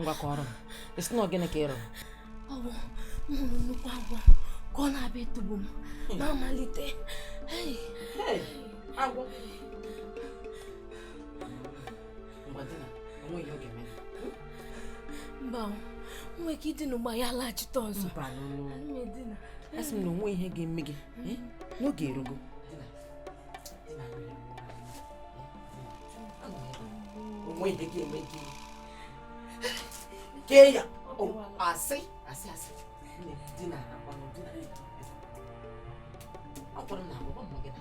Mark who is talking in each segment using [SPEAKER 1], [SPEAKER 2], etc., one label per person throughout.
[SPEAKER 1] Ngwa, kọrọ m. Ị sị na ọ gịnị ka ị rọrọ?
[SPEAKER 2] Ọ bụ m hụrụ nnukwu agwọ ka ọ na-abịa ịtụgbu m na-amalite. Hey!
[SPEAKER 1] Agwọ? Ngwa, dina, onweghị ihe ọ ga-eme gị.
[SPEAKER 2] Mba o, m nwere ike idina ugbu a, ya laghachite ọzọ.
[SPEAKER 1] Mba nụ.
[SPEAKER 2] Ana m edina.
[SPEAKER 1] Asị m na onwe ihe ga-eme gị, eh? N'oge erugo. Dina, dina, dina, onwe ihe ga-eme gị. Kee ya. O, asị asị asị. Nne, dina akwanụ, dina. Ọ kwara m na agwụgwọ mma gị na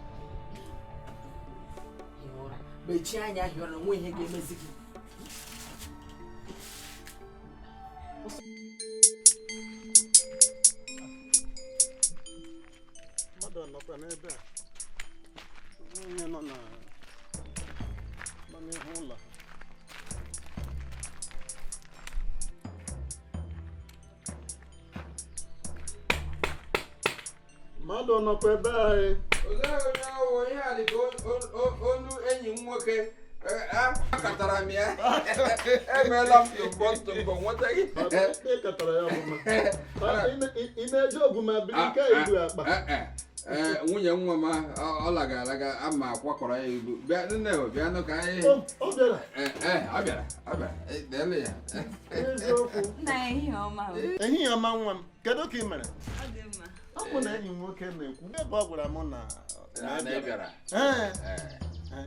[SPEAKER 1] hie ụra, mechie anya, hie ụra, onwe ihe ga-emezi gị.
[SPEAKER 3] Mmadụ nọkwa n'ebe a, onye nọ na nọ n'ihu ụlọ. Mmadụ nọkwa ebe anyị.
[SPEAKER 4] Olee onye ọwụ ihe a dị ka olu enyi m nwoke? Akatara m ya, emeela m tụmbọ tụmbọ nweta gị.
[SPEAKER 3] Ị katara ya ọfụma. Ị na-eji ogwu ma biri nke ibu akpa.
[SPEAKER 4] Ee, nwunye nwa m ọ laga alaga ama akwakọrọ ya ibu. Bịa nne o, bịanụ ka anyị
[SPEAKER 3] Ọ bịara?
[SPEAKER 4] Ee, ọ bịara, ọ bịara. Deelu ya.
[SPEAKER 3] Eziokwu?
[SPEAKER 5] Nna ya, ehihie ọma o.
[SPEAKER 3] Ehihie ọma, nwa m. Kedu ka ị mere?
[SPEAKER 5] Ọ dị mma.
[SPEAKER 3] Ọ bụ na enyi m nwoke na-ekwu ebe ọ gwara m na
[SPEAKER 4] na ị bịara.
[SPEAKER 3] Ee.
[SPEAKER 4] Ee.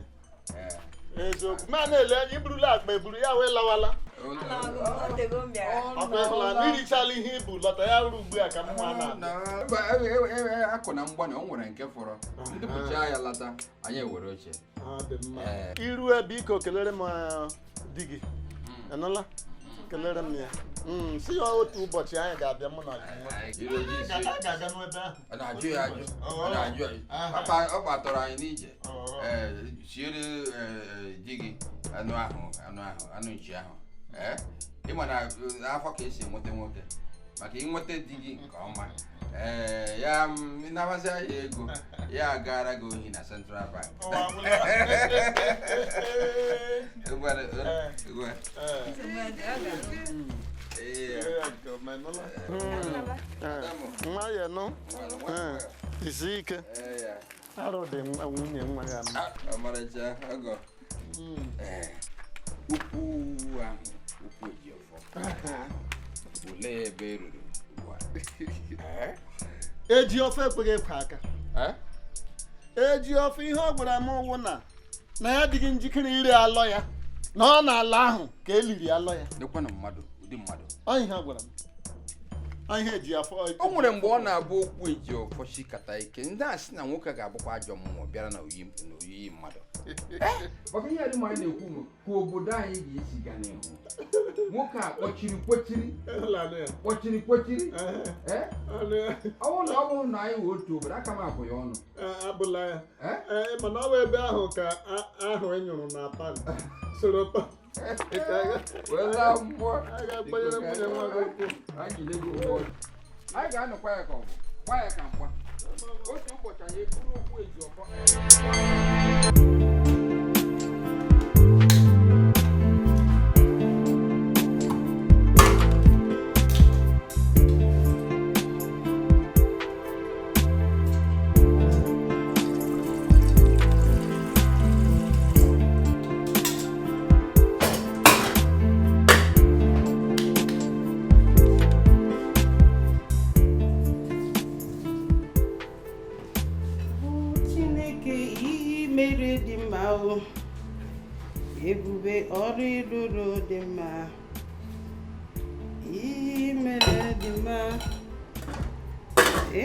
[SPEAKER 4] Ee.
[SPEAKER 3] Eziokwu, ma na-ele anya iburula akpa eburu ya wee lawala.
[SPEAKER 5] O tego m bịara.
[SPEAKER 3] Ọkwa ịhụla na irichala ihe ibu lọta ya ruru ugbu a ka m nwa na
[SPEAKER 4] Mba, akụ na mgbanị o nwere nke fọrọ ndị pụchaa ya lata, anyị ewere oche.
[SPEAKER 3] Ọ dị mma.
[SPEAKER 4] Ee.
[SPEAKER 3] Iru ebe iko, kelere m di gị, anụla? Kelere m ya. Si ya otu ụbọchị anyị ga-abịa, mụ na gị nwa.
[SPEAKER 4] Iro ji isi.
[SPEAKER 3] A ga-aga n'ebe ahụ.
[SPEAKER 4] Ọ na-ajụ ya ajụ, ọ na-ajụ ya. Ọ kpatọrọ anyị n'ije. Ee, siere di gị anụ ahụ, anụ ahụ, anụ nchi ahụ. Ee, ịma na afọ ka esi enweta nwoke, maka ịnweta di gị nke ọma, ee, ya ịnabazia ya ego ya gara gị ohi na Central Bank.
[SPEAKER 3] Ụwa agwụla.
[SPEAKER 4] Ngwa, ngwa. Ee.
[SPEAKER 3] Ee, nke ọma, ịnụla? Nwa ya nụ.
[SPEAKER 4] Ngwa, ngwa.
[SPEAKER 3] Isi ike.
[SPEAKER 4] Ee, ya.
[SPEAKER 3] Arụ dị nwunye nwa ya mma.
[SPEAKER 4] Ah, ọmarịcha ọgọ. Ee, ukwu ahụ, ukwu Ejiọfọ, olee ebe e ruru ugbu a? Ee?
[SPEAKER 3] Eji ofe ekweghị ekwe aka.
[SPEAKER 4] Eh?
[SPEAKER 3] Eji ofe, ihe ọ gwara m wụ na ya adịghị njikere ire alọ ya, na ọ na-ala ahụ ka e liri alọ ya.
[SPEAKER 4] Lekwanụ mmadụ, ụdị mmadụ.
[SPEAKER 3] Ọ ihe ọ gwara m. Ọ ihe eji afọ.
[SPEAKER 4] O nwere mgbe ọ na-abụ okwu Ejiọfọ chikata ike, ndị a sị na nwoke ga-abụkwa ajọ mmụọ bịara na oyi na oyiyi mmadụ. Maka ihe adị m anyị na-ekwu bụ ka obodo anyị ga-esi gaa n'ihu, nwoke a kpọchiri kwechiri.
[SPEAKER 3] Ịhụlanụ ya.
[SPEAKER 4] Kpọchiri kwechiri.
[SPEAKER 3] Ee,
[SPEAKER 4] Ee?
[SPEAKER 3] ọnụ ya.
[SPEAKER 4] Ọ bụrụ na anyị wee otu obodo, aka m abụ ya ọnụ.
[SPEAKER 3] Ee, abụla ya.
[SPEAKER 4] Ee?
[SPEAKER 3] Ee, mana ọ bụ ebe ahụ ka ahụ e nyụrụ na pan soro pan.
[SPEAKER 4] Wee laa mmụọ.
[SPEAKER 3] A ga-agbanyere nwunye nwa gị okwu.
[SPEAKER 4] Anyị jide gị ụgwọ. Anyị ga-anọkwa ya ka ọ bụ gba ya ka mgba. Otu ụbọchị anyị eburu okwu Ejiọfọ.
[SPEAKER 6] O Chineke, ihe mere dị mma o. Ebube, ọrụ ịrụrụ dị mma. Ihe mere dị mma.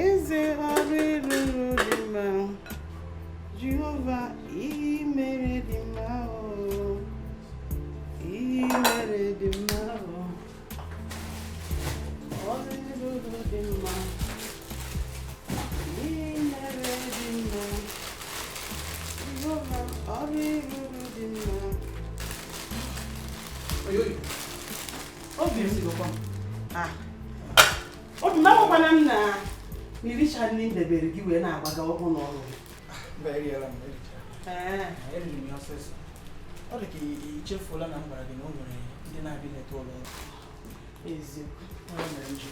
[SPEAKER 6] Eze, ọrụ ịrụrụ dị mma. Jehova, ihe mere dị mma o. Ihe mere dị mma o. Ọrụ ịrụrụ dị mma. Ihe mere dị mma. Jehova, ọrụ ịrụrụ dị mma. Obi m, ah, obi m, agwakwana m na iricha nri m debere gị wee na-agbaga ọkụ n'ọrụ gị.
[SPEAKER 7] Mba, eriela m, erichara.
[SPEAKER 6] Ee.
[SPEAKER 7] Eriri m ya ọsịsọ. Ọ dị ka i chefuola na m gwara gị na o nwere ndị na-abịa ileta ụlọ ọrụ.
[SPEAKER 6] Eziokwu, ọ mere m ji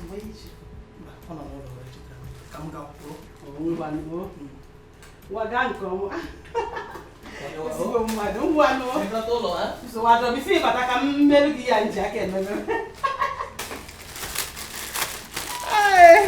[SPEAKER 6] mgbe iji
[SPEAKER 7] Mba, ọ nọ n'ụlọ wee chetara m. Ka m gawa pụọ.
[SPEAKER 6] Ngwanụ, ngwa gaa nke ọma. Ezigbo mmadụ, ngwanụ. Nsogbu adọrọ m isi ịbata ka m merụ gị ya nji aka ememe. Ee.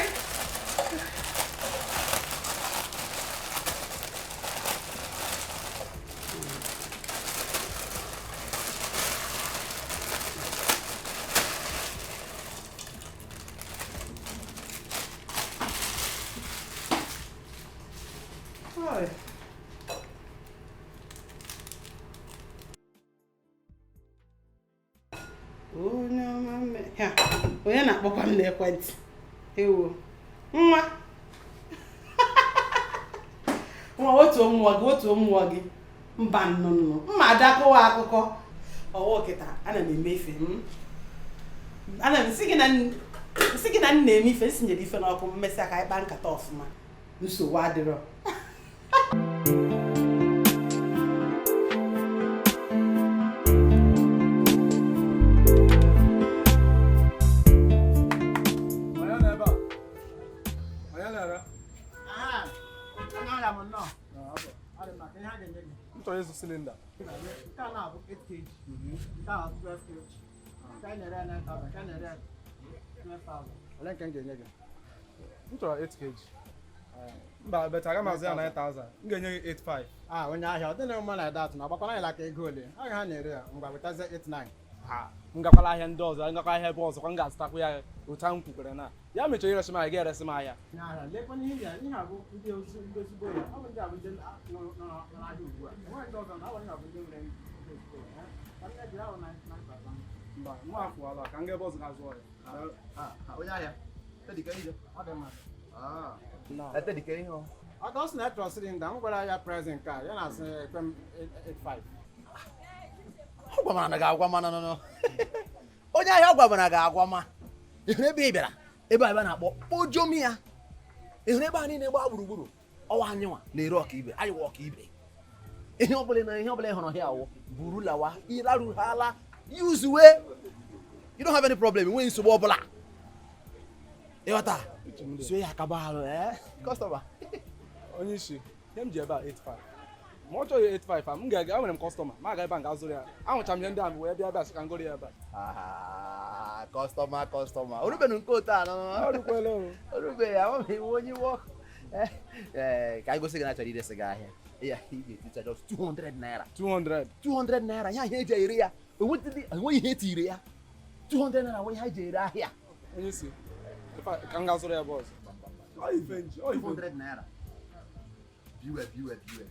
[SPEAKER 6] Oi. Onye ọma ya, onye na-akpọkwa m n'ekwentị? Ewo, nwa nwa otu mmụọ gị, otu mmụọ gị, mba nnụnụ mma adakọwa akụkọ ọwụ kịta. Ana m eme ife m, ana m nsị gị na nsị gị na m na-eme ife, nsinyere ife n'ọkụ, mmesịa ka anyị kpaa nkata ọfụma. Nsogbu adịrọ.
[SPEAKER 7] Onye nọ ebe a? Onye na-ere? M chọrọ ịzụ cylinder.
[SPEAKER 3] Nke a na-abụ 8 kg, nke a 12 kg, nke a na-ere 9,000, nke a na-ere 12,000. Ole nke m ga-enye gị?
[SPEAKER 7] M chọrọ 8 kg. Mba, but aga m azụ ya 9,000. M ga-enye gị 8,500.
[SPEAKER 3] Ah, onye ahịa, ọ dịghị mma na dat na ọgbakwana anyị laka ego ole agaghị ha na-ere ya. Ngwa, wetazie 89.
[SPEAKER 7] Ha, m gakwala ahịa ndị ọzọ, m gakwa ahịa ebe ọzọ kwa, m ga-azụtakwa ya otu ahụ m kwukwere na ya mechara iresi m ahịa, ga-eresi m ahịa.
[SPEAKER 3] Onye ahịa, lekwana ihe ya, ihe a bụ ndị ndị ezigbo ya. Ọ bụ ndị a bụ ndị nọ n'ahịa ugbu a. Enweghị ndị ọzọ na ọ bụ ndị a bụ ndị nwere ndị ezigbo ya. Ka m nye gị ahụ 9,000.
[SPEAKER 7] Mba, mụ afụọla ka m ga ebe ọzọ ga-azụ ya.
[SPEAKER 8] Onye ahịa,
[SPEAKER 3] Ọ dị mma.
[SPEAKER 8] etedike ihe ọ.
[SPEAKER 3] Ọ ka ọ sị na etọrọ cylinder, m gwara ya prezent nke a, ya na-asị ekwe m 85.
[SPEAKER 8] Ọ gwamara na ga-agwa ma nọ onye ahịa, ọ gwamara ga-agwa ma. Ị hụrụ ebe ị bịara ebe a, ebe a na-akpọ kpojomi ya. Ị hụrụ ebe a niile gbaa gburugburu, ọwa anyị nwa na-ere ọkaibe, anyị wụ ọkaibe. Ihe ọbụla na ihe ọbụla ị hụrụ ya awụ buru lawa, ịlarụhala yuzuwe. You don't have any problem, enweghị nsogbu ọbụla. Ịghọta suo ya akaba arụ ee customer.
[SPEAKER 7] Onye isi, ihe m ji ebe a 85. Ma ọ chọghị 85 a, m ga-aga, enwere m customer, ma aga ebe a m ga-azụrụ ya. Ahụcha m ihe ndị a wee bịa ebe a sị ka m goro ya ebe a.
[SPEAKER 8] Ah, customer, customer, orubenu nke otu a nọ.
[SPEAKER 7] Ọ rukwela o.
[SPEAKER 8] Orube ya, ọ bụ iwu onye iwe ọkụ. Ee, ka anyị gosi gị na achọrọ iresi gị ahịa ya. Ị ga-eticha just 200 naira.
[SPEAKER 7] 200.
[SPEAKER 8] 200 naira ya, ihe eji ere ya, enweghị ihe etiri ya. 200 naira nwe ihe eji ere ahịa.
[SPEAKER 7] Onye isi, ka m ga zụrụ ya ebe ọzọ. Ọ ife nji, ọ ife nji.
[SPEAKER 8] 200 naira, biwe biwe biwe,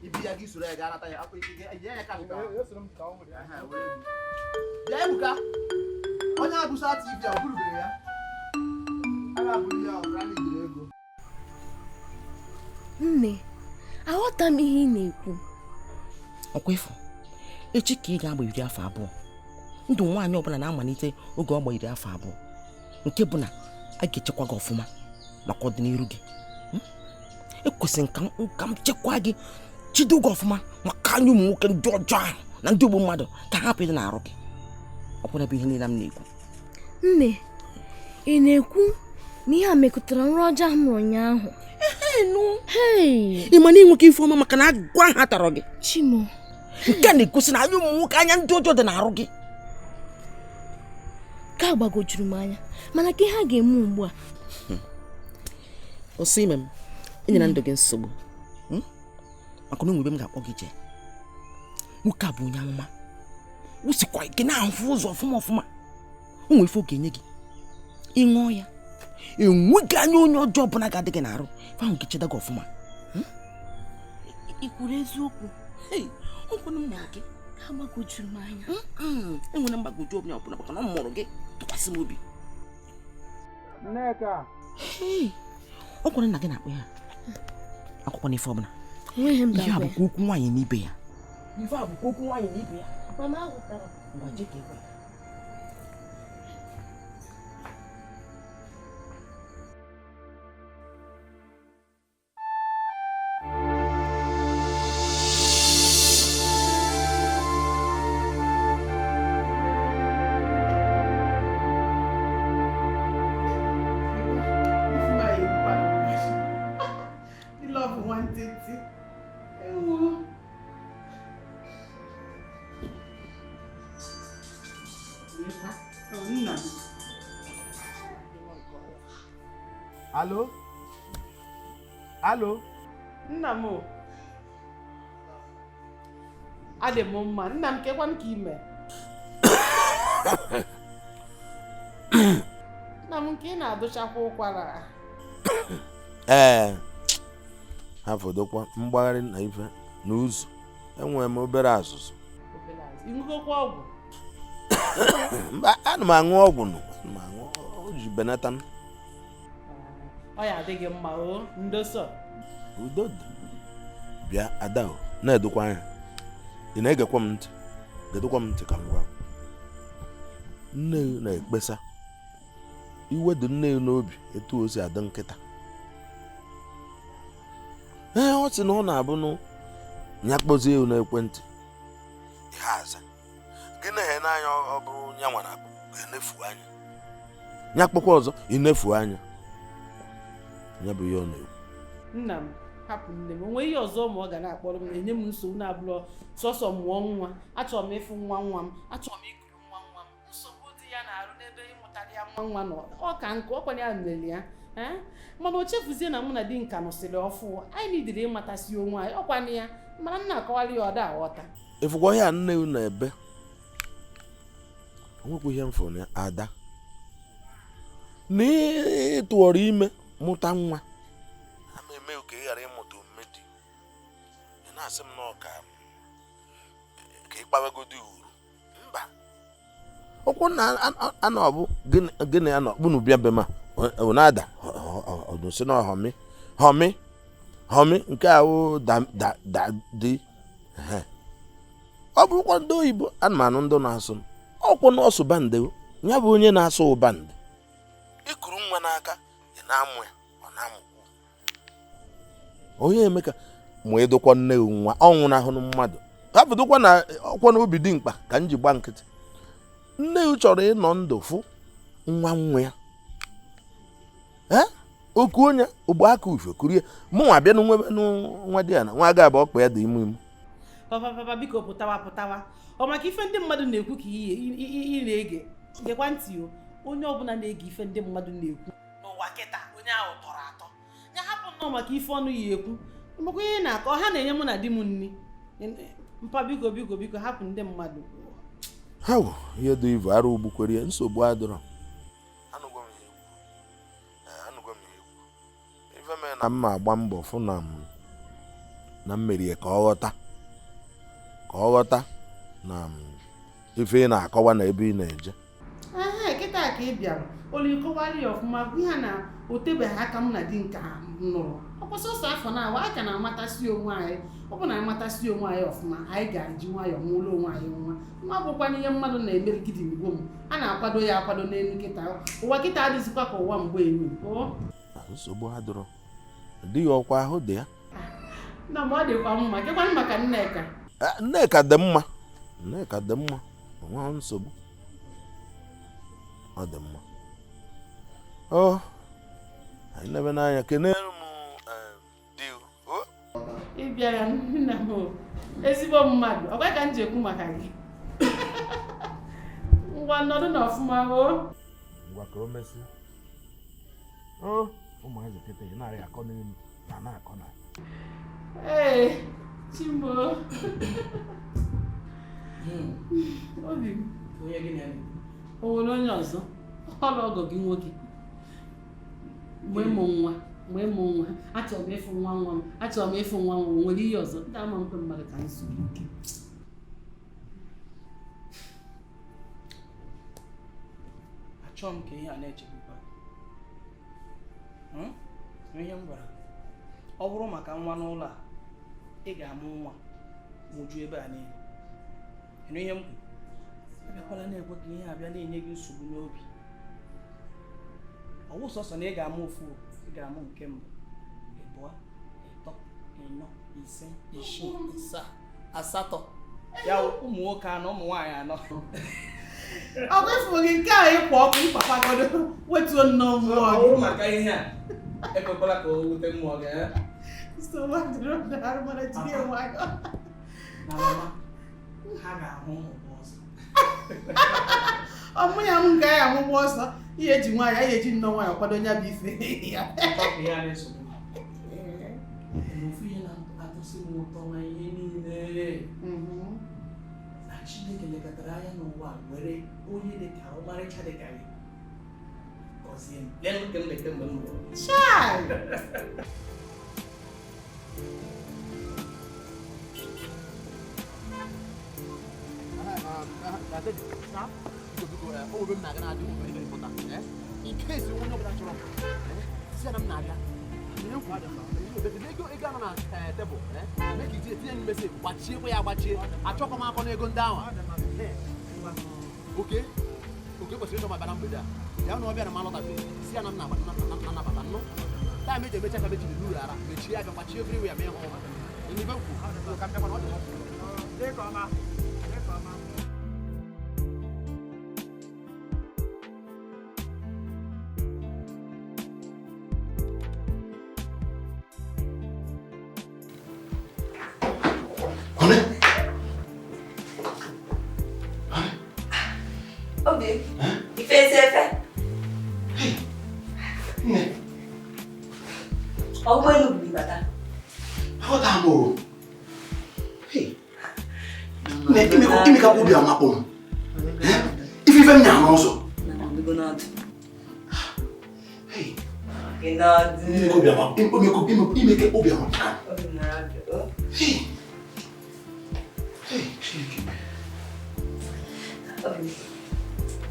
[SPEAKER 8] ibi ya gị soro ya gaa nata ya akwa ike gị, nye ya cash ka
[SPEAKER 7] Esoro m ka ọ nwere ya.
[SPEAKER 8] Aha, were ego. Bịa Ebuka, onye abụsa TV a, ọ bụrụbeghị ya, a ga-abụrụ ya ọ bụrụ na ijiri ego.
[SPEAKER 2] Nne, aghọta m ihe ị na-ekwu.
[SPEAKER 1] Ọkwa ịfụ echi ka ị ga-agba 20. Ndụ nwaanyị ọbụla na-amalite oge ọ gba 20, nke bụ na a ga-echekwa gị ọfụma maka ọdịnihu gị. Ekwesịrị ka m chekwa gị, chido gị ọfụma maka anya ụmụ nwoke ndị ọjọọ ahụ na ndị ogbu mmadụ, ka ha hapụ ịdị na-arụ gị. Ọ kwụna bụ ihe niile m na-ekwu.
[SPEAKER 2] Nne, ị na-ekwu na ihe a mekọtara nrọ ọjọọ ahụ m rụrụ ụnyaahụ?
[SPEAKER 1] Ị ma na ịnweke ife ọma maka na agwa ha tọrọ gị.
[SPEAKER 2] Chimo.
[SPEAKER 1] Nke a na-egosi na anya ụmụ nwoke, anya ndị ọjọọ dị na-arụ gị.
[SPEAKER 2] Nke a gbagojuru m anya, mana ka ihe a ga-eme ugbu a?
[SPEAKER 1] Ọsọ ime m, enyela ndụ gị nsogbu maka na onwe ebe m ga-akpọ gị jee. Nwoke a bụ onye amụma, wụsịkwa ike na-ahụ ụzọ ọfụma ọfụma. O nwere ife ọ ga-enye gị, ị ṅụọ ya, enweghị anya onye ọjọọ ọbụla ga-adị gị n'arụ. Ife ahụ ga-echeda gị ọfụma.
[SPEAKER 2] Ị kwuru eziokwu?
[SPEAKER 1] Ọkwụnụ m mụrụ gị.
[SPEAKER 2] Ka gbagojuru m anya.
[SPEAKER 1] Enwere mgbagwoju obi ọbụla maka na ọ mụrụ gị, tụkwasị m obi.
[SPEAKER 3] Nneka.
[SPEAKER 1] Ọ kwere nna gị na-akpọ ya akwụkwọ n'ife ọbụla.
[SPEAKER 2] Enweghị m
[SPEAKER 1] Ihe a
[SPEAKER 2] ga-agwa ya.
[SPEAKER 1] bụkwa okwu nwaanyị na ibe ya. Ife a bụkwa okwu nwaanyị na ibe ya.
[SPEAKER 2] Mama, aghọtara m.
[SPEAKER 1] Ngwa, jee ka ị gwa ya.
[SPEAKER 6] Nna m.
[SPEAKER 8] Alo? Alo?
[SPEAKER 6] Nna m o. Adị m mma. Nna m, kekwanụ ka ime. Nna m, nke ị na-adụchakwa ụkwara.
[SPEAKER 8] Ee, ha fọdụkwa mgbagharị na ife na ụzọ. Enwere m obere azụzụ.
[SPEAKER 6] Obere azụ. Ị ṅụgokwa ọgwụ?
[SPEAKER 8] Mba, ana m aṅụ ọgwụ nụ. Ana m aṅụ, o ji benata m.
[SPEAKER 6] Ọ ya adịghị mma o, ndoso.
[SPEAKER 8] Udo dị. Bịa, Ada o, na-edokwa anya. Ị na-egekwa m ntị? Gedokwa m ntị ka m gwa. Nne na-ekpesa. Iwe dị nne n'obi etu o si adị nkịta. Ee, ọ sị na ọ na-abụ nụ ya kpọzie ewu n'ekwentị. Ihe aza. Gị na-ehe n'anya ọ bụrụ ya nwere akpụ, ga-enefu anya. Ya kpọkwa ọzọ, inefu anya. Ya bụ ihe ọ na-ekwu.
[SPEAKER 6] Nna m, hapụ nne m. O nwee ihe ọzọ ma ọ ga na-akpọrọ m na-enye m nsogbu na-abụrọ sọsọ mụọ nwa. Achọrọ m ịfụ nwa nwa m, achọrọ m ikuru nwa nwa m. Nsogbu dị ya na-arụ n'ebe ịmụtara ya nwa nwa nọ. Ọ ka nkụ, ọ kwanye ya mere ya. Mana o chefuzie na mụ na di nka nụsịrị ọfụ. Anyị nidiri ịmatasị onwe anyị. Ọ kwana ya, mana nna akọwara ya ọ da aghọta.
[SPEAKER 8] Ịfụkwa ihe a nne unu na-ebe. O nwekwa ihe m fụrụ na ya, Ada. Na ị tụọrọ ime mụta nwa. Ama eme ka ị ghara ịmụta omume dị. Ị na-asị m na ọ ka ị kpawagodi uru. Mba. Ọkwụ na anọ bụ gịnị anọ kpunu bịa be ma ọ na-ada ọ sị na họmị họmị họmị nke a wụ da da da dị. Ọ bụrụkwa ndị oyibo anụmanụ ndị na-asụ ọkwụ nọọsụ bandị ya bụ onye na-asụ bandị. Ikuru nwa n'aka ị na-amụ ya ọ na-amụkwu. Onye Emeka ma edokwa nne nwa ọnwụ n'ahụ mmadụ. Ha bụdokwa na ọkwa n'obi dị mkpa ka m ji gba nkịtị. Nne chọrọ ịnọ ndụ fụ nwa nwa ya. Ee, oku onye ogbo aka ufe kurie mụ nwa bịa nwa dị ya na nwa ga abụ ọkpa ya dị ime ime.
[SPEAKER 6] Papa papa biko pụtawa pụtawa. Ọ maka ife ndị mmadụ na-ekwu ka ị na-ege. Gekwa ntị o, onye ọbụla na-ege ife ndị mmadụ na-ekwu n'ụwa kịta onye ahụ tọrọ atọ. Ya hapụ nnọọ maka ife ọnụ ya ekwu. Maka ihe na-akọ ha na-enye mụ na di m nri. Mpa biko biko biko hapụ ndị mmadụ.
[SPEAKER 8] Ha wụ ihe dị ivu arụ ugbukwere ya nsogbu adịrọ. Anụgwa m ihe ekwu. Anụgwa m ihe ekwu. Ife mere na mma agba mbọ fụ na m na mmerie ka ọ ghọta. Ka ọ ghọta na ife ị na-akọwa na ebe ị na-eje.
[SPEAKER 6] Ee, kịta ka ị bịara. Olu ịkọwara ya ọfụma ihe na o tebeghị aka m na di nke nụrụ. Ọ kwụsị ọsọ afọ na-awa a ka na-amatasị onwe anyị. Ọ bụ na amatasị onwe anyị ọfụma, anyị ga-eji nwayọọ nwụrụ onwe anyị nwa. Nwa bụkwa ihe mmadụ na-emerigide igbo m. A na-akwado ya akwado n'elu kịta. Ụwa kịta adịzikwa ka ụwa mgbe elu.
[SPEAKER 8] Nsogbu adịrọ. Adịghị ọkwa ahụ dị ya.
[SPEAKER 6] Na mgbe ọ dịkwa mma, kekwanụ maka Nneka.
[SPEAKER 8] Nneka dị mma. Nneka dị mma. O nweghị nsogbu. Ọ dị mma. Ọ anyị na-ebe n'anya kenere m di o.
[SPEAKER 6] Ị bịara nna m ezigbo mmadụ. Ọ gwa ka m ji ekwu maka gị. Ngwa nọdụ n'ọfụma o.
[SPEAKER 8] Ngwa ka o mesịa. O ụmụazị kịta ị narị akọ n'elu na na-akọ na.
[SPEAKER 6] Ee, Chimbo. Obi m.
[SPEAKER 1] Onye gị na-eme?
[SPEAKER 6] O nwere onye ọzọ? Ọlụ ọgọ gị nwoke. Mgbe mụ nwa, mgbe mụ nwa, achọrọ m ịfụ nwa nwa m, achọrọ m ịfụ nwa nwa m, nwere ihe ọzọ. Ndị ama nkwe mmadụ ka m zuru ike.
[SPEAKER 1] Achọrọ m ka ihe a na-echegbukwa. Ihe m gwara, ọ bụrụ maka nwa n'ụlọ a, ị ga-amụ nwa mụju ebe a niile. Ịnụ ihe m kwuru? Abịakwala na-ekwe ka ihe abịa na-enye gị nsogbu n'obi. Ọ wụ sọsọ na ị ga-amụ ofu, ị ga-amụ nke mbụ, ịbụọ, ịtọ, ịnọ, ise, isii, asaa, asatọ. Ya ụmụ nwoke anọ, ụmụ nwaanyị anọ.
[SPEAKER 6] Ọ bụ gị nke a ịkwa ọkụ ịkpapagodo wetuo nnọọ mmụọ
[SPEAKER 7] Ọ
[SPEAKER 6] gị.
[SPEAKER 7] bụrụ maka ihe a, ekwekwala ka o wute mmụọ gị.
[SPEAKER 6] Nsogbu adịrọ n'arụ mana jiri ya nwayọọ.
[SPEAKER 1] Na mama, ha ga-ahụ ụmụ ọzọ.
[SPEAKER 6] Ọmụ ya m nke ya amụgba ọsọ ihe eji nwaanyị anyị eji nnọọ nwaanyị kwado nya bụ ife ya.
[SPEAKER 9] Ya na-esogbu ofu ihe na-atọsị m ụtọ na ihe niile na Chineke lekọtara anya n'ụwa were onye dị ka ọmarịcha dị ka gị gọzie m. Lee m kemgbe kemgbe m mụrụ.
[SPEAKER 6] Chai!
[SPEAKER 8] In case you want to see I'm not ego anọ na tebụl make it tinye message gbachie kwa ya agbachie achọkwa m akọ na ego ndị ahụ. Oke oke kwesịrị ịchọ m abịa na mgbede a ya na ọbịa na m alọtabe si ya na m na-anabata nnụ taịm eji emecha ka mechiri n'uru ara mechie abịa gbachie everywhere ma ịhụ enibe kwu ka mbịakwa na ọ dị.
[SPEAKER 5] Obi, ife ezi efe.
[SPEAKER 8] Nne.
[SPEAKER 5] Ọgbọ elu bụ ibata.
[SPEAKER 8] Aghọta m o. Nne, imekwa obi amakpọ m. Ife ife m na-ahụ ụzọ. Imeke obi amakpọ m. Hey,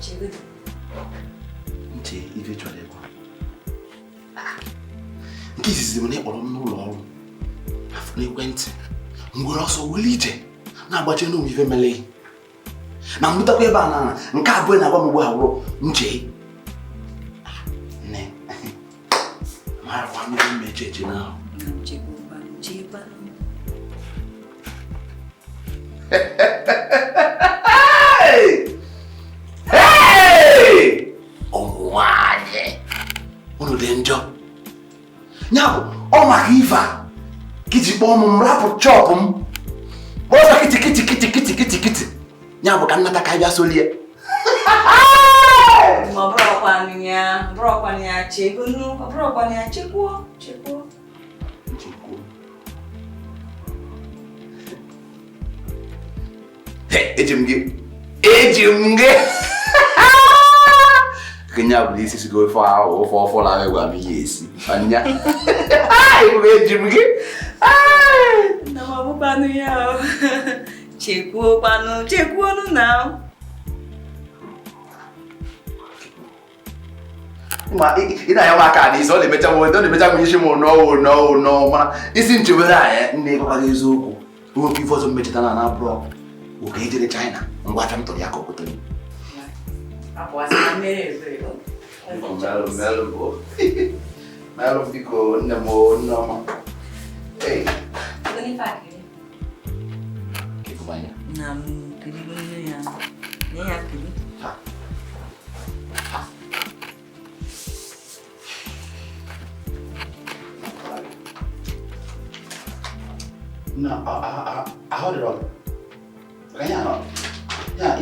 [SPEAKER 8] Chineke. Nche ife chọrọ ịgwa. Nke izizi bụ na ị kpọrọ m n'ụlọ ọrụ afọ n'ekwentị m were ọsọ were ije na-agbachi n'onwe ife mere na m rutekwa ebe a na nke abụọ na-agwa m ugbu a wụrụ nche nne marakwa m ihe m eche eche na ụmụ nwanyị unu dị njọ ya bụ ọ maka ife a ka iji kpọọ m rapụ chọpụ m kpọọ kịtị kịtị kịtị kịtị kịtị kịtị ya bụ ka nnata ka bịa solie
[SPEAKER 5] ma ọ bụrụkwanụ ya bụrụkwanụ ya chegonu ọ bụrụkwanụ ya chekwuo chekwuo
[SPEAKER 8] chekwuo. Eji m gị eji m gị kenya bụ isi sigo ofe ahụ ofe ọfụla ahụ gwa m ihe esi anya eji m gị
[SPEAKER 5] na m ọbụkwanụ ya chekwuokwanụ chekwuonụ na
[SPEAKER 8] ma ị na-anya m aka n'isi ọ na-emecha m ọ na-emecha m isi m nọọ nọọ nọọ mana isi nchebere anyị nne ịgwakwa gị eziokwu nwekwa ife ọzọ mmecheta na na abụrọ oke ejere China ngwa afịa m tụrụ ya ka okwutere. Melụ biko nne m nne ọma. Na ahụ dịrọ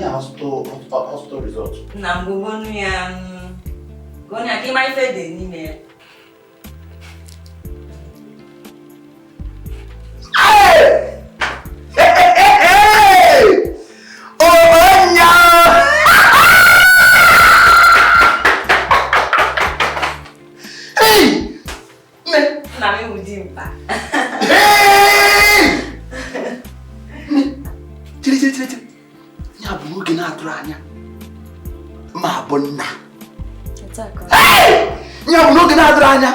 [SPEAKER 8] ya hospital result.
[SPEAKER 5] Na mgbogbo ya gonya ka ịma ife dị n'ime ya.
[SPEAKER 8] Onya! Hey! Nne!
[SPEAKER 5] Nna m ewu di mkpa.
[SPEAKER 8] Hey! Chiri chiri chiri chiri. Ya bụ nwoke na-atụrụ anya ma bụ nna. Ya bụ nwoke na-atụrụ anya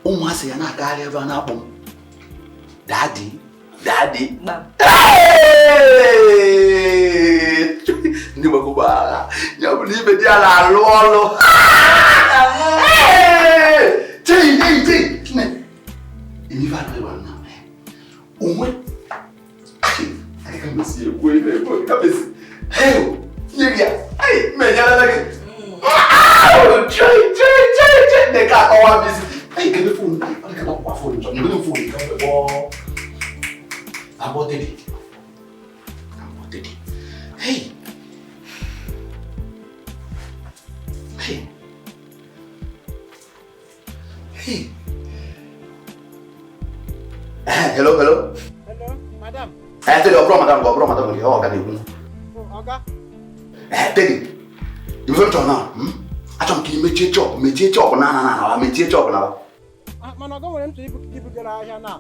[SPEAKER 8] ụmụasị ya na-agagharị ebe a na-akpọ m dadi dadi. Ndị gbakọgbara ya bụ na ibe di ya na-alụ ọlụ. Chei chei chei nne emife anọ ịgba nna onwe Hey, nye hey, menyere gị. Chei chei chei chei dị ka akọwa m isi. Hey, kebe fon, ọ dị ka akwụkwọ fon chọ. Nyebe fon ka m kpọọ. Abọ tedi. Abọ tedi. Hey.
[SPEAKER 10] Ọ bụrụ madam gị, ọ bụrụ madam gị, ọ ga na-ekwu.
[SPEAKER 3] Ọga.
[SPEAKER 10] Ee, Teddy, ife m chọrọ na achọrọ m ka ị mechie chọpụ, mechie chọpụ na na na mechie chọpụ na.
[SPEAKER 3] Mana ọga nwere m chọrọ ibugara ahịa na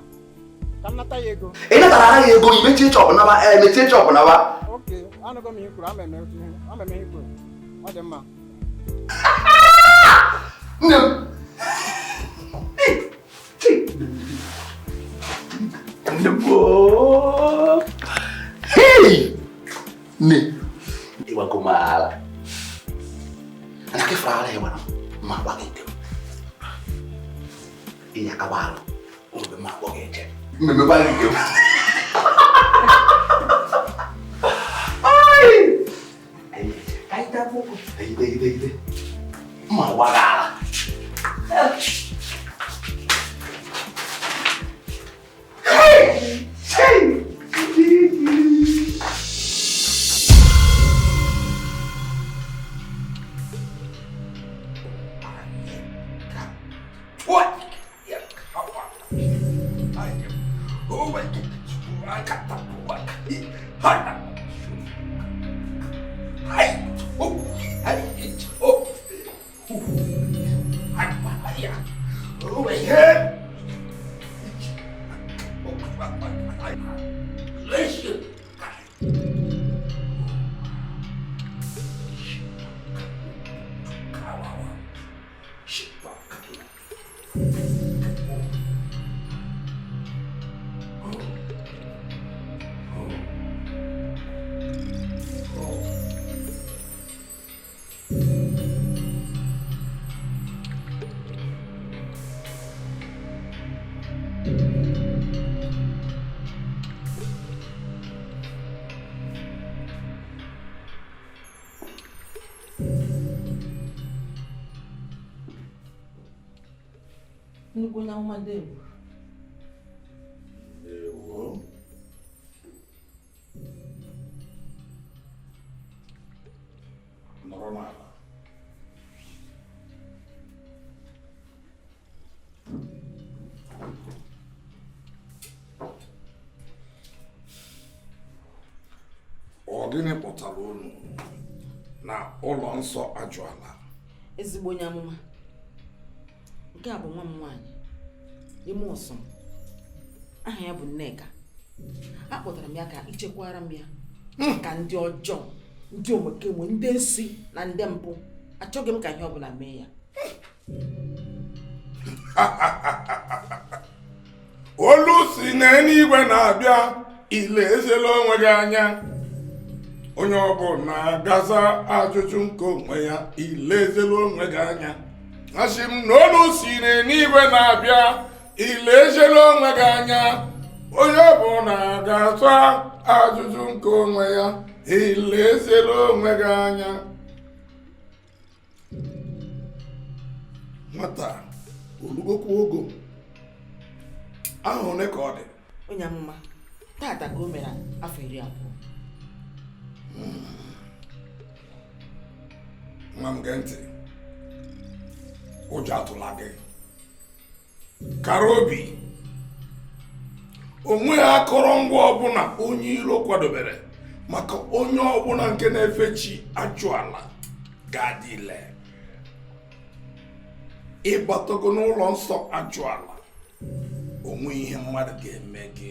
[SPEAKER 3] ka m nata ya ego.
[SPEAKER 10] Ị natara ahịa ego, i mechie chọpụ naba, ee, mechie chọpụ naba.
[SPEAKER 3] Oke, anụgo m ihe kwuru, ama eme ihe kwuru. Ọ dị mma.
[SPEAKER 10] Nne m. Nne m. Hey! Nne. Ịgbago m ala. Ana ka ịfụrụ ala ịgbara m, ma agba gị nke m. Ị akaba alụ, mgbe m akpọ gị eje. Mmemmekwa gị nke m. Ide, ide, ide. Mma gbara ala. Hey! Hey!
[SPEAKER 1] Nnukwu onye amụma, ndewo.
[SPEAKER 11] Ndewo. Nọrọ n'ala. Ọ gịnị kpọtara unu na ụlọ nsọ Ajụala?
[SPEAKER 1] Ezigbo onye amụma, nke a bụ nwa m nwaanyị ime ụsọ m. Aha ya bụ Nneka. Akpọtara m ya ka ichekwara m ya ka ndị ọjọọ, ndị omekome, ndị nsi na ndị mpụ. Achọghị m ka ihe ọbụla mee ya.
[SPEAKER 11] Olu si n'eluigwe na-abịa, ile ezela onwe gị anya. Onye ọbụla gaza ajụjụ nke onwe ya, ile ezela onwe gị anya. Asị m na olu si n'eluigwe na-abịa, ile ezela onwe gị anya. Onye ọbụla ga-asa ajụjụ nke onwe ya, ile ezela onwe gị anya. Nwata olugokwu ogo ahụ ole ka ọ dị?
[SPEAKER 1] Onye amụma, tata ka o mere afọ 20.
[SPEAKER 11] Nwa m, gee ntị. Ụjọ atụla gị. Kara obi. Onweghị akọrọngwa ọbụla onye iro kwadobere maka onye ọbụla nke na-efe chi Ajụala ga-adị ile. Ịbatago n'ụlọ nsọ Ajụala, onwe ihe mmadụ ga-eme gị.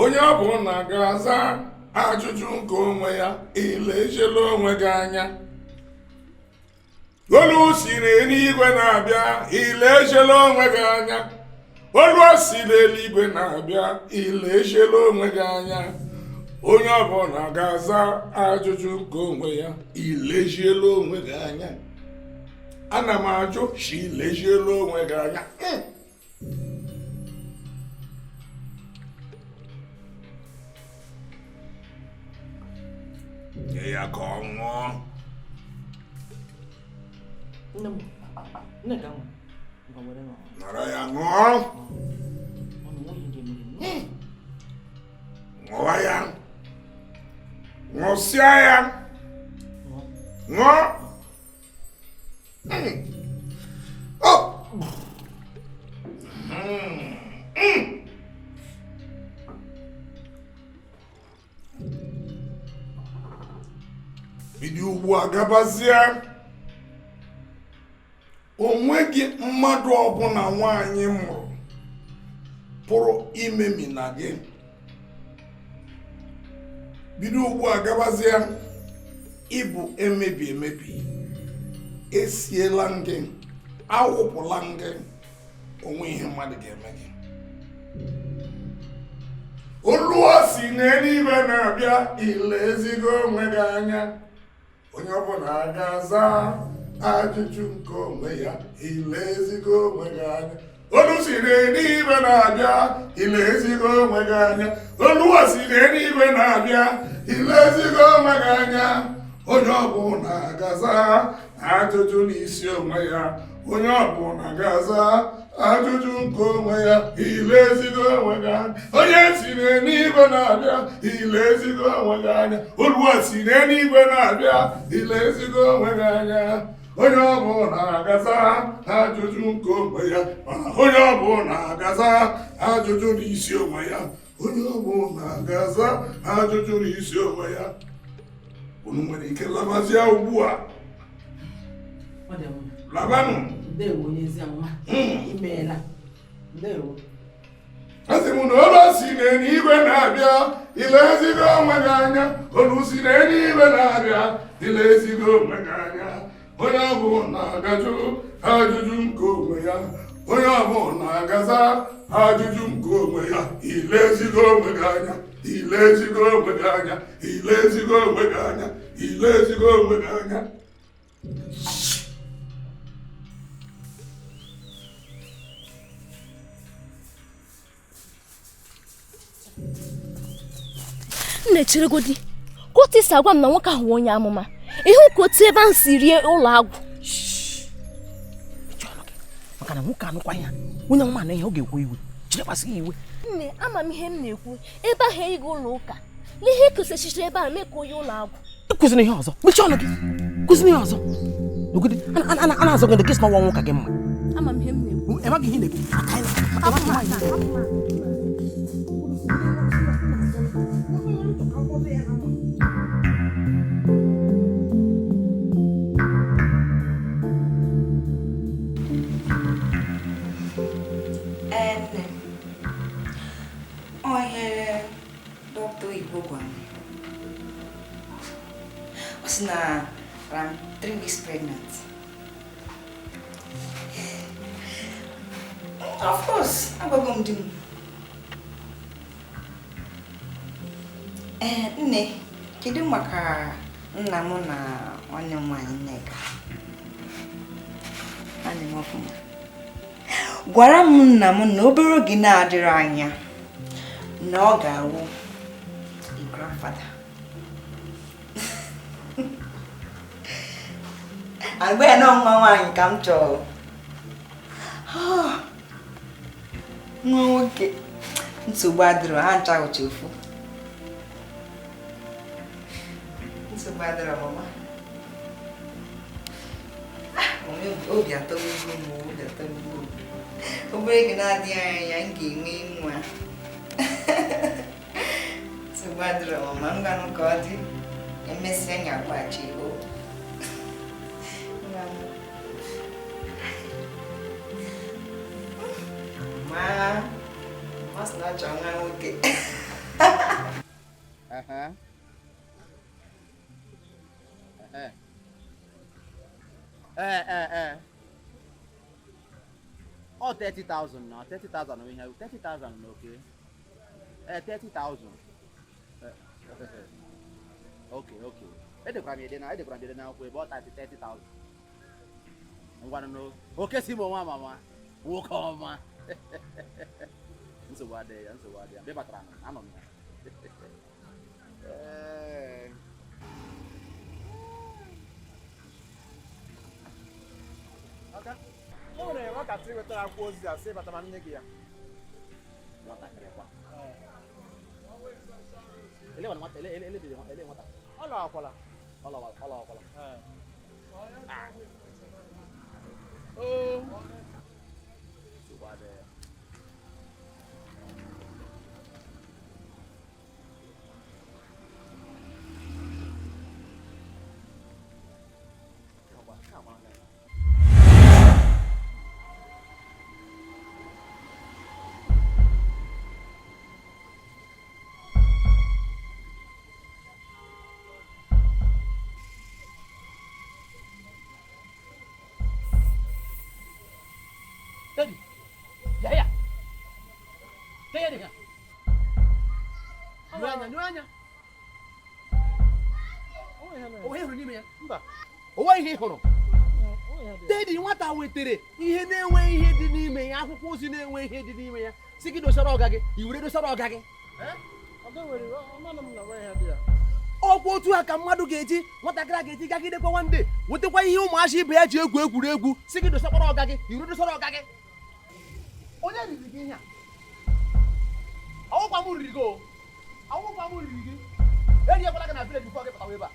[SPEAKER 11] Onye ọ bụla ga-aza ajụjụ nke onwe ya, ile echela onwe gị anya. Olu si n'eluigwe na-abịa, ile echela onwe gị anya. Olu si n'eluigwe na-abịa, ile echela onwe gị anya. Onye ọbụla ga-aza ajụjụ nke onwe ya, ilejiela onwe gị anya. Ana m ajụ si ilejiela onwe gị anya. Nye ya ka ọ ṅụọ. Nara ya ṅụọ. Ṅụọ ya. Ṅụsịa ya. Ṅụọ. Oh! Bido ugbu a gabazie, o nweghị mmadụ ọbụla nwaanyị mụrụ pụrụ imemi na gị. Bido ugbu a gabazie, ịbụ emebi emebi, esiela gị, awụpụla gị, onwe ihe mmadụ ga-eme gị. Olu si n'eluigwe na-abịa, ile ezigo onwe gị anya. Onye ọbụla ga-aza ajụjụ nke onwe ya, ile ezigo onwe gị anya. Olu si n'eluigwe na-abịa, ile ezigo onwe gị anya. Olu si n'eluigwe na-abịa, ile ezigo onwe gị anya. Onye ọbụla ga-aza ajụjụ n'isi onwe ya. Onye ọbụla ga-aza ajụjụ nke onwe ya, ile ezigo onwe gị anya. Onye si n'eluigwe na-abịa, ile ezigo onwe gị anya. Olu si n'eluigwe na-abịa, ile ezigo onwe gị anya. Onye ọbụla ga-aza ajụjụ nke onwe ya, mana onye ọbụla ga-aza ajụjụ n'isi onwe ya. Onye ọbụla ga-aza ajụjụ n'isi onwe ya. Unu nwere ike labazie ugbu a. Labanụ.
[SPEAKER 6] Ndewo onye ezi amụma. Imeela. Ndewo.
[SPEAKER 11] Asị m na olu si n'eluigwe na-abịa, ile ezigo onwe gị anya. Olu si n'eluigwe na-abịa, ile ezigo onwe gị anya. Onye ọbụla ga-ajụ ajụjụ nke onwe ya. Onye ọbụla ga-aza ajụjụ nke onwe ya. Ile ezigo onwe gị anya. Ile ezigo onwe gị anya. Ile ezigo onwe gị anya. Ile ezigo onwe gị anya.
[SPEAKER 2] M na-echeregodi ka otu isi agwa m na nwoke ahụ onye amụma, ịhụ ka otu ebe ahụ si rie ụlọ agwụ.
[SPEAKER 1] Maka na nwoke anụkwa ya, onye amụma anụ ihe ọ ga-ekwu iwe, chirekwasị ya iwe.
[SPEAKER 2] Nne, ama m ihe m na-ekwu. Ebe ahụ eyighị ụlọ ụka, n'ihe ekosichicha ebe a mee ka onye ụlọ agwụ.
[SPEAKER 1] Ịkụziri ihe ọzọ, mechie ọnụ gị, kụziri ihe ọzọ. Ogide, a na-azọ gị ndị gị sị na ọnwa nwoke gị mma.
[SPEAKER 2] Ama m ihe m na-ekwu.
[SPEAKER 1] Emaghị ihe na-ekwu.
[SPEAKER 5] Onye dọkịta oyibo gwara m, ọ sị na I'm 3 weeks pregnant. Of course, agwago m di m. Ee, nne, kedu maka nna m na nwanne m nwaanyị Nneka? Nwanne m ọfụma. Gwara m nna m na obere oge na-adịrị anya na ọ ga-awụ a grandfather. Agba ya na nwa nwaanyị ka m chọrọ. Nwa nwoke nsogbu adịrọ, ha ncha ụcha ofu. Nsogbu adịrọ mama. Obi atọgbugo m, obi atọgbugo m. Obere oge na-adịghị anya m ga-enwe nwa. Nsogbu adịrọ mama, ngwanụ ka ọ dị. Emesịa anyị agbaghachi o. Ma, ọ sị na ọ chọrọ nwa nwoke.
[SPEAKER 8] Ọ 30,000 na 30,000 ihe 30,000 na oke. 30,000. Okay, okay. Edekwara m ede na akwụkwọ ebe ọ 30,000. Ngwanụ no. Oke si m nwa mama. Nwoke ọma. Nsogbu adịghị ya, nsogbu adịghị ya. Mgbe ị batara anọ m ya. Ee.
[SPEAKER 3] O nwere nwatakịrị wetara akwụkwọ ozi a sị bata ma nne gị ya.
[SPEAKER 8] Nwatakịrị kwa. Ele nwata, ele ele ele nwata.
[SPEAKER 3] Ọ lọwakwala.
[SPEAKER 8] Ọ lọwakwala. anya, nyụọ anya. Onwe hụrụ n'ime ya? Mba. Onwe ihe ị hụrụ? Teddy nwata wetere ihe na-enwe ihe dị n'ime ya, akwụkwọ ozi na-enwe ihe dị n'ime ya. Si gị dosara ọga gị, i were dosara ọga gị. Ọkwa otu a ka mmadụ ga-eji nwatakịrị a ga-eji gagidekwa nwande wetakwa ihe ụmụazị ibe ya ji egwu egwuregwu si gị dosakwara ọga gị, i were dosara ọga gị. Onye riri gị ihe a? Ọwụkwa m riri gị o. Ọwụkwa m riri gị. Eriekwala gị na village before gị pụtawa ebe a.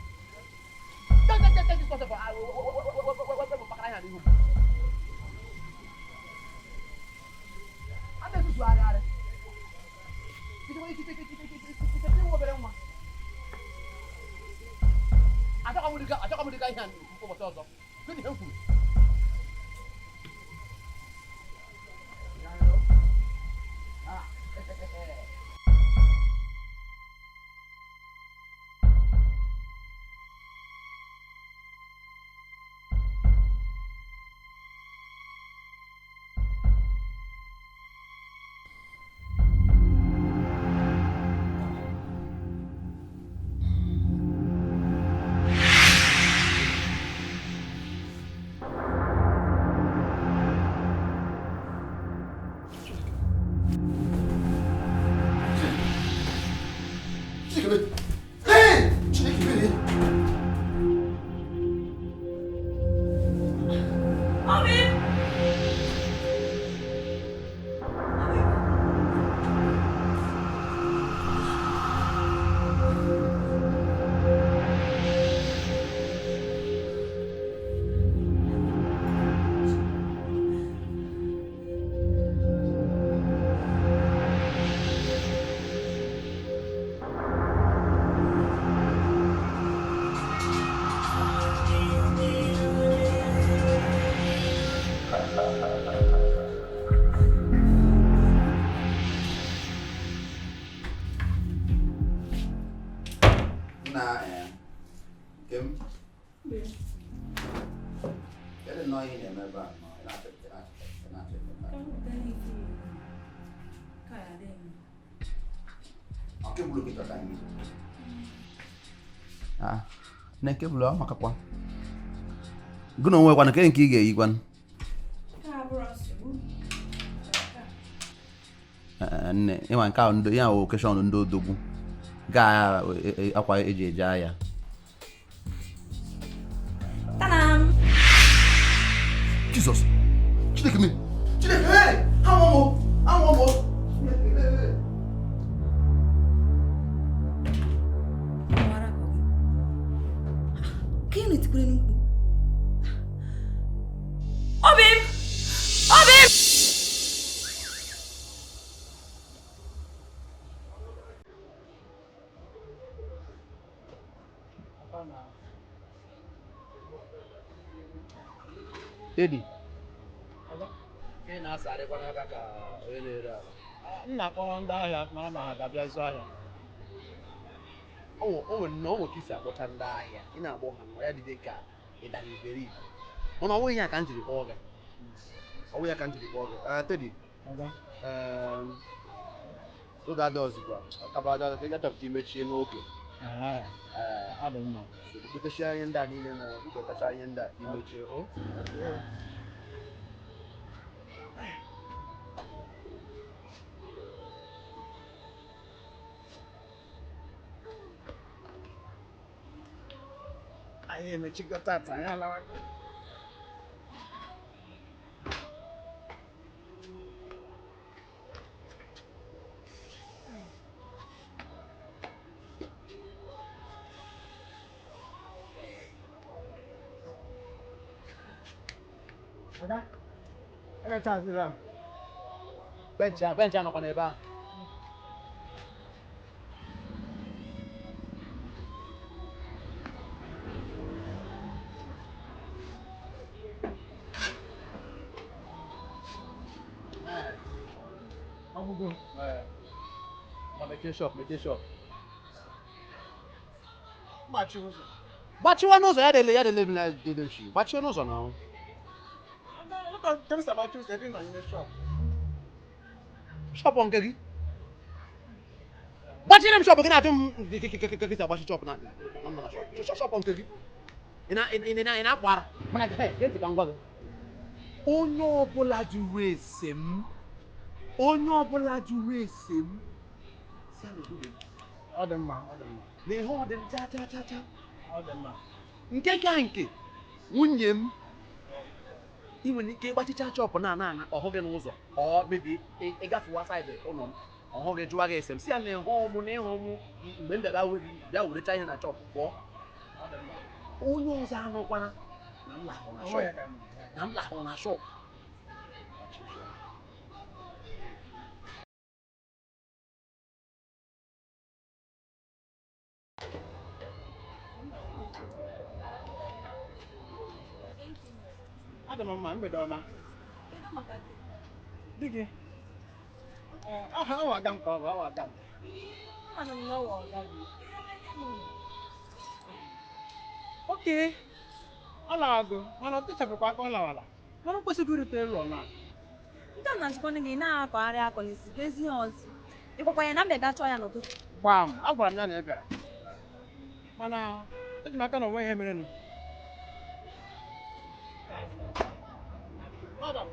[SPEAKER 10] Na kebụl ọ makakwa gị na onwe kwanụ nke ị ga-eyikwanụ nne ịma nke ahụ ya wụ okeshọn ndị odogwu gaa akwa eji eje ahịa. Jizọs Chineke m Chineke anwụ m
[SPEAKER 5] Obi m! Obi m!
[SPEAKER 8] Teddy, ị na-asarịkwa n'aka ka onye na-ere ala.
[SPEAKER 3] M na-akpọrọ ndị ahịa mara ma ha ga-abịa zụọ ahịa.
[SPEAKER 8] O nwere na ọ nwere ka isi akpọcha ndị ahịa, ị na-akpọ ha ma ya dịde ka ị dara iberibe. Mana ọ bụghị ya ka m jiri kpọọ gị. Ọ bụghị ya ka m jiri kpọọ gị. Teddy, oge adị ọzụkwa, ya chọpụta imechie n'oge. Butechia ihe ndị a niile na bubatacha ihe ndị a imechie o.
[SPEAKER 3] Anyị emechikọta taa, anyị alawago.
[SPEAKER 8] Bench anọkwa n'ebe ahụ. Mechie shop. Gbachiwa n'ụzọ ya dele ya dele na dele shi. Gbachiwa n'ụzọ na. Shop nke gị. Gbachiri m shọpụ gị na-ajụ m kekekekeke agbachi shọpụ na shọpụ nke gị. Ị na-akpụ ara. Mana gee ntị ka m gwa gị. Onye ọbụla jụrụ ese m, onye ọbụla jụrụ ese m, si ala obodo m.
[SPEAKER 3] Ọ dị mma, ọ dị mma.
[SPEAKER 8] Na ihe ọ dị m cha cha cha cha.
[SPEAKER 3] Ọ dị mma.
[SPEAKER 8] Nke ka nke nwunye m, ị nwere ike ịgbachicha chọpụ na ana ọhụ gị n'ụzọ, ọ mebi ịgafewa saịdị ụlọ m, ọhụ gị jụwa gị ese m, si ya na ịhụ mụ na ịhụ mụ mgbe m bịara bịa werecha ihe na chọpụ pụọ. Onye ọzọ anụkwana na m lahụrụ na shọpụ. Na m lahụrụ na shọpụ.
[SPEAKER 3] Adị m mma, mgbede ọma. Di gị? Aha, ọ aga m ka ọ bụ, ọ aga m. Oke, ọ lawagụ, mana ọ tụchapụkwa aka ọ lawara. Mana o kwesịghị irute ụlọ na.
[SPEAKER 12] Ndị a na-achịkwa gị na-akọgharị akọ n'isi ka ezi ihe ọzọ. Ị gwakwa ya na m bịa chọọ ya n'ụtụtụ.
[SPEAKER 3] Gbam, agwara m ya na ị bịara. Mana eji m aka na onwe ihe merenụ. Madam.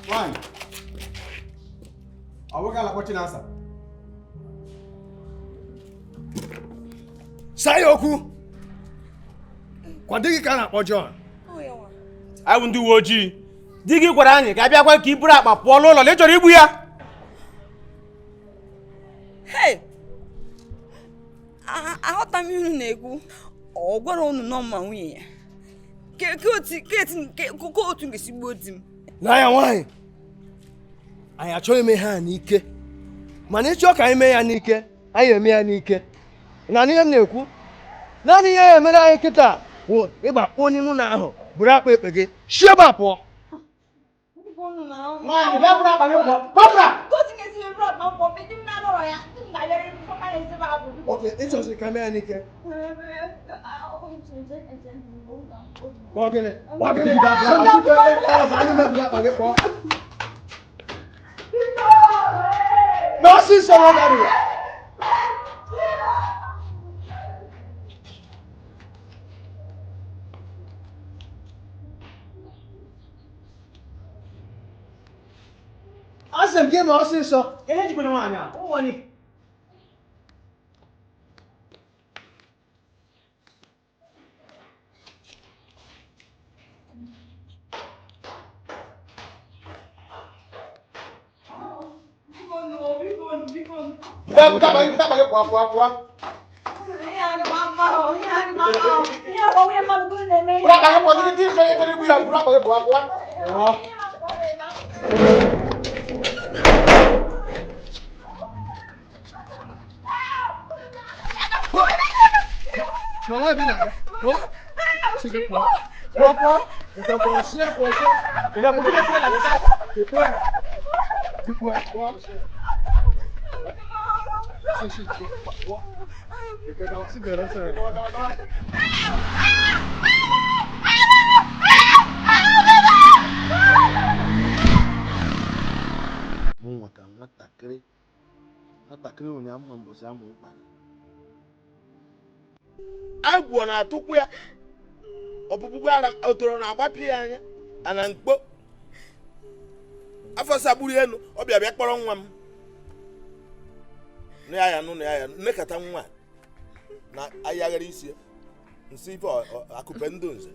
[SPEAKER 7] Nwanyị, ọ bụghị ala kpọ Chinasa.
[SPEAKER 13] Saa ya okwu. Kwa di gị ka a na-akpọ John.
[SPEAKER 14] Anyị bụ ndị uwe ojii. Di gị gwara anyị ka a bịakwa ka i buru akpa pụọ n'ụlọ na ị chọrọ igbu ya.
[SPEAKER 5] Hey! Aghọta m ihe unu na-ekwu. Ọ gwara unu nọ ma nwunye ya. Ke otu ga-esi gbuo di m.
[SPEAKER 13] N'anya nwaanyị, anyị achọghị ime ha n'ike. Mana ịchọ ka anyị mee ya n'ike, anyị eme ya n'ike. Na ihe m na-ekwu, naanị ihe ya emere anyị kịta bụ ịgba onye mụ na ahụ buru akpa ekpe gị si ebe a pụọ.
[SPEAKER 5] Nwaanyị, bịa buru akpa gị pụọ.
[SPEAKER 13] Barbara!
[SPEAKER 5] Ka otu ga-esi buru akpa m pụọ, mgbe di m na-anọrọ ya.
[SPEAKER 13] Okay, ịchọsị ka mee ya n'ike. Kpọọ gịnị? Kpọọ gịnị? Akpa gị kpọọ. N'ọsịsọ nwoke. Asị m gị ma ọsịsọ.
[SPEAKER 3] Ihe jikwara nwaanyị a, ụwa ni.
[SPEAKER 10] Mụnwa ka nwatakịrị nwatakịrị ụnyaahụ ma mbọsị amụ ụkpa
[SPEAKER 15] agwọ na-atụkwu ya ọpụpụ ara otoro na-agbapị ya anya ana mkpo afọ sagburu elu ọ bịa bịa kpọrọ nwa m na ya nụ na ya nnekata nwa na ayaghara isi ya nsị ife akụpe ndụ nze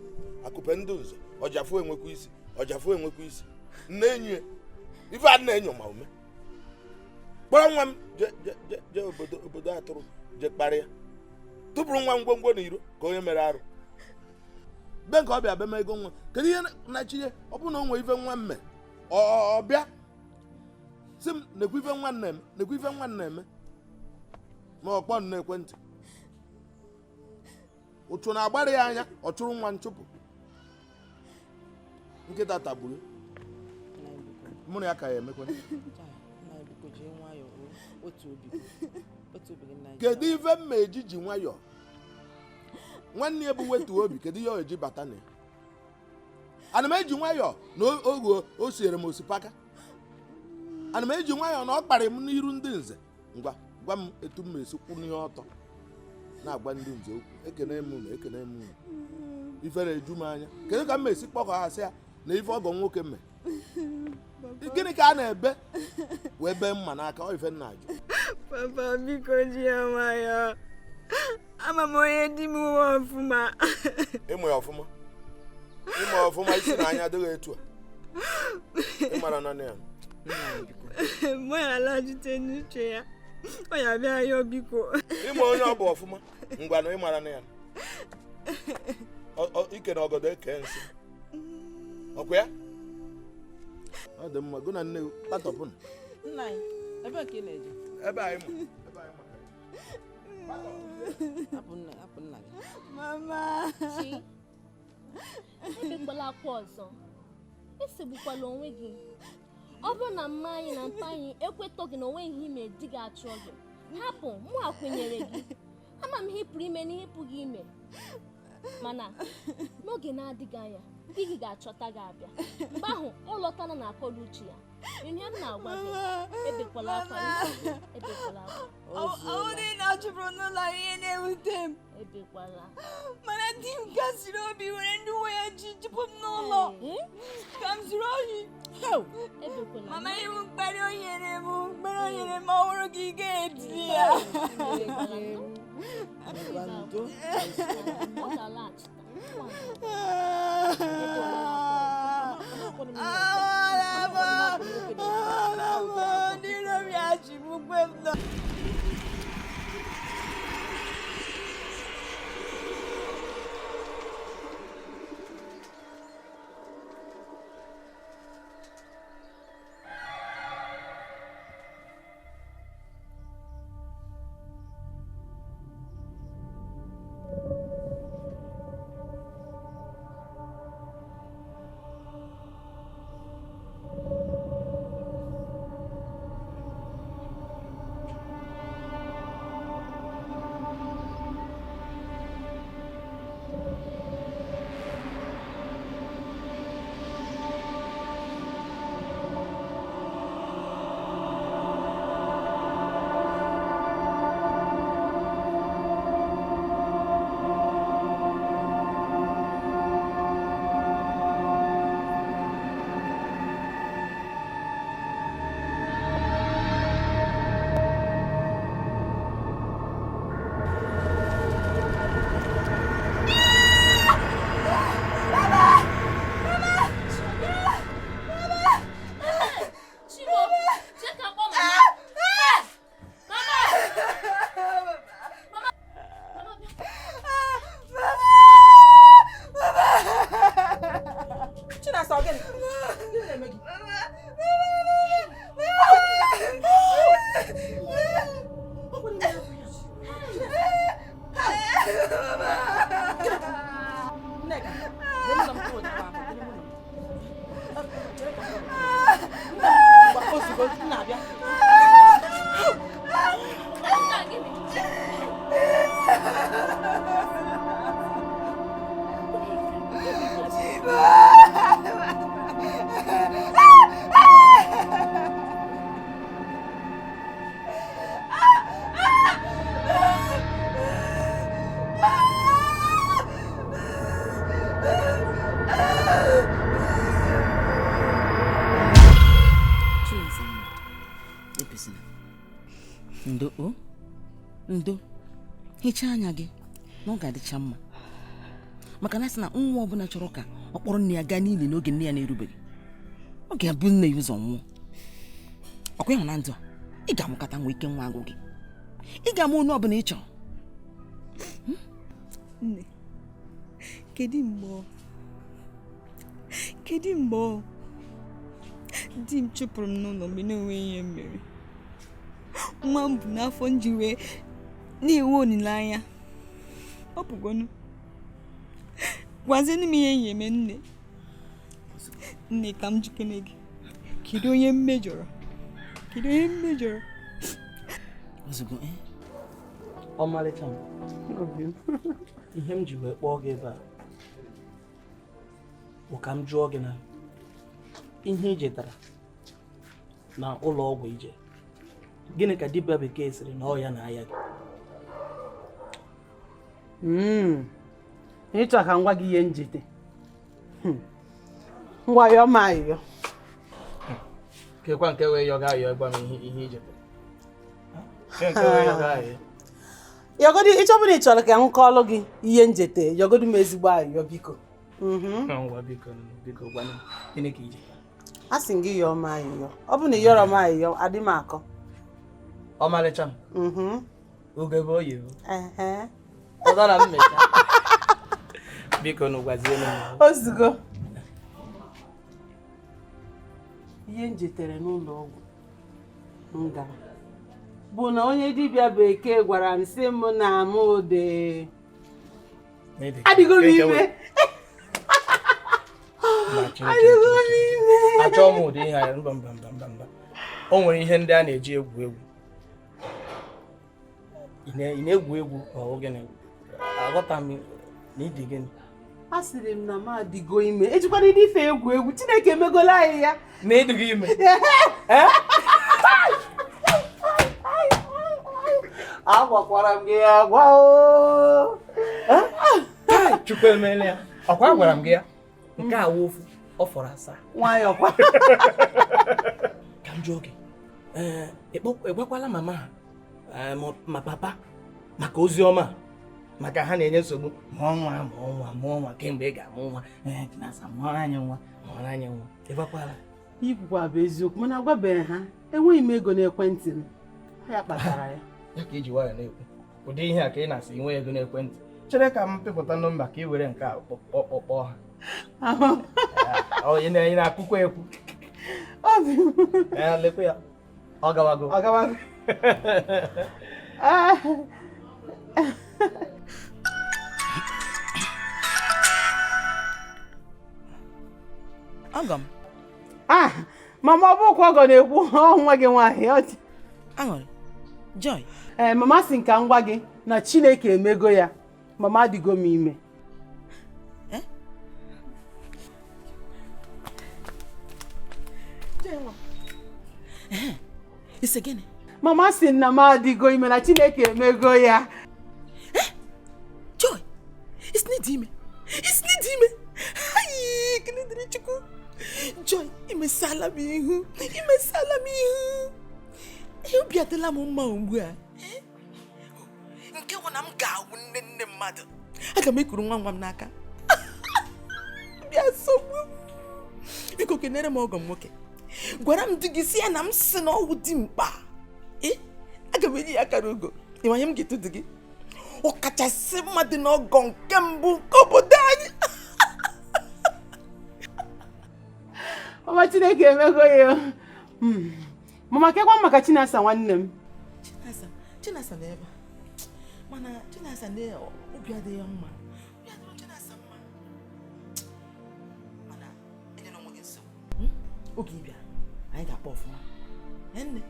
[SPEAKER 15] akụpe ndụ nze ọjafụ enwekwa isi ọjafụ enwekwa isi nne enyi ya ife a na-enyo ma ume kpọrọ nwa m je je je obodo obodo atụrụ je kparịa tụpụrụ nwa m ngwongwo n'iro ka onye mere arụ be nke ọ bịa bịa ma ego nwa kedu ihe na-achịnye ọ bụrụ na o nwee ife nwa mme ọ bịa sị m nekwa ife nwa na-eme nekwa ife nwa na-eme ma ọ kpọọ m n'ekwentị ụchụ na-agbara ya anya ọ chụrụ nwa nchụpụ nkịta tagburu mụ na ya ka ya emekwa. Kedu ife mma eji ji nwayọọ nwanne ya bụ wetuo obi kedu ihe ọ eji bata na ya ana m eji nwayọọ na oge o siere m osikapa ana m eji nwayọọ na ọ kparị m n'iru ndị nze ngwa gwa m etu m esi kwụ n'ihe ọtọ na-agwa ndị nze okwu ekene m unu ekene m unu ifere eju m anya kedu ka m esi kpọkọ ha sị ya na ife ọgọ nwoke mme gịnị ka a na-ebe wee bee mma n'aka ọ ife nna ajụ.
[SPEAKER 5] Papa biko ji ya nwayọọ ama m onye di m nwe ọfụma.
[SPEAKER 15] Ịmụ ya ọfụma ịmụ ya ọfụma isi na anya adịghị etu a ịmara naanị ya
[SPEAKER 5] mụ ya alachite n'uche ya ọ ya bịa ya biko.
[SPEAKER 15] Ịmụ onye ọ bụ ọfụma ngwanụ ịmara na ya ike na ọgọdọ eke nsị ọkwa ya ọ dị mma gụ na nne kpatọpụnụ.
[SPEAKER 6] Nna anyị ebe ka ị na-eje?
[SPEAKER 15] Ebe anyị ma
[SPEAKER 6] hapụ nna hapụ nna gị.
[SPEAKER 5] Mama
[SPEAKER 2] chi ebekwala akwa ọzọ esogbukwala onwe gị ọ bụrụ na mma anyị na mpa anyị ekwetọ gị na onwe ihe ime di gị achụọ gị hapụ mụ akwenyere gị ama m ihe ị pụrụ ime na ihe pụghị ime mana n'oge na-adịghị anya di gị ga-achọta gị abịa mgbe ahụ ọ lọtana na akọla uche ya ihe m na-agwa gị ebekwala akwa ebekwala akwa.
[SPEAKER 5] Ọ bụrụ na ọ chụpụrụ n'ụlọ ihe na-ewute m
[SPEAKER 2] ebekwala
[SPEAKER 5] mana di m kasiri obi were ndị uwe ya ji chụpụ m n'ụlọ ka m zuru ohi. Mama iwu mkparị o nyere m mkparị o nyere m ọhụrụ gị ga-edili ya.
[SPEAKER 1] Ndo, hichaa anya gị na ọ ga-adịcha mma, maka na sị na nwa ọbụla chọrọ ka ọ kpọrọ nne ya gaa n'ili n'oge nne ya na-erubeghị, ọ ga-abụ nne ya ụzọ nwụọ. Ọkwa ịhụ na ndụ a, ị ga-amụkata nwa ike nwa agwụ gị, ị ga-amụ onye ọbụla ị chọrọ.
[SPEAKER 5] Nne, kedu mgbe di m chụpụrụ m n'ụlọ mgbe na-enweghị ihe mere? Nwa m bụ n'afọ m ji wee na-enwe olileanya. Ọ pụgonu, gwazienụ m ihe m eme. Nne, nne, ka m jikere gị. Kedu onye m mejọrọ? Kedu onye m mejọrọ?
[SPEAKER 1] Ozugbo
[SPEAKER 9] ọmalịcha m, ihe m ji wee kpọọ gị ebe a bụ ka m jụọ gị na ihe ijetara na ụlọ ọgwụ ije, gịnị ka dibịa bekee sịrị na ọ ya na-aya gị?
[SPEAKER 6] Ịchọ ka m gwa gị ihe njite. Ngwa yọọ m ayịyọ.
[SPEAKER 9] Kekwa nke wee yọga ayọ gwa m ihe ijetara. Nke wee yọga ayọ.
[SPEAKER 6] Yọgodi, ịchọbụla ị chọrọ ka m kọọlụ gị ihe njete, yọgodi m ezigbo ayịyọ biko.
[SPEAKER 9] Ngwa biko, biko gwa m gịnị ka ijetara?
[SPEAKER 6] A sị m gị yọọ m ayịyọ. Ọ bụ na ị yọrọ m ayịyọ, adị m akọ.
[SPEAKER 9] Ọmalịcha m. Ugebe oyibo. Ọdara m mecha. Biko nụ gwazienụ m.
[SPEAKER 6] Ozugbo. Ihe m jetere n'ụlọ ọgwụ m gara bụ na onye dibịa bekee gwara m sị m na m dị adịgo m ime. Adịgo m ime.
[SPEAKER 9] Achọọ m ụdị ihe a, mba mba mba mba mba. O nwere ihe ndị a na-eji egwu egwu. Ị na-egwu egwu ọ gịnị? Aghọta m na ịdị gịnị?
[SPEAKER 6] A sịrị m na m adịgo ime. Ejikwana ịdị ife egwu egwu. Chineke emegola anyị ya.
[SPEAKER 9] Na ịdịgo ime? Agwakwara m gị agwa o. Chukwu emeela ya. Ọkwa agwara m gị ya. Nke a wụ ofu, ọ fọrọ asaa.
[SPEAKER 6] Nwayọọ kwa.
[SPEAKER 9] Ka m jụọ gị, ị gwakwala mama ha ma papa maka ozi ọma, maka ha na-enye nsogbu mụọ nwa mụọ nwa mụọ nwa kemgbe ị ga-amụ nwa, Chinasa mụọrọ anyị nwa mụọrọ anyị nwa. Ị gwakwala?
[SPEAKER 6] Ikwukwa bụ eziokwu, mana agwabeghị ha. Enweghị m ego n'ekwentị m, ya kpatara ya.
[SPEAKER 9] Ya ka iji nwayọọ na-ekwu ụdị ihe a ka ị na-asị inwe ego n'ekwentị. Chere ka m pịpụta nọmba ka ị were nke a kpọọ ha. Ị na-akwụkwọ ekwu. Lekwa ya, ọ gawago.
[SPEAKER 6] Ọ gawago.
[SPEAKER 1] Ọgọ m.
[SPEAKER 6] Mama, ọ bụkwa ọgọ na-ekwu, ọ nwa gị nwaanyị.
[SPEAKER 1] Aṅụrị, Joy.
[SPEAKER 6] Ee, mama sị nka ngwa gị na Chineke emego ya. Mama adịgo m ime.
[SPEAKER 1] Ise gịnị?
[SPEAKER 6] Mama sị na m adịgo ime na Chineke emego ya.
[SPEAKER 1] Joy, isi n'ịdị ime. Isi n'ịdị ime. Ayi, ekele dịrị Chukwu. Joy, imesala m ihu. Imesala m ihu. Obi adịla m mma ugbu a. Nke wụ na m ga-awụ nne nne mmadụ. Aga m ekuru nwa nwa m n'aka. Bịa sogbu m. Biko kenere m ọgọ m nwoke. Gwara m di gị si ya na m si na ọwụ dị mkpa. Aga m enye ya akara ugo. Ịmanye m ga-eto di gị. Ọkachasị mmadụ n'ọgọ nke mbụ nke obodo anyị.
[SPEAKER 6] Mama, Chineke emego ya. Mama, kekwa maka Chinasa nwanne m.
[SPEAKER 1] Chinasa na ebe a. Mana Chinasa na obi adịghị mma. Obi adịghị Chinasa mma. Mana enyela onwe gị nsogbu. Oge ị bịara, anyị ga-akpọ ọfụma. Nne.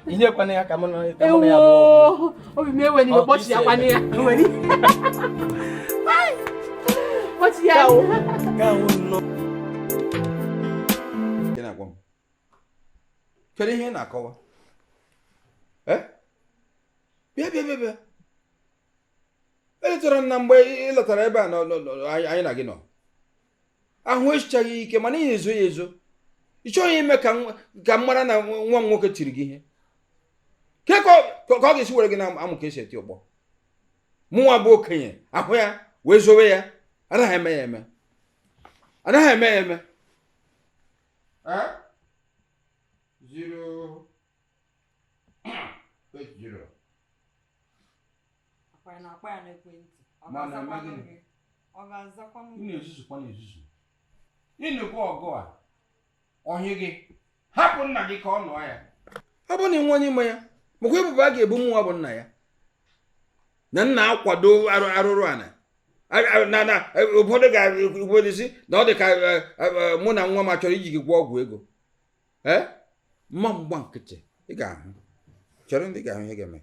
[SPEAKER 9] Inyekwana ya ka mụ na ya bụ.
[SPEAKER 6] Obi m ewe n'iwe, kpọchi ya kwana ya. Kpọchi ya.
[SPEAKER 4] Kedu ihe ị na-akọwa? Bịa bịa bịa bịa. Eletara m na mgbe ị lọtara ebe a anyị na gị nọ. Ahụ echichaghị ike mana ị na-ezo ya ezo. Ị chọghị ime ka m mara na nwa m nwoke tiri gị ihe. Ke ka ọ ga-esi were gị na amụ ka esi eti ọkpọ. Mụnwa bụ okenye ahụ ya wee zowe ya. Anaghị eme ya eme. Anaghị eme ya eme. 0 8 0. Ị na-ezuzukwa na-ezuzu. Ịnụkwa ọgụ a ọhị gị hapụ nna gị ka ọ nụọ ya. Ọ bụrụ na ị nwe onye ime ya makwa ebubo a ga-ebu mụnwa bụ nna ya na nna akwado arụrụ ana na ụfọdụ ga-ekwusi na ọ dị ka mụ na nwa m achọrọ iji gị gwọọ ọgwụ ego. Ee, mma mgba nkịtị ị ga-ahụ. Chere ndị ga-ahụ ihe ga-eme.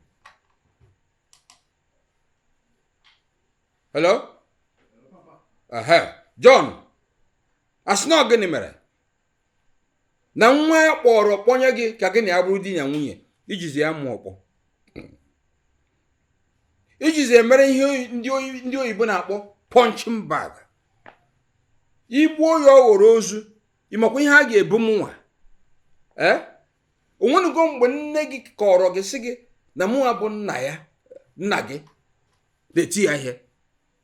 [SPEAKER 4] Hello? John, asị na ọ gịnị mere na nwa ya kpọrọ kpọnye gị ka gị na ya bụrụ di na nwunye ijizi ya mụọ ọkpọ, ijizi emere ihe ndị oyibo na-akpọ punching bag. Igbuo ya ọ ghọrọ ozu. Ịmakwa ihe a ga-ebu m nwa? Ee, onwenugo mgbe nne gị kọrọ gị sị gị na mụnwa bụ nna ya, nna gị na-eti ya ihe.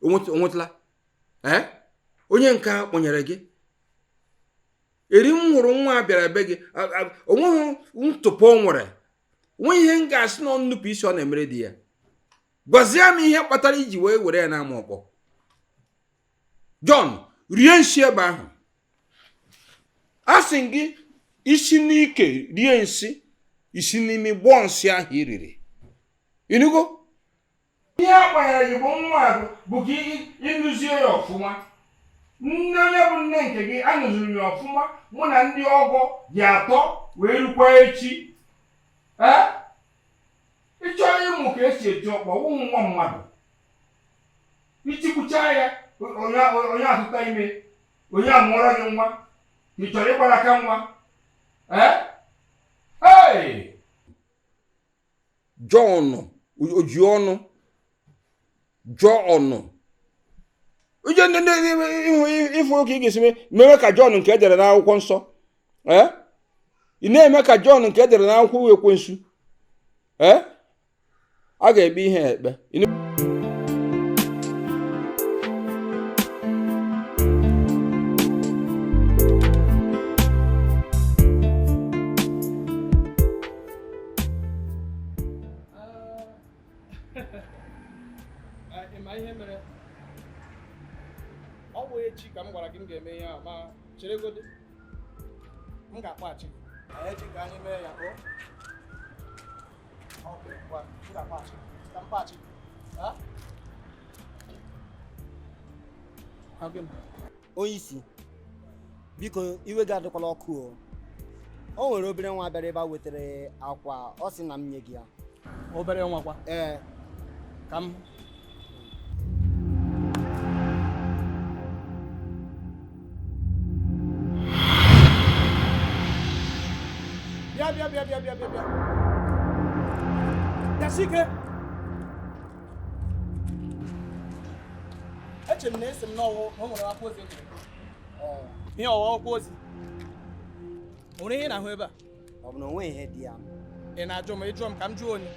[SPEAKER 4] Onwetala? Ee, onye nke a kpọnyere gị eri m hụrụ nwa bịara be gị onweghị ntụpọ o nwere, onweghị ihe m ga-asị na nnupụ isi ọ na-emere di ya. Gwazie m ihe kpatara iji wee were ya na-ama ọkpọ. John, rie nsi ebe ahụ. A sị gị isi n'ike rie nsị, isi n'imi gbọọ nsị ahụ i riri. Ịnụgo? Ihe a kpanyere gị bụ nwa bụ ka ịnụzie ya ọfụma. Nne onye bụ nne nke gị anụziri ya ọfụma. Mụ na ndị ọgọ dị atọ wee rukwa echi. Ee, ị chọrọ ịmụ ka esi eti ọkpọ ụmụ nwa mmadụ, itigbucha ya onye atụta ime, onye amụọrọ gị nwa. Ị chọrọ ịgbara aka nwa? Ee, John oji ọnụ John ije ndị ịfụ ka ị ga-esi mewe ka John nke edere n'akwụkwọ nsọ. Ee, ị na-eme ka John nke edere n'akwụkwọ ekwensu. Ee, a ga-ekpe ihe ekpe.
[SPEAKER 7] Ọ bụ echi ka m gwara gị m ga-eme ihe a, ma cheregodi m ga-akpọghachi gị. Echi ka anyị mee ya.
[SPEAKER 3] Onye isi, biko iwe gị adịkwala ọkụ o. O nwere obere nwa bịara ebe a wetara akwa, ọ sị na m nye gị ya.
[SPEAKER 7] Obere nwa kwa?
[SPEAKER 3] Ee.
[SPEAKER 7] Ka m bịa bịa bịa bịa bịa bịa bịa bịasike. Eche m na esi m n'ọwụ na o nwere akwụkwọ ozi enyere ihe ọwa akwụkwọ ozi. O nwere ihe ị na-ahụ ebe a?
[SPEAKER 3] Ọ bụ na onwe ihe dị ya.
[SPEAKER 7] Ị na-ajụ m? Ịjụọ m ka m jụọ onye.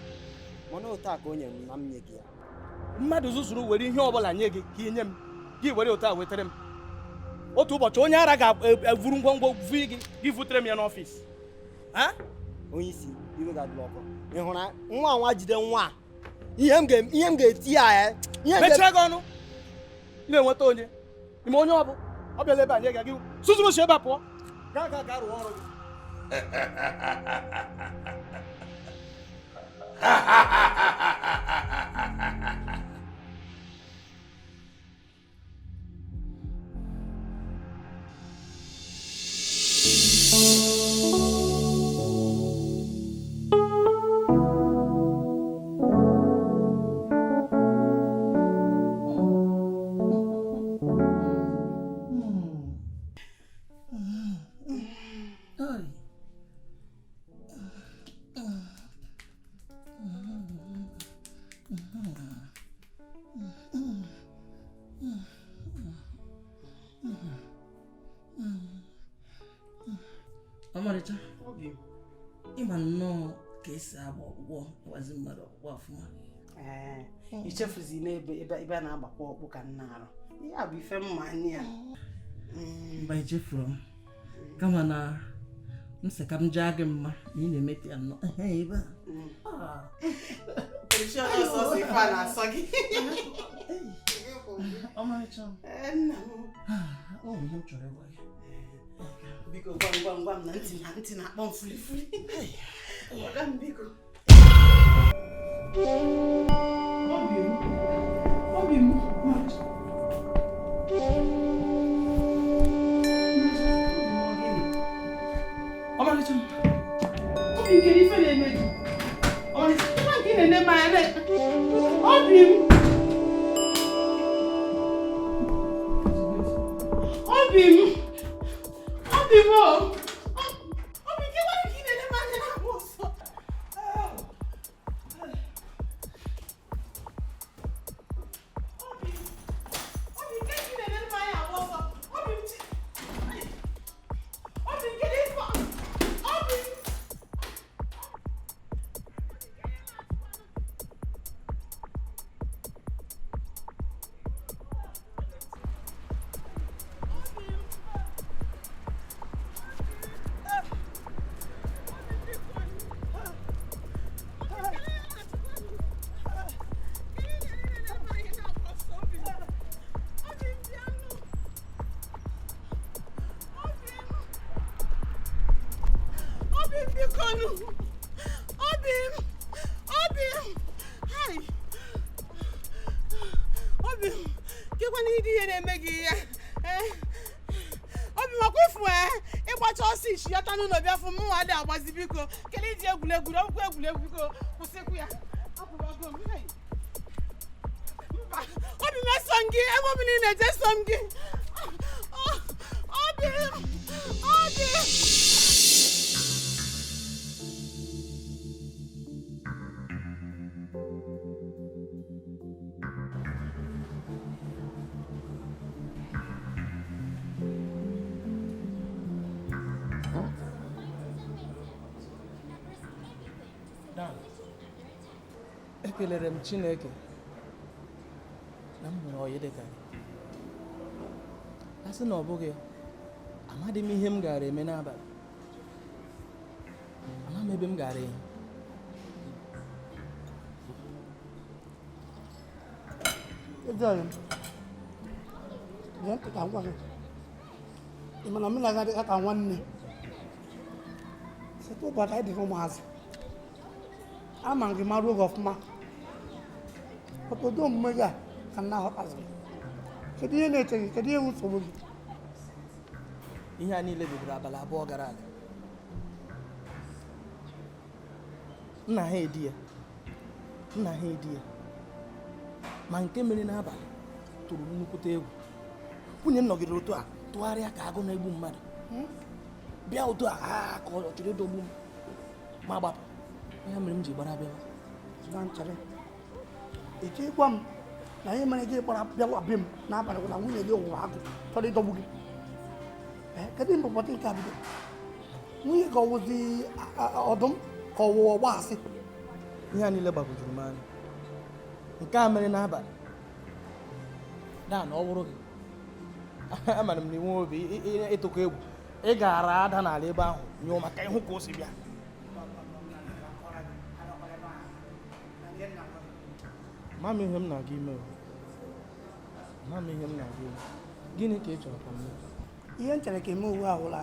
[SPEAKER 3] Mana otu a ka o nyere m na m nye gị ya.
[SPEAKER 7] Mmadụ zuzuru were ihe ọbụla nye gị ka ị nye m, gị were otu a wetere m. Otu ụbọchị onye ara ga-evuru ngwongwo vu gị, gị vutere m ya n'ọfịs.
[SPEAKER 3] Onye isi, iwe ga-adịla ọkụ. Ị hụrụ nwa nwa jide nwa ihe m ga-eti ya.
[SPEAKER 7] Mechie gị ọnụ. Ị na-enweta onye ime onye ọ bụ ọ bịala ebe a nye gị gị suzuru si ebe a pụọ. Gaa gaa gaa rụọ ọrụ gị.
[SPEAKER 9] Ọmarịcha, ịma nnọọ ka esi agba ọkpụkpọ, gwazi mmadụ ọkpụkpọ ọfụma.
[SPEAKER 6] Ee, ichefuzi n'ebe ebe ebe a na-agbakwa ọkpụ ka m na-arụ ya bụ ife mma anya ya.
[SPEAKER 9] Mba, echefuru m, kama na m sị ka m jaa gị mma na ị na-emete ya nnọọ. Ehe, ebe a.
[SPEAKER 6] Sọsọ ife a na-asọ gị.
[SPEAKER 9] Ọmarịcha m.
[SPEAKER 6] Ee, nna m.
[SPEAKER 9] Ọ bụ ihe m chọrọ ịgwa gị.
[SPEAKER 6] Biko, gwa m, gwa m, gwa m, na ntị na ntị na-akpọ m fulifuli. Gwa m, biko.
[SPEAKER 9] Obi m, obi m, ọmarịcha. Ọmarịcha m.
[SPEAKER 6] Obi m, kedu ife na-eme gị? Ọmarịcha, nwa nke ị na-ene m anya obi m. Obi m. Obi m o. Obi nke nwa nke ị na-ene m anya na-agba ọsọ. Obi nke ị na-ene m anya agba ọsọ. Obi m chi. Obi m, kedu ife? Obi m. Obi m, biko nụ. Obi m, obi m, hai. Obi m, kekwana ịdị ihe na-eme gị ya. Ee, obi m, ọkwa ifu, ee, ịgbacha ọsọ ishi ya n'ụlọ bịa fụ m nwa adị agbazi. Biko, kedu iji egwuregwu ọgwụkwọ egwuregwu? Biko kwụsịkwu ya. Akwụbago m. Hai. Mba, obi m, eso m gị ebe ọ bụla ị na-eje, so m gị. Obi m, obi m.
[SPEAKER 9] Dan, ekelere m Chineke na m nwere ọyị dịka gị. A sị na ọ bụghị ya, amadị m ihe m gaara eme n'abalị, ama m ebe m gaara ehi.
[SPEAKER 16] Ezi ọyị m, gee ntị ka m gwa gị. Ị ma na mụ na gị adịghị ka nwanne site ụbọchị anyị dịghị ụmụazị. Ama m gị mara oge ọfụma. Obodo omume gị a ka m na-aghọtazi. Kedu ihe na-eche gị? Kedu ihe bụ nsogbu gị?
[SPEAKER 9] Ihe a niile bidoro abalị 2 gara aga. Nna ha edi ya, nna ha edi ya, ma nke mere n'abalị tụrụ m nnukwute egwu. Nwunye m nọgidere otu a tụgharịa ka agụ na-egbu mmadụ, bịa otu a ha ka ọ chọrọ ịdọgbu m, ma gbapụ. Ya mere m ji gbara bịawa.
[SPEAKER 16] Na nchere, ị chọ ịgwa m na ihe mere gị gbara bịawa be m n'abalị bụ na nwunye gị wụrụ agụ chọrọ ịdọgbu gị? Ee, kedu mgbe ụbọchị nke a bido? Nwunye gị ọwụzi ọdụm ka ọ wụ ọgba asị?
[SPEAKER 9] Ihe a niile gbagwojuru m anya. Nke a mere n'abalị daa na ọ wụrụ gị, amara m na inwe obi ịtụkọ egwu, ị gaara ada n'ala ebe ahụ nyụọ maka ịhụ ka o si bịa. Ama m ihe m na-aga ime o. Ama m ihe m na-aga ime. Gịnị ka ị chọrọ ka m mee?
[SPEAKER 16] Ihe m chere ka eme uwe awụla,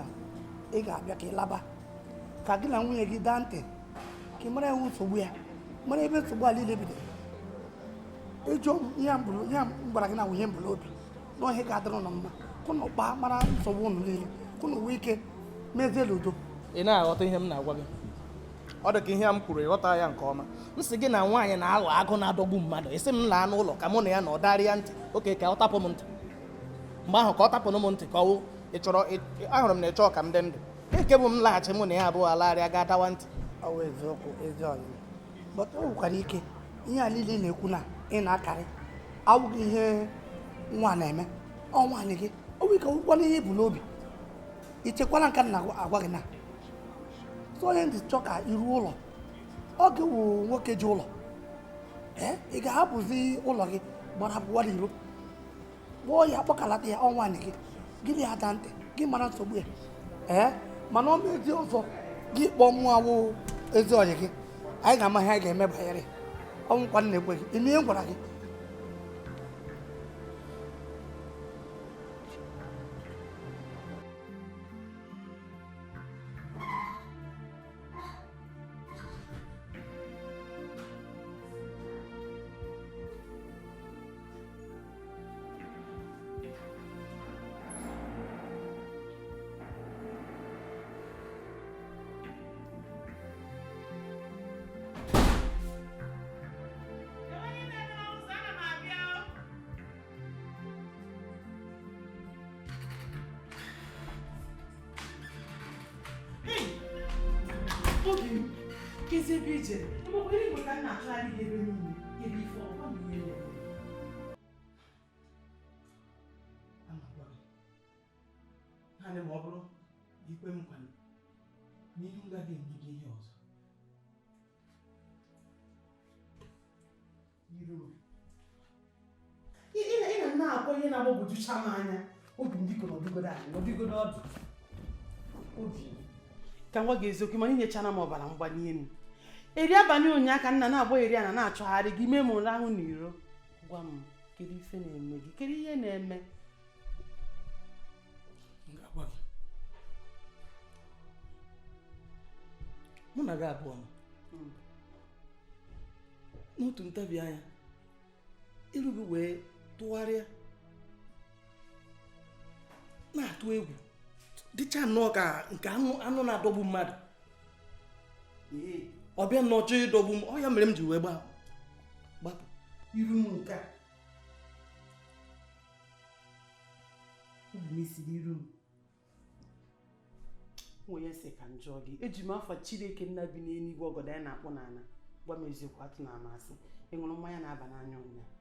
[SPEAKER 16] ị ga-abịa ka ị laba ka gị na nwunye gị daa ntị, ka ị mara ewu nsogbu ya, mara ebe nsogbu a niile bidoro. Ịjụ m ihe a m buru, ihe a m gwara gị na nwunye m buru obi na ihe ga-adịrị ụnụ mma, ka ụnụ kpaa mara nsogbu ụnụ niile, ka ụnụ nwee ike mezie n'udo.
[SPEAKER 9] Ị na-aghọta ihe m na-agwa gị? Ọ dị ka ihe a m kwuru, ịghọta ya nke ọma. M sị gị na nwaanyị na-aghọ agụ na-adọgbu mmadụ, ị sị m laa n'ụlọ ka mụ na ya na ọ darịa ntị. Oke, ka ọ tapụ m ntị mgbe ahụ, ka ọ tapụnụ m ntị, ka ọ wụ ị chọrọ ahụrụ m na ị chọọ ka m dị ndụ nke bụ m laghachi, mụ na ya abụọ alagharịa gaa dawa ntị.
[SPEAKER 16] Ọ bụ eziokwu, ezi ọyị, but o nwekwara ike ihe a niile ị na-ekwu na ị na-akarị awụghị ihe nwa na-eme. Ọ nwaanyị gị, o nwere ike wụkwana ihe i bu n'obi. I chekwala nke m na-agwa gị na So onye ndị chọ ka iru ụlọ ọ gị wụ nwoke ji ụlọ. Ee, ị ga-ahapụzi ụlọ gị gbara pụwa n'iro, kpọọ ya, kpọkalata ya, ọnwa gị gịnị ya da ntị gị mara nsogbu ya. Ee, mana ọ mezi ọzọ gị kpọọ mụ awụ ezi ọyị gị, anyị ga-ama ihe anyị ga-eme banyere ya. Ọnwụkwa nna ekwe gị ịnụ ihe m gwara gị.
[SPEAKER 6] Kezi ebe ijere mgbe igwe ka m na-achọgharị gị ebe niile, kedu ife ọgwa m ihe na-eme?
[SPEAKER 9] Naanị ma ọ bụrụ na ikwe m nkwa n'ihu m gaghị eme gị ihe ọzọ.
[SPEAKER 6] Ị na-akpọ ihe na-agbagwojucha m anya, obi m biko nọdụgodo anyị nọdụgodo ọdụ obi ka m gwa gị eziokwu, mana inyechana m ọbara mgbali elu. Eri abalị ụnyaahụ ka nna na-agba eri ana na-achọgharị gị mee m rahụ n'iro. Gwa m kedu ife na-eme gị, kedu ihe na-eme?
[SPEAKER 9] Mụ na gị abụọ nọ n'otu ntabi anya, iru gị wee tụgharịa na-atụ egwu dịcha nnọọ ka nke anụ na-adọgbu mmadụ. Ọ bịa nnọọ chọọ ịdọgbu m, ọ ya mere m ji wee gbapụ.
[SPEAKER 6] Iru m nke a obi m isiri iru m onye sị ka m jụọ gị, eji m afa Chineke nna bi n'eluigwe ọgọdọ anyị na-akpụ n'ala, gwa m eziokwu, atụ na amasị ị ṅụrụ mmanya na-aba n'anya ụnyaahụ?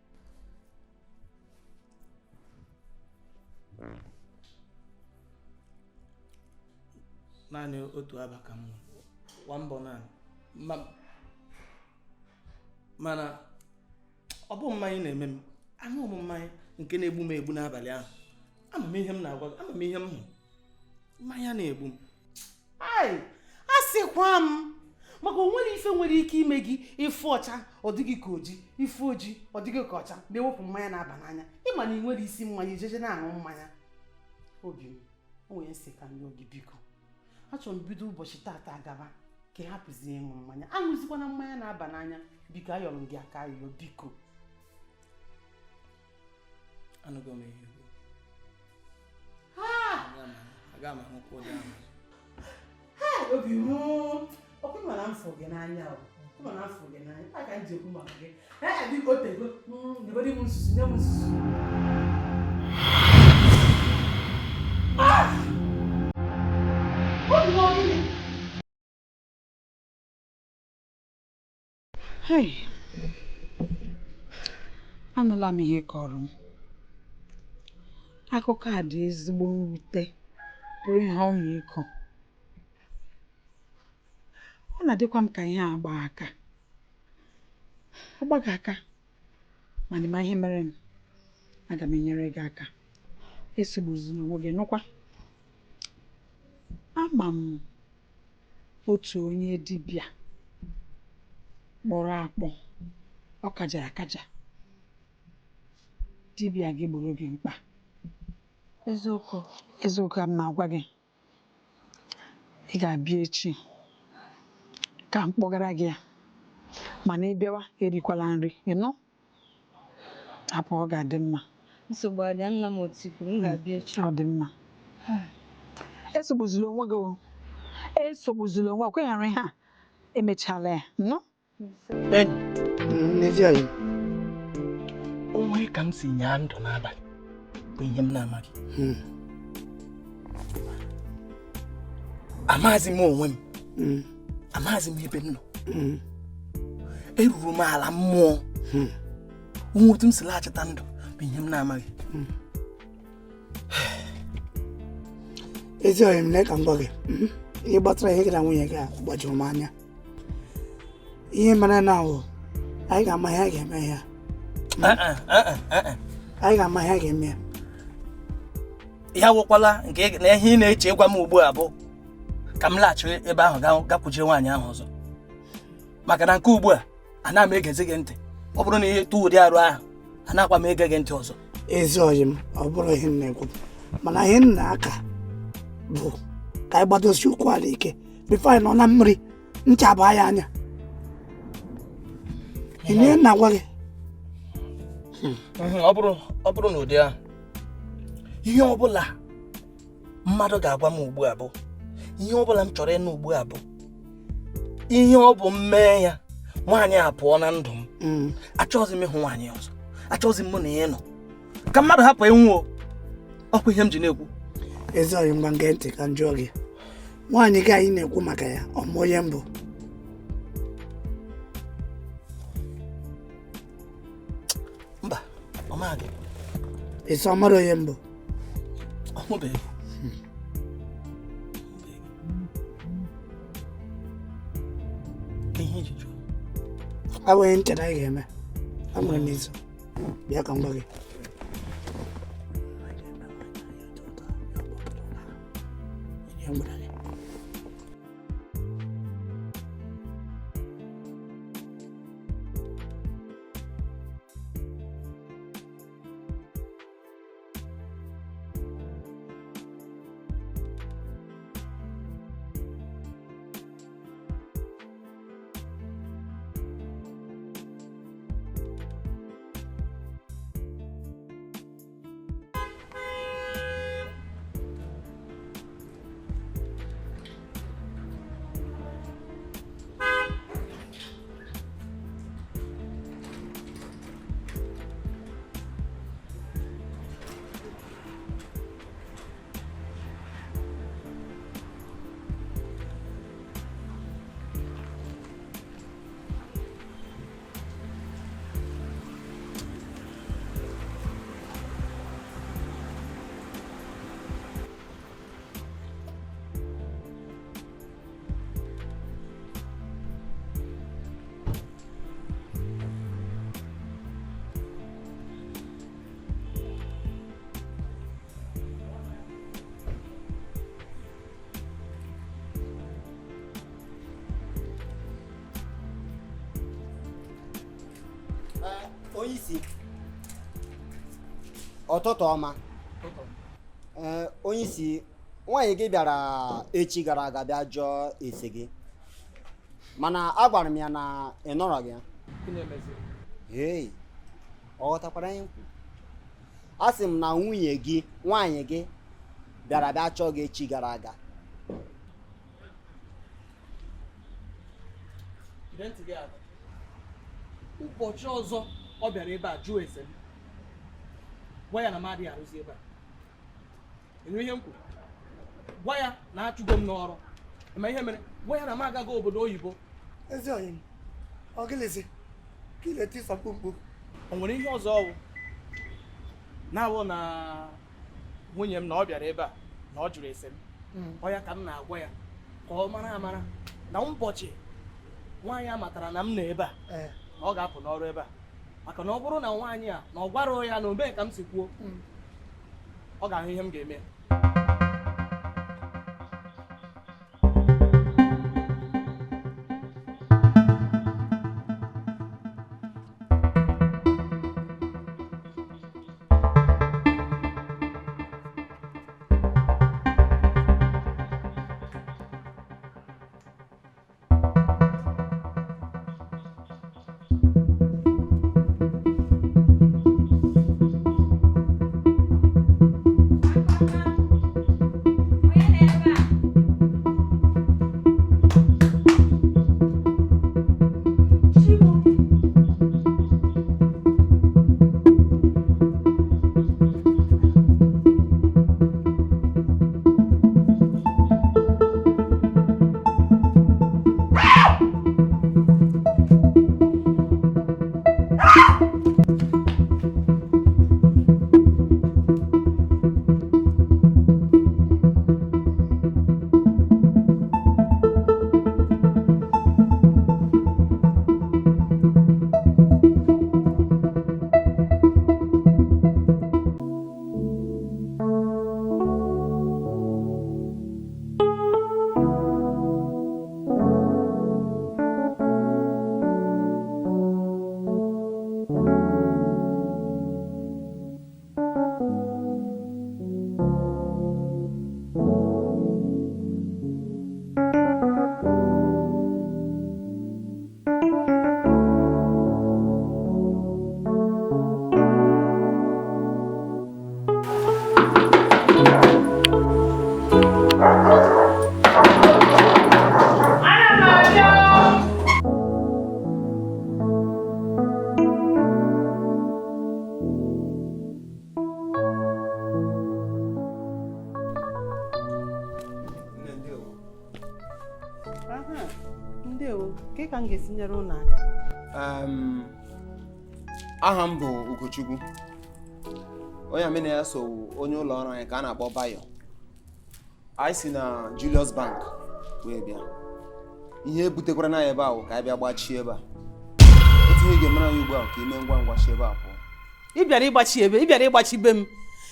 [SPEAKER 9] Naanị otu aba ka m ṅụrụ, kwa mbọ naanị, mana ọ bụ mmanya na-eme m, aṅụ m mmanya nke na-egbu m egbu n'abalị ahụ. Ama m ihe m na-agwa gị, ama m ihe m hụrụ, mmanya na-egbu m.
[SPEAKER 6] Ai, a sịkwa m maka o nwere ife nwere ike ime gị ife ọcha ọ dịghị ka oji, ife oji ọ dịghị ka ọcha, na-ewepụ mmanya na-aba n'anya. Ịma na ị nwere isi mmanya ijeje na-aṅụ mmanya. Obi m, o nwere nsị ka ndị oge biko, achọrọ m bido ụbọchị taata gaba ka ị hapụzie ịṅụ mmanya, aṅụzikwana mmanya na-aba n'anya. Biko ayọrọ m gị aka ayọ, biko.
[SPEAKER 9] Anụgo m ihe ikwu. Aga m ahụkwa ụdị ahụ.
[SPEAKER 6] Obi m, ọkwa ịma na m fụ gị n'anya, ọkwa na m fụ gị n'anya, a ka m ji ekwu maka gị. Ee, biko tego, nyegodi m nsusu, nye m nsusu. Obi m, ọ gịnị?
[SPEAKER 17] Hey, anụla m ihe kọrọ m. Akụkọ a dị ezigbo mwute, bụrụ ihe ọmịiko. Ọ na-adịkwa m ka ihe a gba aka. Ọ gbaghị aka, mana ịma ihe mere m, aga m enyere gị aka. Esogbuzina onwe gị, nụkwa. Ama m otu onye dibịa kpọrọ akpọ, ọ kajara akaja. Dibịa gị gburu gị mkpa.
[SPEAKER 12] Eziokwu.
[SPEAKER 17] Eziokwu ka m na-agwa gị. Ị ga-abịa echi ka m kpọgara gị ya, mana ị bịawa erikwala nri, ị nụ? Hapụ, ọ ga-adị mma.
[SPEAKER 12] Nsogbu adị, nna m otu kwuru, m ga-abịa echi.
[SPEAKER 17] Ọ dị mma. Esogbuzila onwe gị o. Esogbuzila onwe gị, kweghara ihe a emechala ya, nụ?
[SPEAKER 9] Enyi, onwe ka m si nyaa ndụ n'abalị bụ ihe m na-amaghị. Amaghịzi m onwe m, amaghịzi m ebe m nọ. Eruru m ala mmụọ. Onwe otu m si laghachita ndụ bụ ihe m na-amaghị.
[SPEAKER 16] Ezi ọyị m, lee ka m gwa gị, Ihe gbasara ihe gị na nwunye gị a gbajuru m anya. Ihe mere na awụ, anyị ga-ama ihe anyị ga-eme ya. Anyị ga-ama ihe anyị ga-eme ya.
[SPEAKER 9] Ya wụkwala nke na ihe ị na-eche ịgwa m ugbu a bụ ka m laghachi ebe ahụ gakwujie nwaanyị ahụ ọzọ, maka na nke ugbu a ana m egezi gị ntị. Ọ bụrụ na ihe tụ ụdị arụ ahụ, anakwa m ege gị ntị ọzọ.
[SPEAKER 16] Ezi ọyị m, ọ bụrụ ihe m na-ekwu, mana ihe m na-aka bụ ka anyị gbadosi ụkwụ ala ike bifo anyị nọ na mmiri ncha baa ya anya. Ị na ihe m na-agwa gị?
[SPEAKER 9] Ọ bụrụ na ụdị ahụ, ihe ọbụla mmadụ ga-agwa m ugbu a bụ ihe ọbụla m chọrọ ịnụ ugbu a bụ ihe ọ bụ mmee ya, nwaanyị a pụọ na ndụ m. Achọghịzi m ịhụ nwaanyị ọzọ, achọghịzi m mụ na ya nọ, ka mmadụ hapụ ịnwụ. Ọkwa ihe m ji na-ekwu.
[SPEAKER 16] Ezi ọyị, ngwa ngee ntị ka m jụọ gị, nwaanyị gị anyị na-ekwu maka ya, ọ ma onye mbụ?
[SPEAKER 9] Mba, ọ maghị.
[SPEAKER 16] Ị sị ọ mara onye mbụ?
[SPEAKER 9] Ọ hụbeghị. Ka ihe iji jụọ.
[SPEAKER 16] Abụghị nchere anyị ga-eme. Amụrụ m izu. Bịa ka m gwa gị. Ihe m gwara gị.
[SPEAKER 18] Onye isi, ụtụtụ ọma. Ee, onye isi, nwaanyị gị bịara echi gara aga bịa jụọ ese gị, mana agwara m ya na ị nọrọ gị. Ee, ọ ghọtakwara ihe m kwuru? A sị m na nwunye gị, nwaanyị gị bịara bịa chọọ gị echi gara aga.
[SPEAKER 9] Ụbọchị ọzọ ọ bịara ebe a jụọ ese m, gwa ya na m adịghị arụzi ebe a. Ịnụ ihe m kwuru? Gwa ya na achụgo m n'ọrụ. Ma ihe mere, gwa ya na m agaghị obodo oyibo.
[SPEAKER 16] Ezi ọyị m, ọ gịlịsị ka ị na-etisa mkpumkpu?
[SPEAKER 9] O nwere ihe ọzọ ọwụ na-awụ na nwunye m na ọ bịara ebe a na ọ jụrụ ese m. Ọ ya ka m na-agwa ya ka ọ mara amara na ụbọchị nwaanyị a matara na m nọ ebe a na ọ ga-apụ n'ọrụ ebe a, maka na ọ bụrụ na nwaanyị a na ọ gwara ya na omee ka m si kwuo, ọ ga-ahụ ihe m ga-eme.
[SPEAKER 5] Thank you.
[SPEAKER 6] m ga-esi nyere unu aka?
[SPEAKER 19] Aha m bụ Ugochukwu. Onye amị na ya so onye ụlọ ọrụ anyị ka a na-akpọ Bayo. Anyị si na Julius Bank wee bịa. Ihe butekwara na ebe ahụ ka anyị bịa gbachie ebe a. Otu ihe ga-emere anyị ugbu a ka ime ngwa ngwa chi ebe a pụọ.
[SPEAKER 6] Ị bịara ịgbachi ebe, ị bịara ịgbachi be m.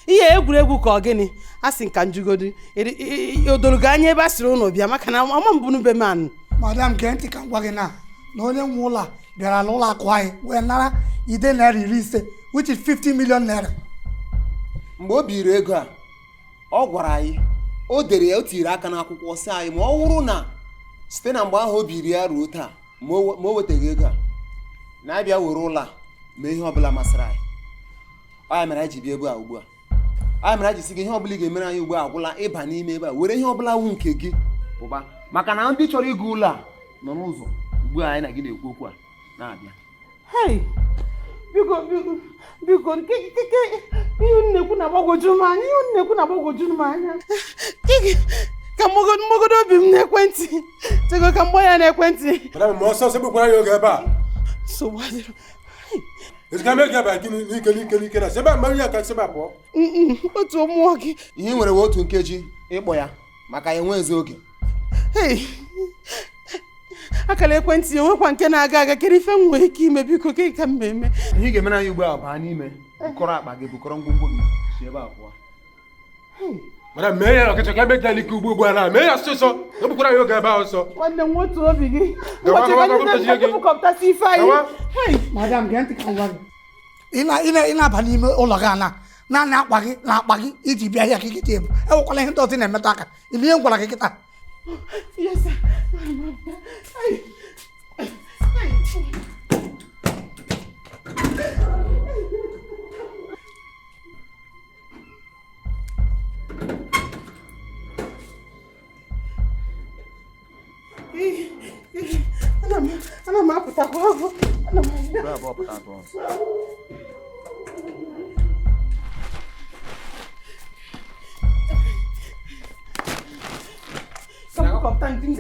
[SPEAKER 6] Ihe egwuregwu ka ọ gịnị? A sị nka njugodi. O doro gị anya ebe a sịrị ụnụ bịa maka na ama mbụ be m anụ.
[SPEAKER 16] Madam, gee ntị ka m gwa gị na onye nwe ụlọ a bịara n'ụlọ akụ anyị wee nara ide ₦50, which is 50 million naira.
[SPEAKER 19] Mgbe o biri ego a, ọ gwara anyị, o dere ya, o tiri aka n'akwụkwọ sị anyị ma ọ wụrụ na site na mgbe ahụ o biri ya ruo taa ma o wetaghị ego a, na anyị bịa were ụlọ a mee ihe ọbụla masịrị anyị. Ọ ya mere anyị ji bịa ebe a ugbu a. Ọ ya mere anyị ji sị gị ihe ọbụla ị ga-emere anyị ugbu a agwụla ịba n'ime ebe a were ihe ọbụla wụ nke gị pụba, maka na ndị chọrọ ịga ụlọ a nọ n'ụzọ ugbu a anyị na gị na-ekwu okwu a na-abịa.
[SPEAKER 6] Hey, biko biko biko, nke ihe unu na-ekwu na-agbagwoju m anya, ihe unu na-ekwu na-agbagwoju m anya. Ka mgbagodo obi m n'ekwentị, tego ka mgbọ ya n'ekwentị.
[SPEAKER 11] Madam, ma ọsọ ọsọ gbukwara ya oge ebe a.
[SPEAKER 6] Nsogbu adịrọ.
[SPEAKER 11] Ezika mee gị aba gị n'ike n'ike n'ike na sebe mmanụ ya ka sebe pụọ.
[SPEAKER 6] Otu mmụọ gị.
[SPEAKER 19] Ihe nwere otu nkeji ịkpọ ya maka ya enwe ezi oge.
[SPEAKER 6] Hey, akara ekwentị ya onwekwa nke na-aga aga, kedu ife m nwere ike ime biko ke ka m eme?
[SPEAKER 19] Ihe ị ga-emere anyị ugbu a baa n'ime, bukọrọ akpa gị, bukọrọ ngwongwo gị, si ebe a pụọ.
[SPEAKER 11] Madam, mee ya ọkịchọ ka ebe gị n'ike ugbu a na mee ya ọsịsọ, egbukwara ya oge ebe a ọsọ.
[SPEAKER 6] Nwanne m otu obi gị. Ụbọchị ife anyị.
[SPEAKER 16] Madam, gee ntị ka m gwa gị. Ị na-aba n'ime ụlọ gị ana naanị akwa gị na akpa gị iji bịa ahịa ka kịta ebu. Ewekwala ihe ndị ọzọ na-emetụ aka. Ilu ihe m gwara gị kịta.
[SPEAKER 6] Yes, sir. Ana m apụtakwa ọgụ. Ana m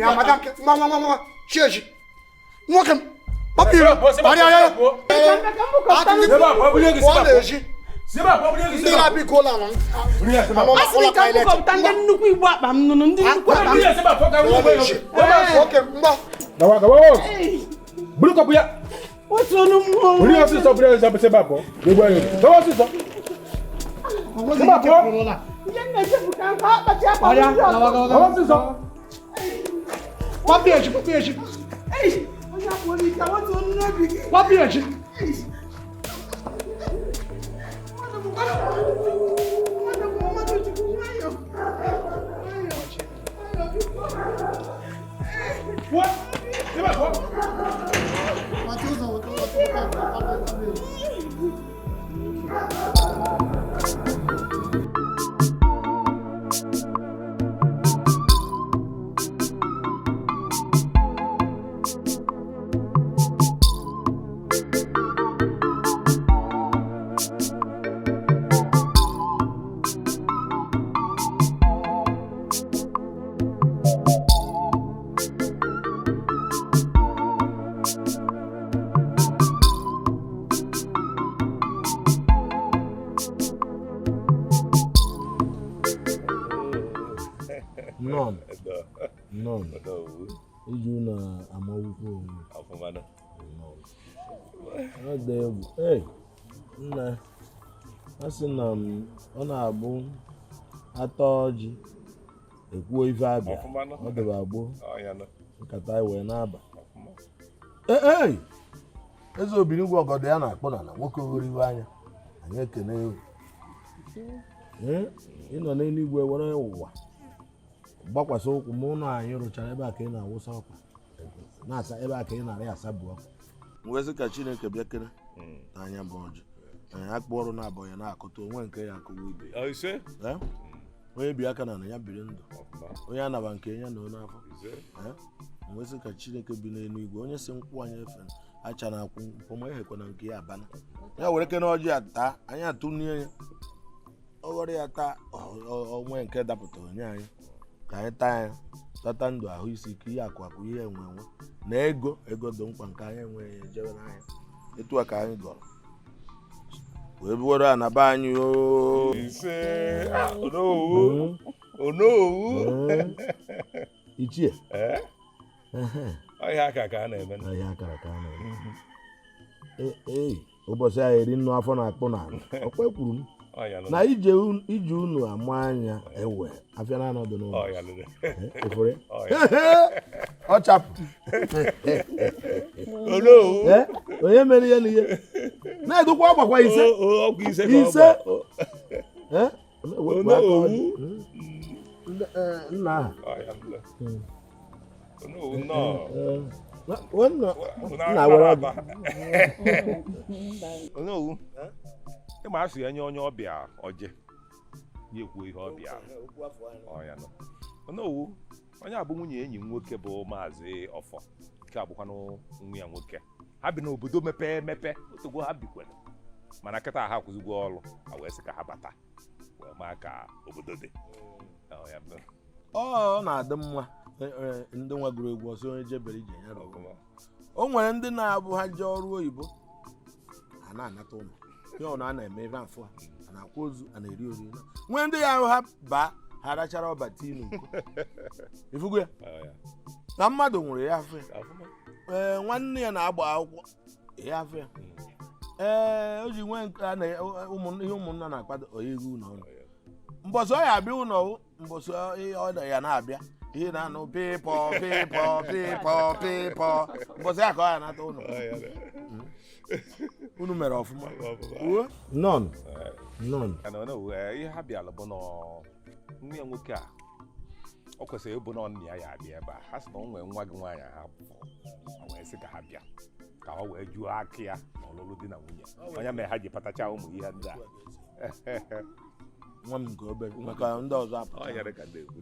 [SPEAKER 16] Ya madam, nwa nwa nwa chieji. Nwoke m. Papa iro. Ọrịa ọrịa. Ndị na-abịa ike ụlọ ala.
[SPEAKER 6] A sị ka m bukọpụta ndị nnukwu igbo akpa m nụnụ, ndị nnukwu akpa m.
[SPEAKER 16] Nwoke m, mgbọ.
[SPEAKER 11] Gawa gawa. Buru kọpụ ya.
[SPEAKER 6] Otu ọnụ mmụọ.
[SPEAKER 11] Buru ya ọsịsọ, buru ya ọsịsọ, sebe pụọ. Gbegbu anyị. Gawa ọsịsọ. Sebe pụọ.
[SPEAKER 6] Ihe m na-echefu ka nkwa akpachi akpa m ndị ọzọ.
[SPEAKER 11] Gawa ọsịsọ.
[SPEAKER 16] Kwapụ echi, kwapụ echi.
[SPEAKER 6] Onye akpọrọ ike, otu ọnụ n'obi gị.
[SPEAKER 16] Kwapụ echi.
[SPEAKER 11] What? Sebe pụọ.
[SPEAKER 15] Iju na amawukwu onwe. Ọ dị egwu. Ee, nna, a sị na m ọ na-abụ atọ ọjị ekwuo ife abịa. Ọ dịba agbụ nkata anyị wee na-aba. Ee, eze Obinigwe ọgọdọ ya na-akpọ n'ala nwoke hụrụ iwe anya. Anyị ekene egwu. Ị nọ n'eluigwe were ụwa gbakwasị ụkwụ ma ụlọ anyị rụchara ebe a ka ị na-awụsa ọkwa na-asa ebe a ka ị na-arị asa bụ ọkụ. Mwezi ka Chineke bịa kere n'anya bụ ọjị anyị akpụ ọrụ na-abọ ya na-akụta onwe nke ya akụwa ibe ya. Onye bi aka na ya biri ndụ, onye anaba nke ya na onye afọ. Mwezi ka Chineke bi n'eluigwe onye si nkwụ anyị efe acha na akwụ mpọma ehekwana nke ya abana ya were kene ọjị ya taa anyị atụnye ya ọ ghọrọ ya taa onwe nke dapụtara onye anyị ka anyị taa ya Tata ndụ, ahụ isi ike, ihe akụ akụ, ihe enwe enwe na ego. Ego dị mkpa, nke anyị enweghị ejebe n'ahịa. Etu a ka anyị gọrọ wee buwere a na be anyị o.
[SPEAKER 11] Ise. Ah, Onowu. Onowu.
[SPEAKER 15] Ichie.
[SPEAKER 11] Eh? Ọ ihe aka ka a na-eme.
[SPEAKER 15] Ihe akara ka a na-eme. Ee, ụbọchị a eri nnu afọ na-akpụ n'ala. Ọkwa ekwuru m
[SPEAKER 11] Ọ ya nụ.
[SPEAKER 15] Na ije ije unu ama anya ewe afịa na anọdụ n'ụlọ.
[SPEAKER 11] Ọ ya nụ.
[SPEAKER 15] Ịfụrụ ya?
[SPEAKER 11] Ọ ya.
[SPEAKER 15] Ọ chapụ.
[SPEAKER 11] Onowu.
[SPEAKER 15] Eh, onye mere ihe na ihe na-edukwa ọgbakwa ise.
[SPEAKER 11] O, o, ọkwa ise ka ọ
[SPEAKER 15] ise.
[SPEAKER 11] gba.
[SPEAKER 15] Eh? Wepụ aka
[SPEAKER 11] Onowu.
[SPEAKER 15] ọjị. Nna ahụ.
[SPEAKER 11] Ọ ya nụ. Onowu nnọọ.
[SPEAKER 15] Nna were ọjị.
[SPEAKER 11] Onowu. Ịma asụ ya nye onye ọbịa ọjị. Ya ekwu ihe ọbịa. Ọ ya nụ. Onowu, onye a bụ nwunye enyi m nwoke bụ Maazị Ọfọ. Nke a bụkwanụ nwa ya nwoke. Ha bi n'obodo mepee emepe, otogbo ha bikwere. Mana kịta ha akwụzigwo ọrụ, ha wee sị ka ha bata wee maa ka obodo dị. Ọ ya bụ.
[SPEAKER 15] Ọ na-adị mma, ndị nwa gụrụ egwu ọsọ onye jebere ije ya rọrọ. O nwere ndị na-abụ ha jee ọrụ oyibo, ha na-anata ụlọ ihe ọ na a na-eme ebe afọ a na-akwa ozu, a na-eri oriri. Nwee ndị ya ahụ ha baa, ha rachara ọba tii n'uko. Ifugo ya na mmadụ nwụrụ ya afọ ya. Ee, nwanne ya na-agba akwụkwọ ya afọ ya. Ee, o ji nwee nke a na ihe ụmụnna na-akpado oyigo ụlọ ọrụ. Mbọsị ọ ya abịa ụlọ, mbọsị ọ ya na-abịa ihe na-anụ pịpọ pịpọ pịpọ pịpọ, mbọsị ya ka ọ ya nata ụlọ. Unu mere ọfụma. Uwe? Nọn. Nọn.
[SPEAKER 11] Ya na Onowu, ihe ha bịara bụ na nwa ya nwoke a ọ kwesịrị ịbụ na nna ya ya abịa ebe a. Ha sị na o nwee nwa gị nwaanyị ha pụọ, ha wee sị ka ha bịa ka ọ wee jụọ aka ya na ọlụlụ di na nwunye. Onye mere ha ji patacha ụmụ ihe ndị a.
[SPEAKER 15] Nwa m nke obere maka ndị ọzọ apụta.
[SPEAKER 11] Ọ ya dị ka ndị ekwu.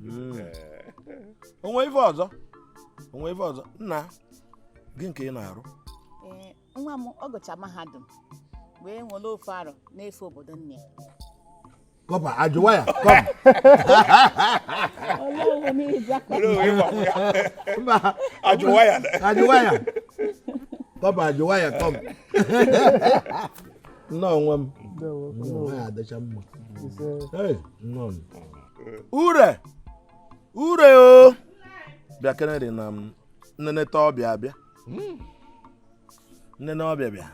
[SPEAKER 15] Onwe ife ọzọ, onwe ife ọzọ, nna gị nke ị na-arụ.
[SPEAKER 20] Ee, nwa m ọ gụcha mahadum wee nwere ofu arọ n'efe obodo nne ya.
[SPEAKER 15] Kọpa ajụwa ya kọpa. Mba,
[SPEAKER 11] Ajụwa ya.
[SPEAKER 15] Ajụwa ya. Kọpa ajụwa ya kọpa. Nnọọ nwa m. Nnọọ, ya adịcha mma. Hey, nnọọ. Ure. Ure o. Bịa Kennedy na m nneneta ọbịa abịa. Nnene ọbịa bịa.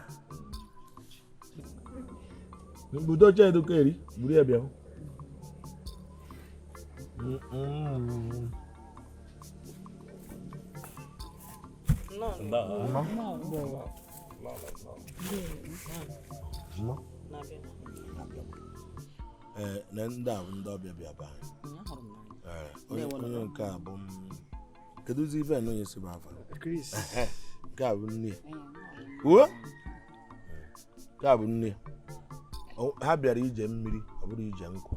[SPEAKER 15] Mbudo chedu keri, buru ya bịa.
[SPEAKER 11] Nnọọ.
[SPEAKER 15] Nnọọ. Ee, na ndị a bụ ndị ọbịa bịa be anyị. Ee, onye nke a bụ m. Kedụzi ife na onye si bụ afa?
[SPEAKER 3] Chris.
[SPEAKER 15] Ehe, nke a bụ nne ya. Uwe? Nke a bụ nne ya. Ha bịara ije mmiri, ọ bụrụ ije nkụ.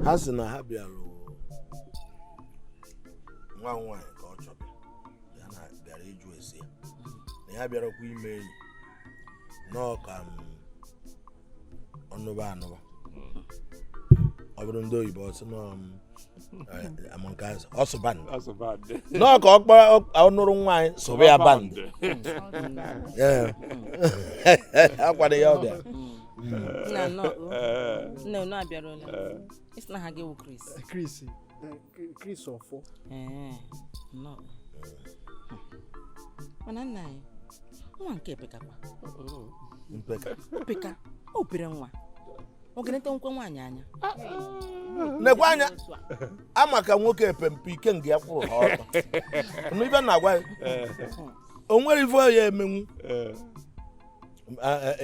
[SPEAKER 15] Ha sị na ha bịara nwa nwaanyị ka ọ chọbịa. Ya na bịara ịjụ ese ya. Na ya bịarakwa ime enyi. Nọọ ka m ọnụba anụba. Ọ bụrụ ndị oyibo ọ sị nọọ m, ama nke azụ, ọ sụ band.
[SPEAKER 11] Ọ sụ band.
[SPEAKER 15] Nọọ ka ọ kpọrọ, ọ nụrụ nwaanyị sụba ya band. Ee. Akwado ya ọbịa.
[SPEAKER 1] Nna nnọọ, o. Nna unu abịaruola. Ị sị na ha ga-ewu Chris.
[SPEAKER 3] Chris. Chris Ọfọ.
[SPEAKER 1] Ee, nnọọ. Mana nna anyị, nwa nke epekakwa.
[SPEAKER 15] Mpeka.
[SPEAKER 1] Mpeka, o pere nwa. Ọ ga-enete nkwe nwaanyị anya.
[SPEAKER 15] Nekwa anya, ama ka nwoke epempe ike nga ya kwụrụ ha ọtọ. Nụ ife na-agwa ya. O nwere ife ya emenwu.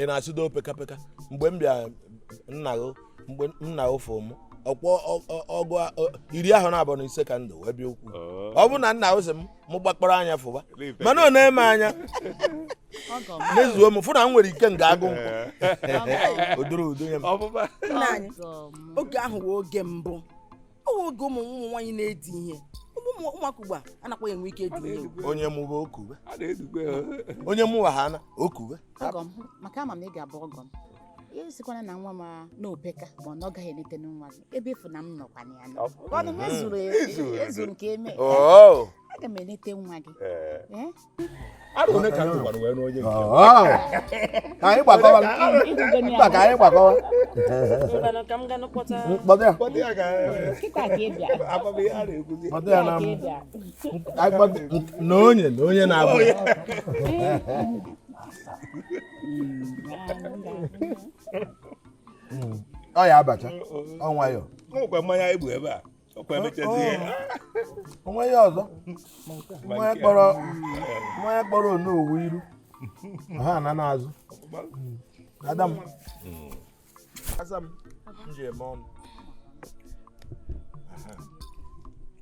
[SPEAKER 15] Ị na-asịdo pekapeka. Mgbe m bịa nna gị, mgbe nna gị fụ mụ, ọkwọ ọgụ 25 ka ndụ wee bịa okwu. Ọ bụ na nna gị sị m, mụ gbakpọrọ anya fụba. Mana ọ na-eme anya. N'ezuo m, fụ na m nwere ike nga agụ nkwụ. O duru udo nye m.
[SPEAKER 1] Nna anyị, oge ahụ wụ oge mbụ. Ọ wụ oge ụmụ nwaanyị na-edi ihe. Ụmụaka ugbu a anakwa enwe ike edi ihe.
[SPEAKER 15] Onye mụba okube. Onye mụwa ha na okube.
[SPEAKER 20] Ọgọ m, maka ama m na ị ga-abụ ọgọ m. Ya sikwana na nwa m n'opeka ma ọ na ọ gaghị enete nwa gị ebe ịfụ na m nọkwa na ya nọ. Ọnụ m ezuru ezuru nke eme.
[SPEAKER 15] Oh.
[SPEAKER 20] Aga m enete nwa gị. Eh?
[SPEAKER 11] Arụ one ka m tụkwara wee n'onye nke m.
[SPEAKER 15] Ka anyị gbakọwa. Mba, ka anyị gbakọwa.
[SPEAKER 6] Ngwanụ ka m gaa kpọta.
[SPEAKER 15] Kpọta ya.
[SPEAKER 11] Kpọta ya ka
[SPEAKER 20] Kịta ka ị bịa.
[SPEAKER 11] Amamihe a na-ekwuzi.
[SPEAKER 15] Kpọta ya na m. Anyị kpọta na onye na onye na-abụ. Ọ ya abacha. Ọ nwayọ.
[SPEAKER 11] O nwekwa mmanya egbu ebe a. Ọkwa emechazie.
[SPEAKER 15] Onwe ya ọzọ. Mmanya kpọrọ mmanya kpọrọ onowu iru. Ha na n'azụ. Ada m.
[SPEAKER 11] Asa m m ji eme ọnụ.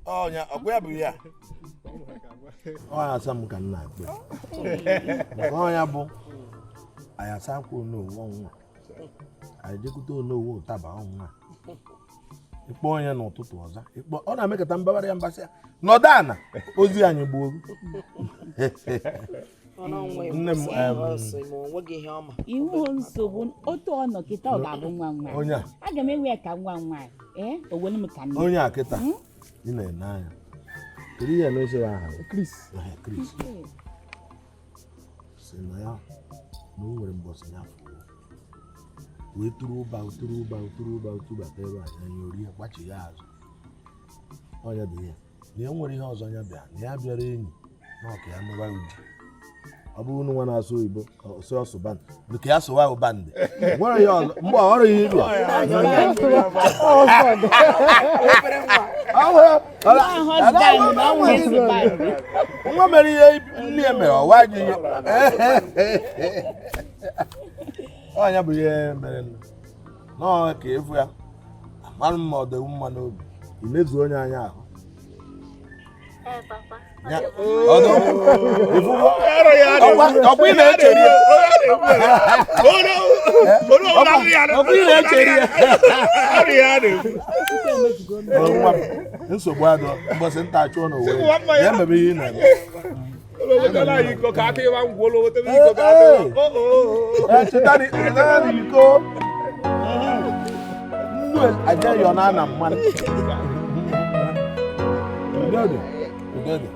[SPEAKER 15] Ọnya ọkwa ya bụ ya. Ọ ya asa m ka m na-akpọ. Maka ọnya bụ anyị asa akwa onowu ọnwụnwa. Anyị jekwute onowu ụtaba ọnwụnwa. Ịkpọ onye n'ụtụtụ ọzọ. Ịkpọ ọ na-emekata mbabara ya mbasị ya. Nọdụ ana ozi anyị gbuo. Nne m
[SPEAKER 20] Iwu nsogbu otu ọ nọ kịta ọ ga-abụ nwa nwa.
[SPEAKER 15] Onye a?
[SPEAKER 20] Aga m ewe ya ka nwa nwaanyị. Ee, o were m ka nne.
[SPEAKER 15] Onye a kịta ị na-ene anya. Kedu ihe na osiri aha?
[SPEAKER 7] Chris.
[SPEAKER 15] Chris. Si na ya na o nwere mbọsị ya fụrụ. Wee tụrụ ụba tụrụ ụba tụrụ ụba tụbata ebe a ya orie gbachi ya azụ. Ọnya dị ya. Na e nwere ihe ọzọ ya bịa na ya bịara enyi na ọka ya nụwa uju. Ọ bụrụ na nwa na-asụ oyibo ọsụ ọsụ band nke ya sụwa bandị nwere ihe ọzọ mgbe ọrụ ya ilu nwa mere ihe nne ya mere ọwa gị ihe ọnya bụ ihe mere nọọ ka efu ya amarụ m ma ọ dị mma n'obi imezu onye anya ahụ. Ọkwa ị na-echere ya. Ọkwa ị na-echere ya. Nwa m, nsogbu adọ mbọsị nta achụọ n'ụwa ya emebe ihe ị na-eme. Chetara iko nnu aja yọ na ana mmanụ. Udodo. Udodo.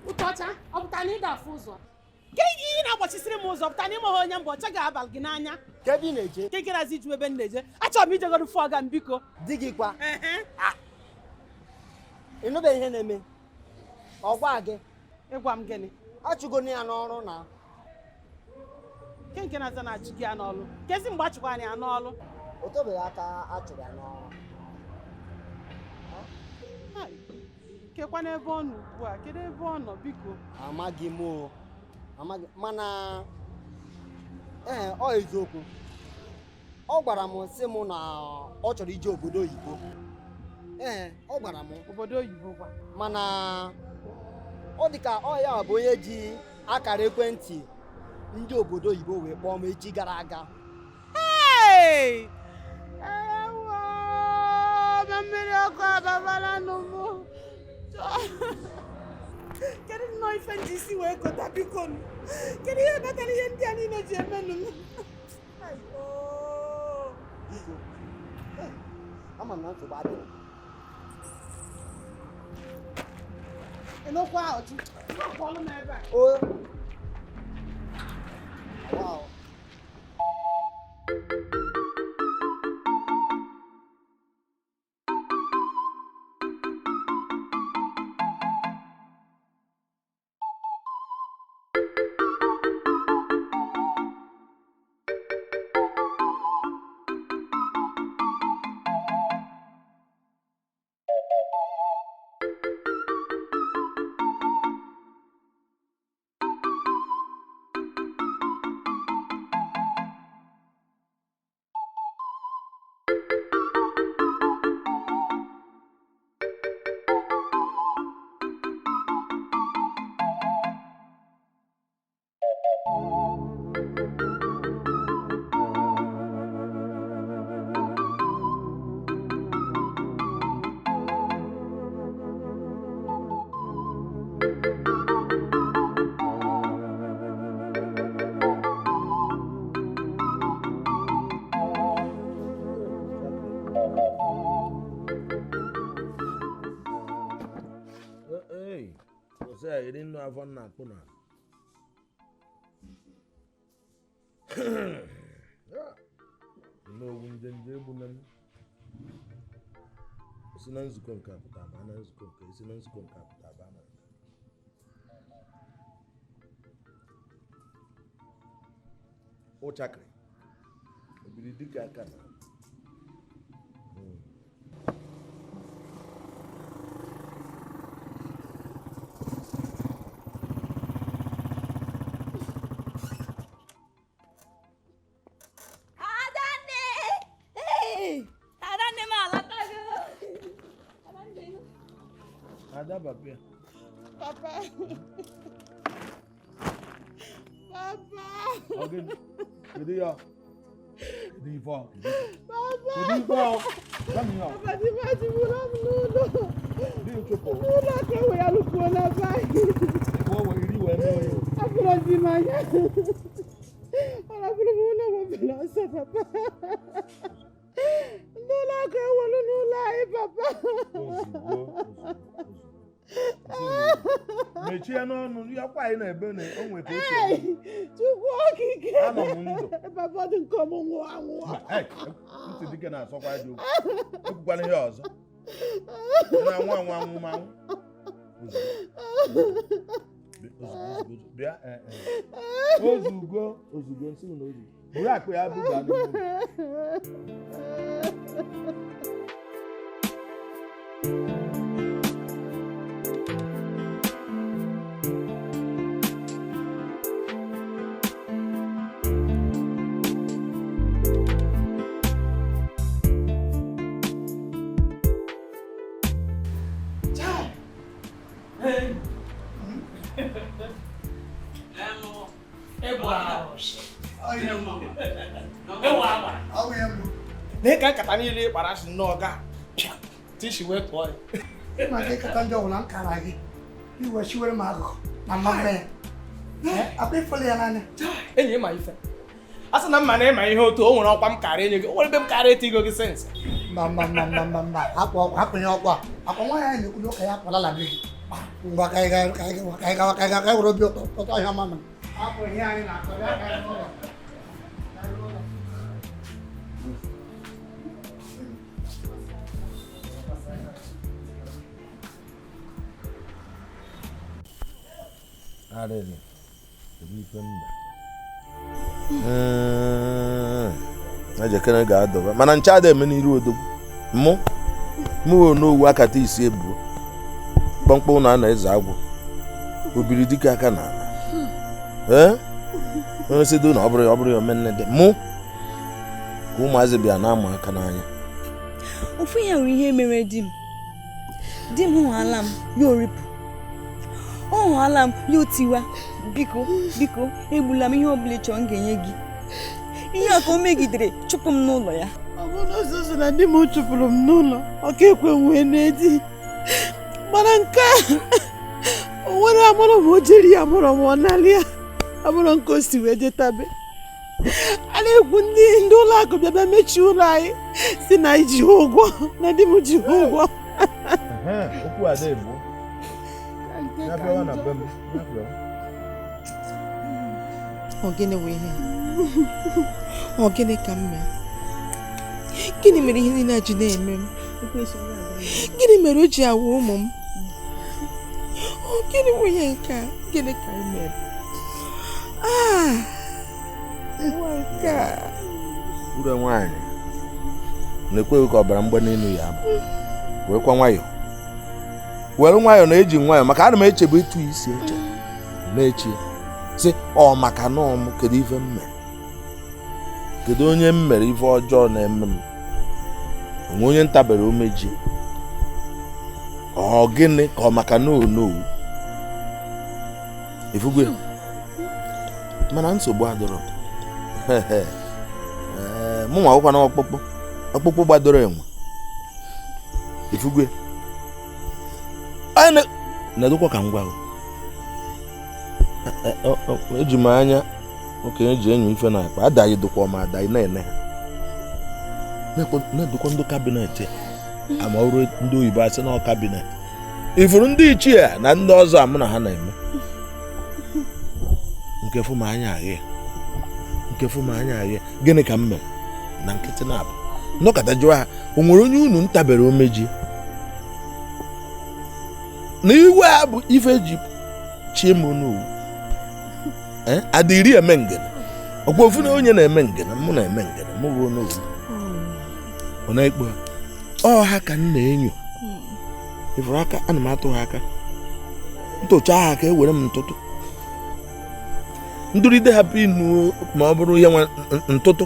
[SPEAKER 6] Ụtọcha, ọ pụtara na ị ga-afụ ụzọ. Kedu ihe ị na-agbachisiri m ụzọ pụtara na ịma onye mbụ ọcha ga-abalị gị n'anya.
[SPEAKER 18] Kedu ị na-eje?
[SPEAKER 6] Ke gịrazi iju ebe m na-eje. Achọrọ m ijegoro fụ ọga m biko.
[SPEAKER 18] Di gị kwa. Ị nụbeghị ihe na-eme? Ọ gwa gị.
[SPEAKER 6] Ịgwa m gịnị?
[SPEAKER 18] Achụgonu ya n'ọrụ na.
[SPEAKER 6] Ke nke na-aza na-achụ gị ya n'ọrụ. Kezi mgbe achụkwara ya n'ọrụ?
[SPEAKER 18] O tobeghị aka achụrụ ya n'ọrụ.
[SPEAKER 6] Kekwa n'ebe ọ nọ ugbu a, kedu ebe ọ nọ biko?
[SPEAKER 18] Amaghị m o. Amaghị mana ee ọ eziokwu. Ọ gwara m sị m na ọ chọrọ ije obodo oyibo. Ee, ọ gwara m.
[SPEAKER 6] Obodo oyibo kwa.
[SPEAKER 18] Mana ọ dị ka ọ ya bụ onye ji akara ekwentị ndị obodo oyibo wee kpọọ m echi gara aga.
[SPEAKER 6] Hey! Ewo! Ma mmiri ọkụ ababala n'ụmụ. Kedu nnọọ ife nji isi wee kota biko nụ? Kedu ihe kpatara ihe ndị a niile ji emenụ m?
[SPEAKER 18] Biko, ama m na nsogbu adịghị.
[SPEAKER 6] Ị nụkwa ọjụ? Akpọọlụ m ebe a.
[SPEAKER 18] O. Wow.
[SPEAKER 15] Ọsọ ya eri nnụ afọ nna akpụ na. N'owu njenje egbu na m. Esi na nzukọ nke apụta baa na nzukọ nke, esi na nzukọ nke apụta baa na nke. Ụchakịrị obiri dịka aka na.
[SPEAKER 5] Adanne! Hey! Adanne m alatago. Adanne.
[SPEAKER 15] Ada papịa.
[SPEAKER 6] Papa. Papa.
[SPEAKER 15] Ọ gịnị? Kedu ya? Kedu ife ọ?
[SPEAKER 6] Papa.
[SPEAKER 15] Kedu ife ọ? Gwa m ihe ọ.
[SPEAKER 6] Papa, di m achụgbula m n'ụlọ.
[SPEAKER 15] Di m chụpụ.
[SPEAKER 6] N'ụlọ ka e were alụkwuola be anyị.
[SPEAKER 15] Ka o were iri wee mee onye.
[SPEAKER 6] Afụrụ di m anya. Ọ rapụrụ m ụlọ m obere ọsọ, papa. Ndị ụlọ akụ ewelu n'ụlọ anyị, papa.
[SPEAKER 15] Mechie n'ọnụ ya kwa anyị na-ebe na o nwere ka o si
[SPEAKER 6] Ei,
[SPEAKER 15] eme.
[SPEAKER 6] Chukwu okike.
[SPEAKER 15] Anọ m ndụ.
[SPEAKER 6] Papa, ọ dị nke ọmụ nwụọ anwụọ.
[SPEAKER 15] Mba, ei, ntị dike na-asọkwa ajọ okwu. Ekwukwana ihe ọzọ. Ị na-anwụ anwụ anwụ ma anwụ. Ozugbo, ozugbo, ozugbo, bịa, eh, eh. Ozugbo, ozugbo, nsị m na ozugbo. Buru akpa ya buba n'ime ụlọ.
[SPEAKER 9] Na ịka nkata niile ị kpara asị nnọọ ga pịa tishi wee tụọ ya.
[SPEAKER 16] Maka ịkata ndị ọbụla m kara gị iwe chiwere m akụkụ na mma ya akpa ịfụlụ ya n'anya.
[SPEAKER 9] Enyi ịma ife a sị na mma na ịma ihe otu o nwere ọkwa m kara enye gị, o nwere ebe m kara etigo gị sensị.
[SPEAKER 16] Mba mba mba mba mba mba, hapụ ọkwa, hapụ ya ọkwa akwa nwaanyị anyị na-ekwu n'ụka ya apụla la be gị. Ngwa ka anyị gaa, ka anyị gawa, ka anyị gawa, ka anyị gawa, ka anyị were obi ụtọ ụtọ ihe ọma mere. Hapụ ihe anyị na-akọ, bịa ka anyị n'ụlọ.
[SPEAKER 15] Arịrị, kedu ife mba? Ejekere ga-adọba mana nche ada eme n'iru odogwu mụ mụ onowu akata isi ebuo kpọmkpọ na ana eze agwụ obiri dike aka na ala. Ee, onye si do na ọ bụrụ ya ọ bụrụ ya omenne dị mụ ka ụmụazị bịa na-ama aka n'anya.
[SPEAKER 12] Ofu ihe nwere ihe mere di m. Di m hụala m ya oripụ, ọ hụala m ya otiwa, biko biko egbula m, ihe ọbụla ị chọrọ m ga-enye gị. Ihe a ka o megidere chụpụ m n'ụlọ ya.
[SPEAKER 6] Ọ bụrụ na ọsọsọ na di m chụpụrụ m n'ụlọ, ọ ka ekwe nwee n'edi. Mana nke a, o nwere amụrụ m o jeri ya amụrụ m ọ nalị ya amụrụ nke o si wee jetabe. A na-ekwu ndị ụlọ akụ bịa bịa mechie ụlọ anyị si na anyị ji ha ụgwọ, na di m ji ha ụgwọ.
[SPEAKER 15] Okwu ada ebuo. Ya bịawa na be m, ya bịawa.
[SPEAKER 1] Ọ gịnị wụ ihe? Ọ gịnị ka m mere? Gịnị mere ihe niile a ji na-eme m? Gịnị mere o ji awụ ụmụ m? Ọ gịnị wụ ihe nke a? Gịnị ka m mere? Ah, nwa nke a.
[SPEAKER 15] Ure nwaanyị na-ekweghị ka ọbara mgbali elu ya abụ. Werekwa nwayọọ. Were nwayọọ na-eji nwayọọ maka ana m echebe etu isi eche na-eche sị ọ maka na ọmụ kedu ife m mere, kedu onye m mere ife ọjọọ na-eme m, onwe onye ntabere omeji ọ gịnị ka ọ maka na onowu ifugwe mana nsogbu adọrọ. Mụ nwa akwụkwa na ọkpụkpụ ọkpụkpụ gbadoro enwe ifugwe na-edokwa ka m gwa gị. Eji m anya okenye ji enyo ife na akpa adaghị dokwa ma adaghị na-ene ha na-edokwa ndị kabinet ama ọrụ ndị oyibo asị na kabinet Ifuru ndị ichie na ndị ọzọ a mụ na ha na-eme nke fụ m anya aghị nke fụ m anya aghị gịnị ka m mere na nkịtị na-abụ nnọkọta jụọ ha o nwere onye unu ntabere omeji na iwe a bụ ife ji chie m n'owu adịrị eme ngene ọkwa ofu na onye na-eme ngene mụ na-eme ngene mụ bụ n'owu ọ na-ekpo ọ ha ka m na-enyo ifuru aka ana m atụ ha aka ntụcha ha aka ewere m ntụtụ ndụrịde hapụ inu ma ọ bụrụ ihe nwa ntụtụ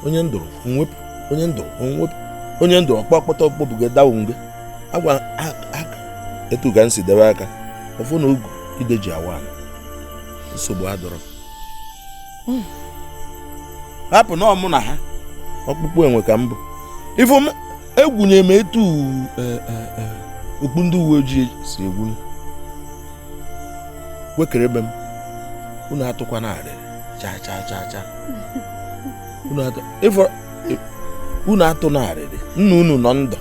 [SPEAKER 15] onye ndụrụ mwepụ onye ndụrụ mwepụ onye ndụrụ ọkpọ ọkpọta ọkpọbugo dawo nge agwa aka etu ka m si debe aka ọfụ na ogu ide ji awa ala nsogbu adọrọ hapụ na ọmụ na ha ọkpụkpụ enwe ka mbụ ifu m egwunye m etu okpu ndị uwe ojii si egwunye kwekere ebe m unu atụkwana arịrị cha cha cha cha unu atụ na arịrị nna unu nọ ndụ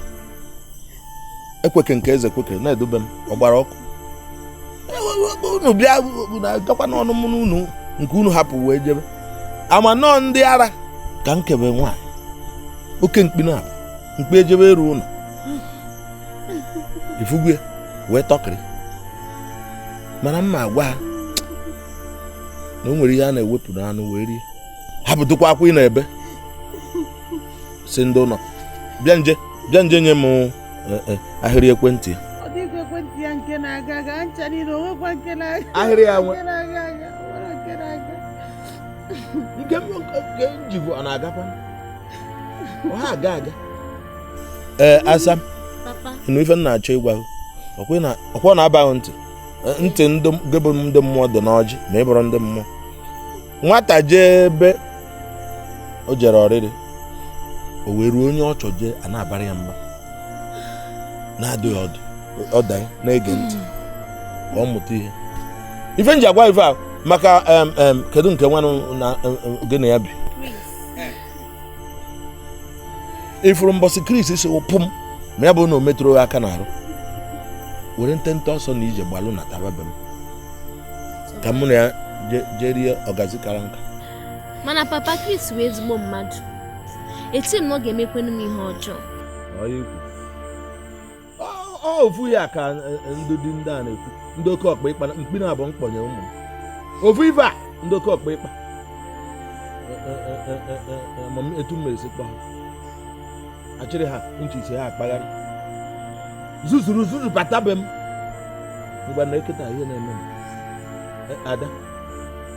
[SPEAKER 15] ekweke nke eze kwekere na-edobe m ọ gbara ọkụ unu bịa unu agakwa n'ọnụ mụ unu nke unu hapụ wee jebe ama nọọ ndị ara ka nkebe nwaanyị oke mkpi na mkpi ejebe eru ụlọ ifugwe wee tọkịrị mana mma agwa ha na o nwere ihe a na-ewepụ n'anụ wee rie hapụtụkwa akwụ ị na-ebe si ndị ụlọ bịa nje nye m ahịrị ekwentị
[SPEAKER 6] Ọ dịghị ekwentị ya nke na-aga aga ncha niile onwekwa nke na-aga
[SPEAKER 15] ahịrị ya nwe
[SPEAKER 6] nke na-aga aga nwere nke na-aga
[SPEAKER 15] nke njikwa ọ na-agakwa ọ ha aga aga ee asa ịnụ ife m na-achọ ịgwa ọkwa na-abaghị ntị ntị ndị bụ ndị mmụọ dị n'ọjị ma ị bụrụ ndị mmụọ nwata jee ebe o jere ọrịrị o wee ruo onye ọ chọ jee a na-abara ya mba na-adịghị ọdụ ọda na-ege ntị ka ọ mụta ihe ife nji agwa ife a maka kedu nke nwanụ na gị na ya bi ifuru mbọsị Chris si ụpụ m ma ya bụ na o metụrụ aka n'arụ were ntente ọsọ na ije gbalụ na tababe m ka mụ na ya jee rie ọgazi kara nka
[SPEAKER 2] mana papa Chris wee ezigbo mmadụ eche m na ọ ga-emekwenu m ihe ọjọọ
[SPEAKER 15] ọ ofu ya ka ndị dị ndị a na-ekwu ndị oke ọkpa ịkpa mkpi na-abụ mkpọnye ụmụ m ofu ife a ndị oke ọkpa ịkpa etu m esi kpọ ha achịrị ha nchi ise ha akpagharị zuzuru zuru bata be m ngwa na eketa ihe na-eme m ada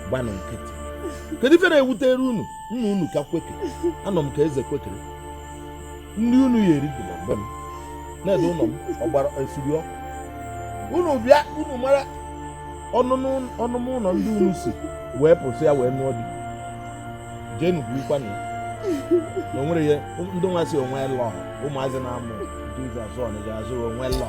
[SPEAKER 15] gbanụ nkịtị kedu ife na-ewutere unu nna unu ka kwekere anọ m ka eze kwekere ndị unu ya eri dị na mgbe m na-ede ụlọ m ọ gbara esiri ọkụ unu bịa unu mara ọnụnụ ụlọ ndị unu si wee pụsị ya wee nụọ di jee nugwurikwa na ya na o nwere ihe ndị nwa si onwe lọ ụmụazị na-amụ ndị ụzọ azụ ọnịga azụ onwe lọ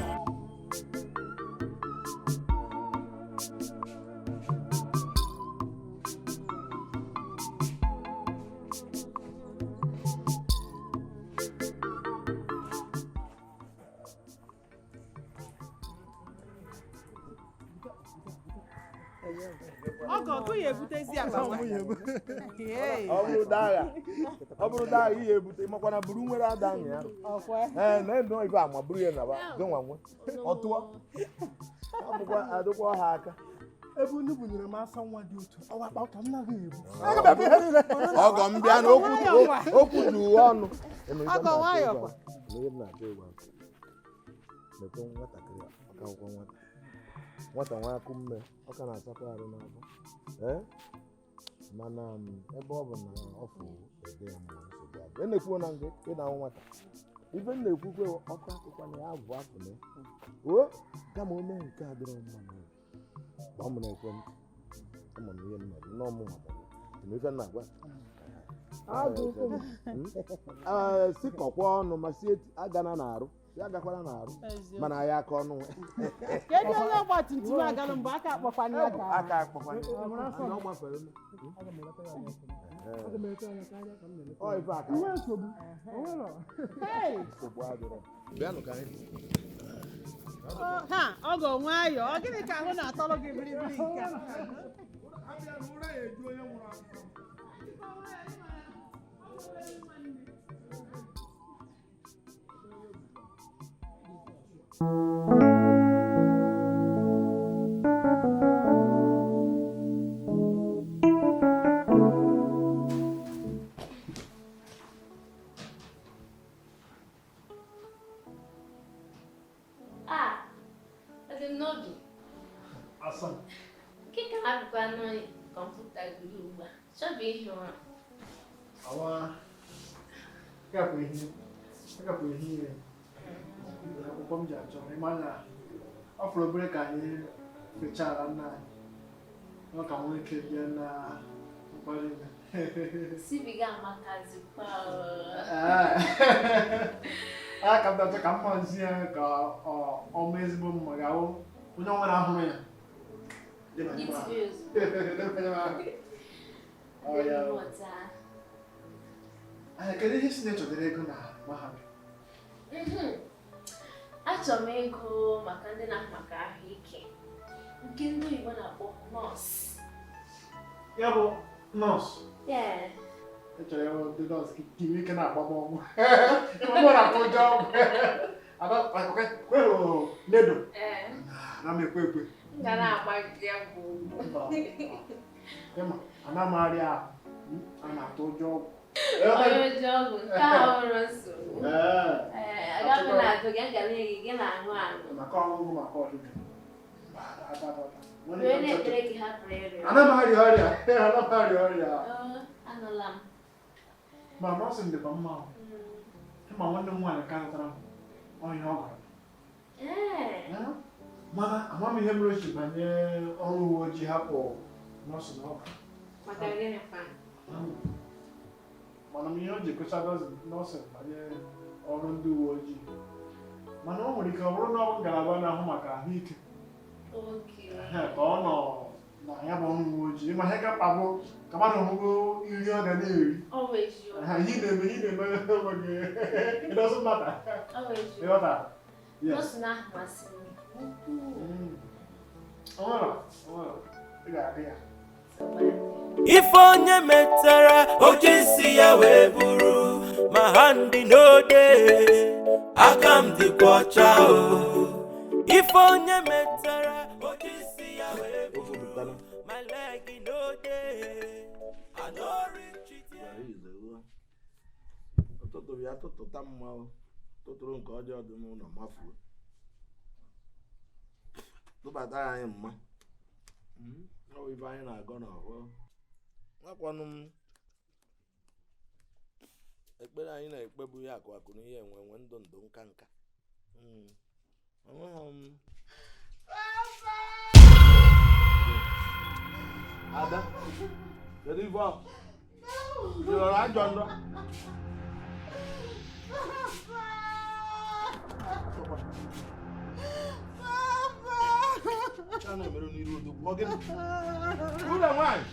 [SPEAKER 15] ọ bụrụ daa ihe ebute makwana buru nwere ada anyị ya ee na-eno ibe ama buru ya naba gị nwa nwe ọ tụọ abụkwa adụkwa ha aka
[SPEAKER 16] ebe unu bunyere m asa nwa dị otu ọwa akpa ka m naghị ebu
[SPEAKER 15] ọgọ m bịa na okwu dị uwe ọnụ
[SPEAKER 6] ọgọ nwayọ kwa
[SPEAKER 15] nwata nwa akụ mme ọ ka na-asakwa arụ n'afọ ee mana ebe ọ bụ na ọ fụ ede ya mma nsogbu adị e na-ekwuo na ngị ị na-ahụ nwata ife m na-ekwukwe ọkụ akụkwa na ya abụ afụ na o kama o mee nke a dịrọ mma n'obi gbaa m n'ekwentị ama m ihe m na-eme n'ọmụ nwa m ife m na-agwa si kọkwa ọnụ ma si agana n'arụ ya agakwala n'arụ mana ya aka ọnụ nwe
[SPEAKER 6] kedu onye ọgba tum tum agalụ mgbe aka akpọkwanye aka
[SPEAKER 15] aka akpọkwanye
[SPEAKER 6] Ha, ọgọ nwayọọ, ọ gịnị ka ahụ na-atọrọ gị biribiri nke a?
[SPEAKER 2] Ah, ọ dị m n'obi.
[SPEAKER 3] Asam.
[SPEAKER 2] Nke ka ha bụkwa nụ kọmputa gụrụ ugbu a. Chọbụ ihi ụra.
[SPEAKER 3] Awa. Gakwa ihe. Gakwa ihe. Akwụkwọ m ji achọ ịma na ọ fọrọ obere ka anyị fechara nna anyị. Ọ ka nwee ike bịa na nkwari ime.
[SPEAKER 2] Sibiga amakazikwa.
[SPEAKER 3] A ka m na-achọ ka m hazie ya ka ọ maa ezigbo mma ga-ahụ onye ọ nwere ahụrụ ya. Kedu ihe si na-echọdere ego na mahadum?
[SPEAKER 2] Achọrọ m ego maka ndị na-ahụ maka ahụike nke ndị oyibo na-akpọ nọọsụ.
[SPEAKER 3] Ya bụ nọọsụ?
[SPEAKER 2] Yeah.
[SPEAKER 3] Ị chọrọ ịhụ ndị nọọsụ ka inwe ike na-agba m ọgwụ. Ịma na-atụ ụjọ ọgwụ. Kweghị nedo. Na m ekwe ekwe.
[SPEAKER 2] M ga na-agba gị ọgwụ.
[SPEAKER 3] Ịma, ana m arịa ahụ. A na-atụ ụjọ ọgwụ.
[SPEAKER 2] Onye ụjọ ọgwụ nke a hụrụ nsogbu. Agaghị m na-atụ gị, aga na-enye gị na-aṅụ aṅụ.
[SPEAKER 3] Maka ọṅụṅụ maka ọdịdị.
[SPEAKER 2] Wee na-ekpere gị hapụrụ ịrịa.
[SPEAKER 3] Ana m arịa ọrịa. Ana m arịa ọrịa.
[SPEAKER 2] Anụla m.
[SPEAKER 3] Ma nọọsụ dịkwa mma. Ịma nwanne m nwaanyị ka zụtara m ọhịa ọ gwara m. Mana ama m ihe mere o ji banye ọrụ uwe ojii hapụ nọọsụ na ọgwụ.
[SPEAKER 2] Maka gịnị kwa?
[SPEAKER 3] Mana m ihe o ji kwụcha nọọsụ banye ọrụ ndị uwe ojii. Mana o nwere ike ọ bụrụ na ọ bụ ngalaba na-ahụ maka ahụike. Ka ọ nọ na ya bụ ọrụ uwe ojii. Ma ihe ka mkpa bụ ka mmadụ hụgo nri ọ ga na-eri. Ihe na-eme ihe na-eme enweghị. It doesn't matter. Ịghọta?
[SPEAKER 2] Nọọsụ na-ahụ masịrị m.
[SPEAKER 3] Ị ga-adị ya.
[SPEAKER 21] Ife onye metara oji isi ya wee buru ma ha ndị n'ode aka m dịkwa ọcha o. Ife onye metara oji isi ya wee buru ma leg n'ode
[SPEAKER 15] ụtụtụ ya tụtụta mma tụtụrụ nke ọjọọ dị n'ụlọ mafuo tụbata anyị mma ọ bụ ife anyị na-agọ n'ọhụụ. Akwanụ m ekpere anyị na-ekpebu ya akụ akụ na ihe enwe enwe ndụ ndụ nka nka. Onweghị m Ada, kedu ife ọ? Ị rọrọ ajọ ndọ? Chana mere n'iru odogwu. Ọ gịnị? Ure nwaanyị!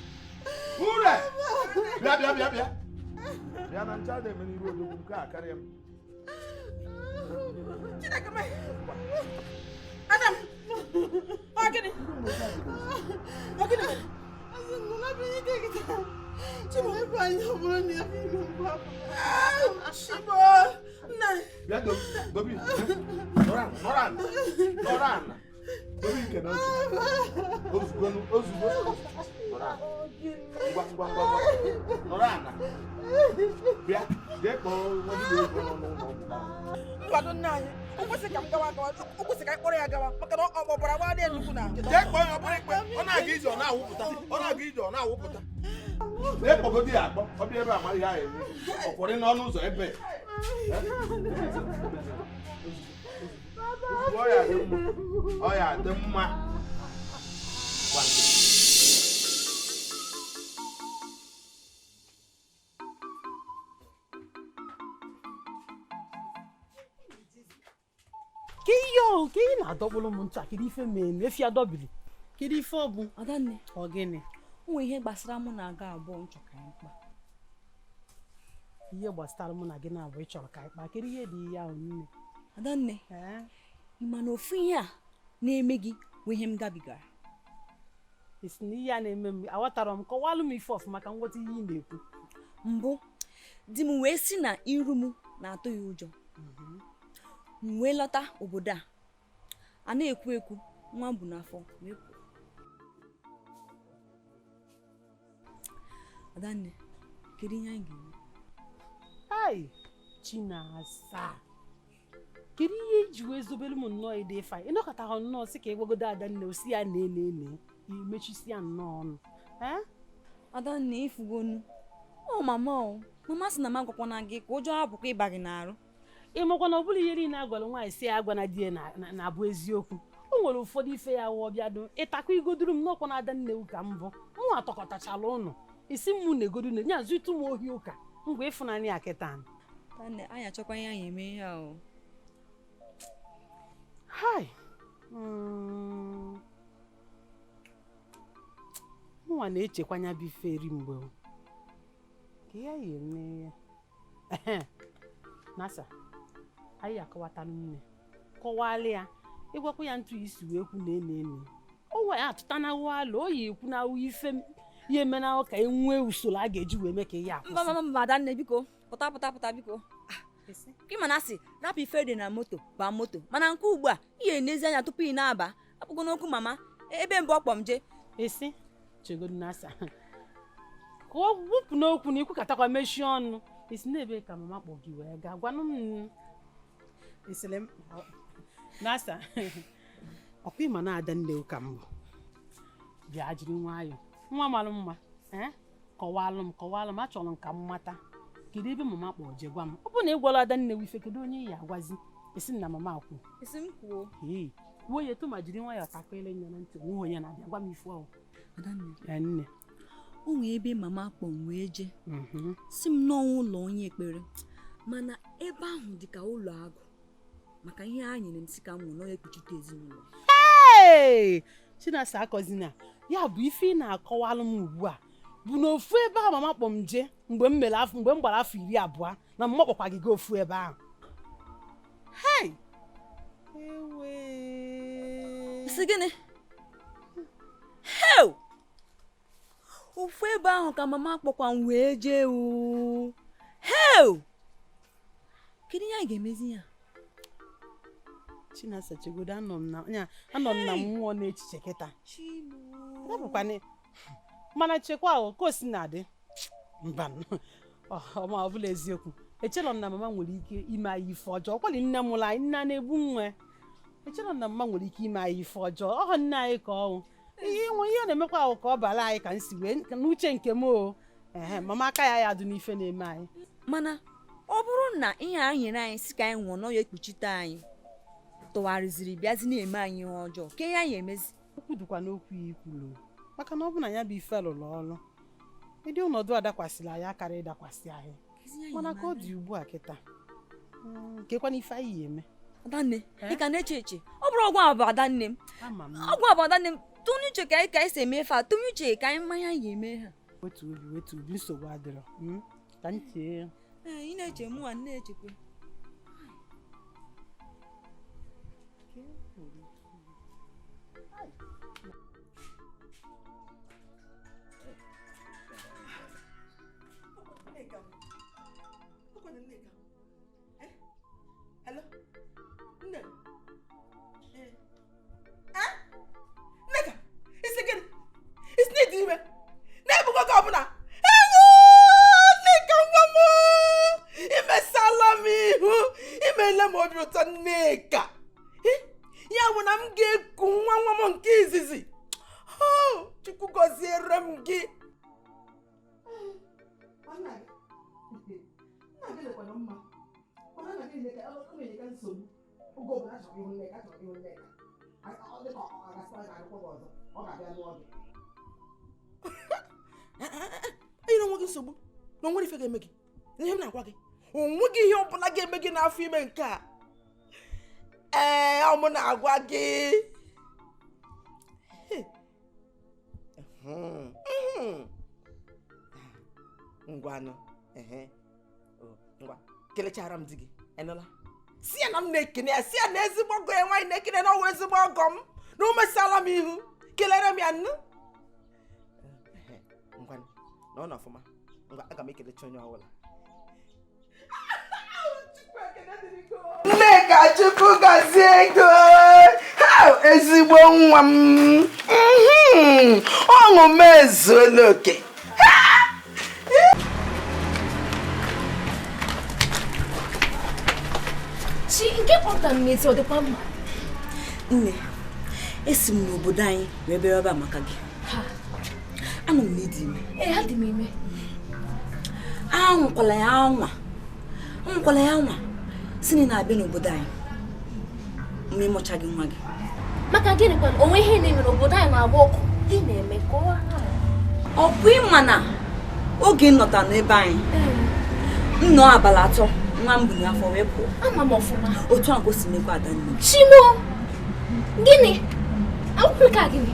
[SPEAKER 15] Ure! Bịa bịa bịa bịa. Bịa na ncha na-eme n'iru odogwu nke a karịa m.
[SPEAKER 6] Chineke m! Adam! Ọ gịnị? Ọ gịnị mere? Asị m na bụ ike gị taa. Chibo ebe anyị ọ bụrụ na ya bụ ime mbụ afọ. Chibo! Nna!
[SPEAKER 15] Bịa dobi. Nọrọ ana, nọrọ ana, nọrọ ana. Dobi nke na otu. Ozugbo ozugbo. Nọrọ ana. Ngwa ngwa ngwa ngwa. Nọrọ ana. Bịa, jee kpọọ nwa dibịa ego nọ n'ụlọ ọgwụ.
[SPEAKER 6] Nkwado nna anyị, o kwesịrị ka m gawa agawa, o kwesịrị ka anyị kpọrọ ya gawa maka na ọ gbọbara gba dị nnukwu na.
[SPEAKER 15] Jee kpọọ ya, ọ bụrụ ikpe, ọ na-aga ije ọ na-awụpụta, ọ na-aga ije ọ na-awụpụta. Jee kpọgodi ya akpọ, ọ bịa ebe a mara ihe ahụ eme. Ọ kwọrị n'ọnụ ụzọ ebe. Ọ ya dị mma. Ọ ya dị mma.
[SPEAKER 6] Ka ihe ọ ka ị na-adọkpụrụ m ntụ a kedu ife mere efi adọbiri kedu ife ọ bụ
[SPEAKER 12] Adanne,
[SPEAKER 6] ọ gịnị?
[SPEAKER 12] O nwere ihe gbasara mụ na aga abụọ m chọrọ ka anyị kpaa.
[SPEAKER 6] Ihe gbasara mụ na gị na-abụ ị chọrọ ka anyị kpaa kedu ihe dị ihe ahụ nne?
[SPEAKER 12] Adanne, Ị ma na ofu ihe a na-eme gị bụ ihe m gabigara.
[SPEAKER 6] Isi na ihe a na-eme m, aghọtara m. Kọwalụ m ife ọfụma ka m nghọta ihe ị na-ekwu.
[SPEAKER 12] Mbụ, di m wee sị na iru m na-atụ ya ụjọ. M wee lọta obodo a na-ekwu ekwu, nwa m bụ n'afọ wee pụọ. Adanne, kedu ihe anyị ga-eme?
[SPEAKER 6] Ai, Chinasa, kedu ihe iji wee zobere m nnọọ ịdị ife a? Ịnọkọtaghị nnọọ sị ka ị gwagodo Adanne, osi ya nee nee nee, imechisi ya nnọọ ọnụ.
[SPEAKER 12] Adanne, ifugonu ọ mama, o mama sị na m agwakwana gị ka ụjọ hapụkwa ịba gị n'arụ.
[SPEAKER 6] Ị makwa na ọ bụrụ ihe niile a gwara nwaanyị si ya agwa na di ya na-abụ eziokwu. O nwere ụfọdụ ife ya wụọ bịado ịtakwa igoduru m n'ọkwa na Adanne ụka mbụ mụ atọkọtachala ụnụ isi m na-egodu na ya azụ ịtụ m ohi ụka ngwa ịfụnanya ya kịta.
[SPEAKER 12] Adanne, anyị achọkwa ihe anyị eme ihe a o.
[SPEAKER 6] Hai, mụnwa na-echekwa nya bụ ife eri mgbe o. Ka ya ya eme ya. Nasa, anyị akọwatanụ nne, kọwalị ya, ịgwakwa ya ntụ isi wee kwu na ene ene. O wee atụtanahụ alụ, o yi ekwu na ife ya emenahụ ka e nwee usoro a ga-eji wee mee ka ihe akwụsị.
[SPEAKER 12] Mba mba mba, Adanne, biko pụta pụta pụta biko. Ị ma na asị rapụ ife dị na moto baa moto, mana nke ugbu a ị ga-enezi anya tupu ị na-aba. Apụgo n'okwu mama ebe mbụ ọkpọ m jee.
[SPEAKER 6] Esi chegodu Nasa, ka ọ wụpụ n'okwu na ikwukọtakwa mechie ọnụ. Esi n'ebe ka mama kpọ gị wee gaa gwanụ m. Esele m Nasa, ọkwa ịma na Adanne ụka mbụ bịa jiri nwayọọ nwa mara mma. Kọwalụ m kọwalụ m, achọrọ m ka m mata kedu ebe mama kpọ je gwa m. Ọ bụrụ na ị gwara Adanne ife, kedu onye ya agwazi? Esi na mama kwuo.
[SPEAKER 12] Esi m kwuo.
[SPEAKER 6] Ee, kwuo ya etu ma jiri nwayọọ takọ ele nya na ntị nwe onye na-abịa gwa m ife ọhụ.
[SPEAKER 12] Adanne,
[SPEAKER 6] nne,
[SPEAKER 12] o nwee ebe mama kpọ m wee jee si m n'ọnwa ụlọ onye ekpere, mana ebe ahụ dị ka ụlọ agụ maka ihe a nyere m si ka m nwụ n'onye ekpuchite ezinụlọ.
[SPEAKER 6] Hey! Chinasa, akọzina ya bụ ife ị na-akọwalụ m ugbu a bụ na ofu ebe ahụ mama kpọ m jee mgbe m mere afọ, mgbe m gbara afọ 20 na mma kpọkwa gị gaa ofu ebe ahụ. Hey! Ewe.
[SPEAKER 12] Sị gịnị? Heu! Ofu ebe ahụ ka mama kpọkwa m wee jee o. Heu! Kedu ihe anyị ga-emezi ya?
[SPEAKER 6] Chinasa, chegodo, anọ m na nya, anọ m na mmụọ na-echiche kịta. Rapụkwana mana chekwa o ka o si na-adị mba ọma ọ bụla eziokwu. Echelọ m na mama nwere ike ime anyị ife ọjọọ. Ọkwali nne mụrụ anyị, nne a na-egbu nwa. Echelọ m na mama nwere ike ime anyị ife ọjọọ. Ọhọ nne anyị ka ọnwụ ihe nwe ihe ọ na-emekwa ahụ ka ọ bara anyị ka m si wee n'uche nke m o. Ehe, mama aka ya ya dị n'ife na-eme anyị.
[SPEAKER 12] Mana ọ bụrụ na ihe a nyere anyị si ka anyị nwụọ n'ọya ekpuchite anyị tụgharịziri bịazi na-eme anyị ihe ọjọọ, ka ihe anyị emezi?
[SPEAKER 6] Okwu dịkwa n'okwu ya ikwuru, maka na ọ bụ na ya bụ ife lụrụ ọrụ ịdị ọnọdụ a dakwasịrị anyị akara ịdakwasị anyị, mana ka ọ dị ugbu a kịta, kekwana ife anyị ya eme.
[SPEAKER 12] Adanne, ị ka na-eche eche? Ọ bụrụ ọgwụ a bụ Adanne m,
[SPEAKER 6] Ama m.
[SPEAKER 12] ọgwụ a bụ Adanne m. Tụnye uche ka anyị ka anyị si eme ife a, tụnye uche ka anyị mmanya anyị ga-eme ha.
[SPEAKER 6] Wetu obi, wetu obi, nsogbu adịrọ. Ka m chee.
[SPEAKER 12] Ee, ị na-eche, mụ a na-echekwa.
[SPEAKER 1] Hello? Nne. Eh? Nneka, isi gịnị? Isi na ịdị ime? Na-ebugo gị ọbụla? Ewo! Nneka nwa m! Imesala m ihu! Imeela m obi ụtọ, Nneka! Eh? Ya bụ na m ga-eku nwa nwa m nke izizi. Oh, Chukwu gọziere m gị. Nna gị lekwana mma. Mana nna gị na-enyeka nsogbu. Oge ọbụla achọrọ ịhụ Nneka, achọrọ ịhụ Nneka. Ọ dị ka ọ ga-asịkwa gị arụkwa gị ọzọ, ọ ga-abịa lụọ gị. Enyere onwe gị nsogbu na onwere ife ga-eme gị. Ihe m na-agwa gị, onweghị ihe ọbụla ga-eme gị n'afọ ime nke a. Ee, ọ mụ na-agwa gị. Ngwanụ, ehe. O, ngwa, kelechara m di gị, enụla?
[SPEAKER 6] Si ya na m na-ekene ya, si ya na ezigbo ọgọ ya nwaanyị na-ekene na ọwụ ezigbo ọgọ m na o mesala m ihu. Kelere m ya nnu. Ngwa, na ọ nọ ọfụma. Ngwa, aga m ekelecha onye ọbụla. Nneka, Chukwu gọzie ego. Ha, ezigbo nwa m. Ọṅụ m ezuola oke.
[SPEAKER 2] Chi, nke kpọpụtara m n'ezi ọ dịkwa mma?
[SPEAKER 12] Nne, esi m n'obodo anyị wee bịa ebe a maka gị. Anọ m n'ịdị ime.
[SPEAKER 2] Ee, adị m ime.
[SPEAKER 12] Anwakwala ya anwa. Anwakwala ya anwa. Si na ị na-abịa n'obodo anyị mgbe ịmụcha gị nwa gị.
[SPEAKER 2] Maka gịnị kwanụ? O nwe ihe na-eme n'obodo anyị na-agba ọkụ. Ị na-eme ka ọ
[SPEAKER 12] Ọ bụ ịma na oge ị nọtara n'ebe anyị, m nọ abalị 3 nwa m bụ n'afọ wee pụọ.
[SPEAKER 2] Ama m ọfụma.
[SPEAKER 12] Otu a ka o si mekwa Adanne.
[SPEAKER 2] Chimo! Gịnị? Akwụkwọ ka gịnị?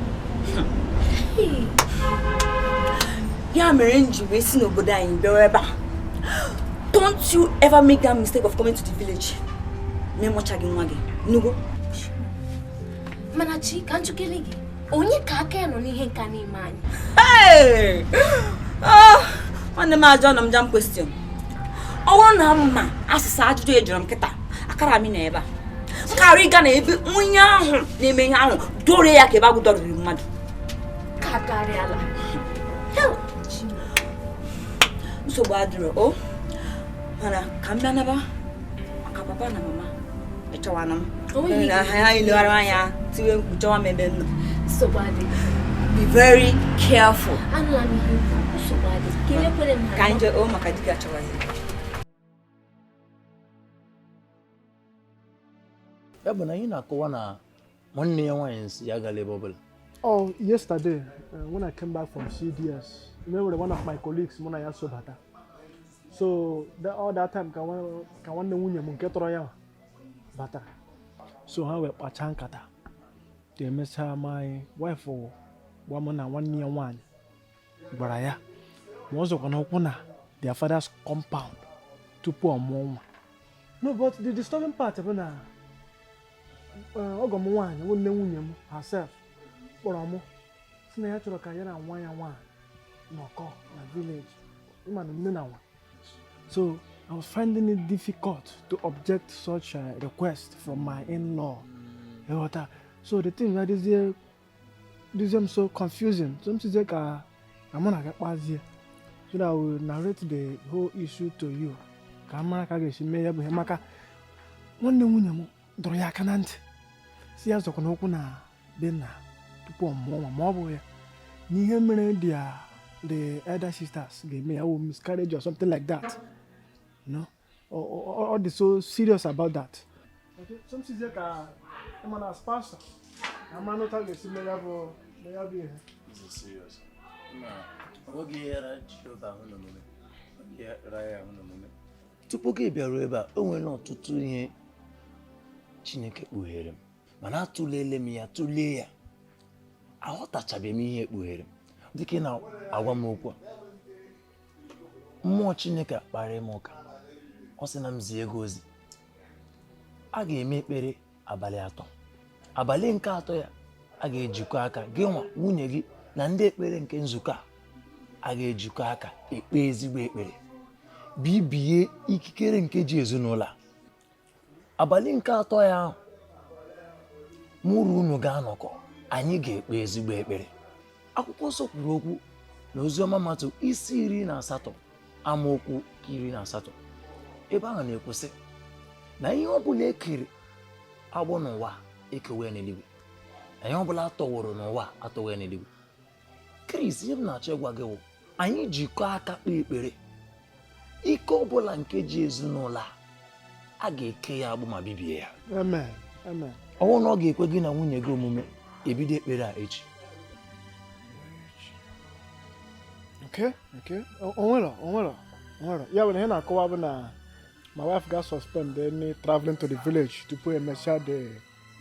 [SPEAKER 12] Ya mere m ji wee si n'obodo anyị bịawa ebe a. Don't you ever make that mistake of coming to the village. Ma ịmụcha gị nwa gị. Nnugo?
[SPEAKER 2] Mana Chi, ka njikere gị, onye ka aka ya nọ n'ihe nka n'ime anyị?
[SPEAKER 12] Hey! Oh, nwanne m ajọ nọ m jam question. Ọ bụrụ na m ma asịsa ajụjụ ya jụrụ m kịta, akara m nọ ebe a. M kara ịga na ebe onye ahụ na-eme ihe ahụ dore ya ka ebe agụ dọrịrị mmadụ.
[SPEAKER 2] Ka karịala.
[SPEAKER 12] Nsogbu adịrọ o. Mana ka m bịa naba maka papa na mama ịchọwana m. Na ha ilegharị anya tiwe mkpu chọwa m ebe m nọ.
[SPEAKER 2] Nsogbu adịghị.
[SPEAKER 12] Be very careful.
[SPEAKER 2] Anụla m ihe ikwu, nsogbu adịghị. Kelekwere m ha.
[SPEAKER 12] Ka anyị jee o maka di gị achọwazi.
[SPEAKER 8] Ya bụ na anyị na-akọwa na nwanne ya nwaanyị nsị ya agala ebe ọbụla.
[SPEAKER 3] Oh, yesterday, when I came back from CDS, remember one of my colleagues, mụ na ya so bata. So, all that time, ka nwanne nwunye m nke tọrọ ya batara. So ha wee kpachaa nkata. Emechaa my wife gwa m na nwanne ya nwaanyị gwara ya ma ọ zọkwa n'ụkwụ na their father's compound tupu ọ mụọ nwa. No, but the disturbing part bụ na ọgọ m nwaanyị bụ nne nwunye m herself kpọrọ m si na ya chọrọ ka ya na nwa ya nwaanyị nọkọ na village, ịma na nne na nwa. So I was finding it difficult to object such a request from my in-law. Ịghọta? So the thing that is here, this is so confusing. So m sizie ka mụ na gị kpazie so that I will narrate the whole issue to you. Ka mara ka a ga-esi mee ya bụ ihe maka nwanne nwunye m dọrọ ya aka na ntị si ya zọkwa n'okwu na be nna tupu ọ mụọ nwa, ma ọ bụ ya n'ihe mere the elder sisters ga-eme ya wụ miscarriage or something like that. No, ọ dị so serious about that. Okay, so m sizie ka ịma na as pastor na mara n'otu a ga-esi mee ya bụ ihe.
[SPEAKER 8] This is serious. Oge ya Jehova ahụ n'omume. Oge ya ya ahụ n'omume. Tupu gị bịaruo ebe a, o nwere ọtụtụ ihe Chineke kpughere m, mana atụlele m ya tụlee ya, aghọtachabeghị m ihe ekpughere m. Dịka ị na-agwa m okwu a, mmụọ Chineke kparịrị m ụka. Ọ sị na m zie ego ozi. A ga-eme ekpere abalị 3. Abalị nke 3 ya, a ga-ejikọ aka gị nwa nwunye gị na ndị ekpere nke nzukọ a, a ga-ejikọ aka ekpe ezigbo ekpere, bibie ikikere nke ji ezinụlọ a. Abalị nke 3 ya ahụ, mụrụ unu ga-anọkọ, anyị ga-ekpe ezigbo ekpere. Akwụkwọ nsọ kwuru okwu na oziọma Matiu isi 18 amaokwu 18, ebe ahụ na-ekwusị na ihe ọbụla ekere agbụ n'ụwa ekewe ya n'eluigwe, na ihe ọbụla atọworo n'ụwa atọwe ya n'eluigwe. Chris, ihe m na-achọ ịgwa gị wụ anyị jikọọ aka kpee ekpere, ike ọbụla nke ji ezinụlọ a ga-eke ya agbụ ma bibie ya.
[SPEAKER 3] Amen. Amen.
[SPEAKER 8] Ọ bụrụ na ọ ga-ekwe gị na nwunye gị omume, ebido ekpere a echi.
[SPEAKER 3] Okay, okay. Onwere. Ya bụ na ihe na-akọwa bụ na my wife got suspend any traveling to the village tupu emechaa the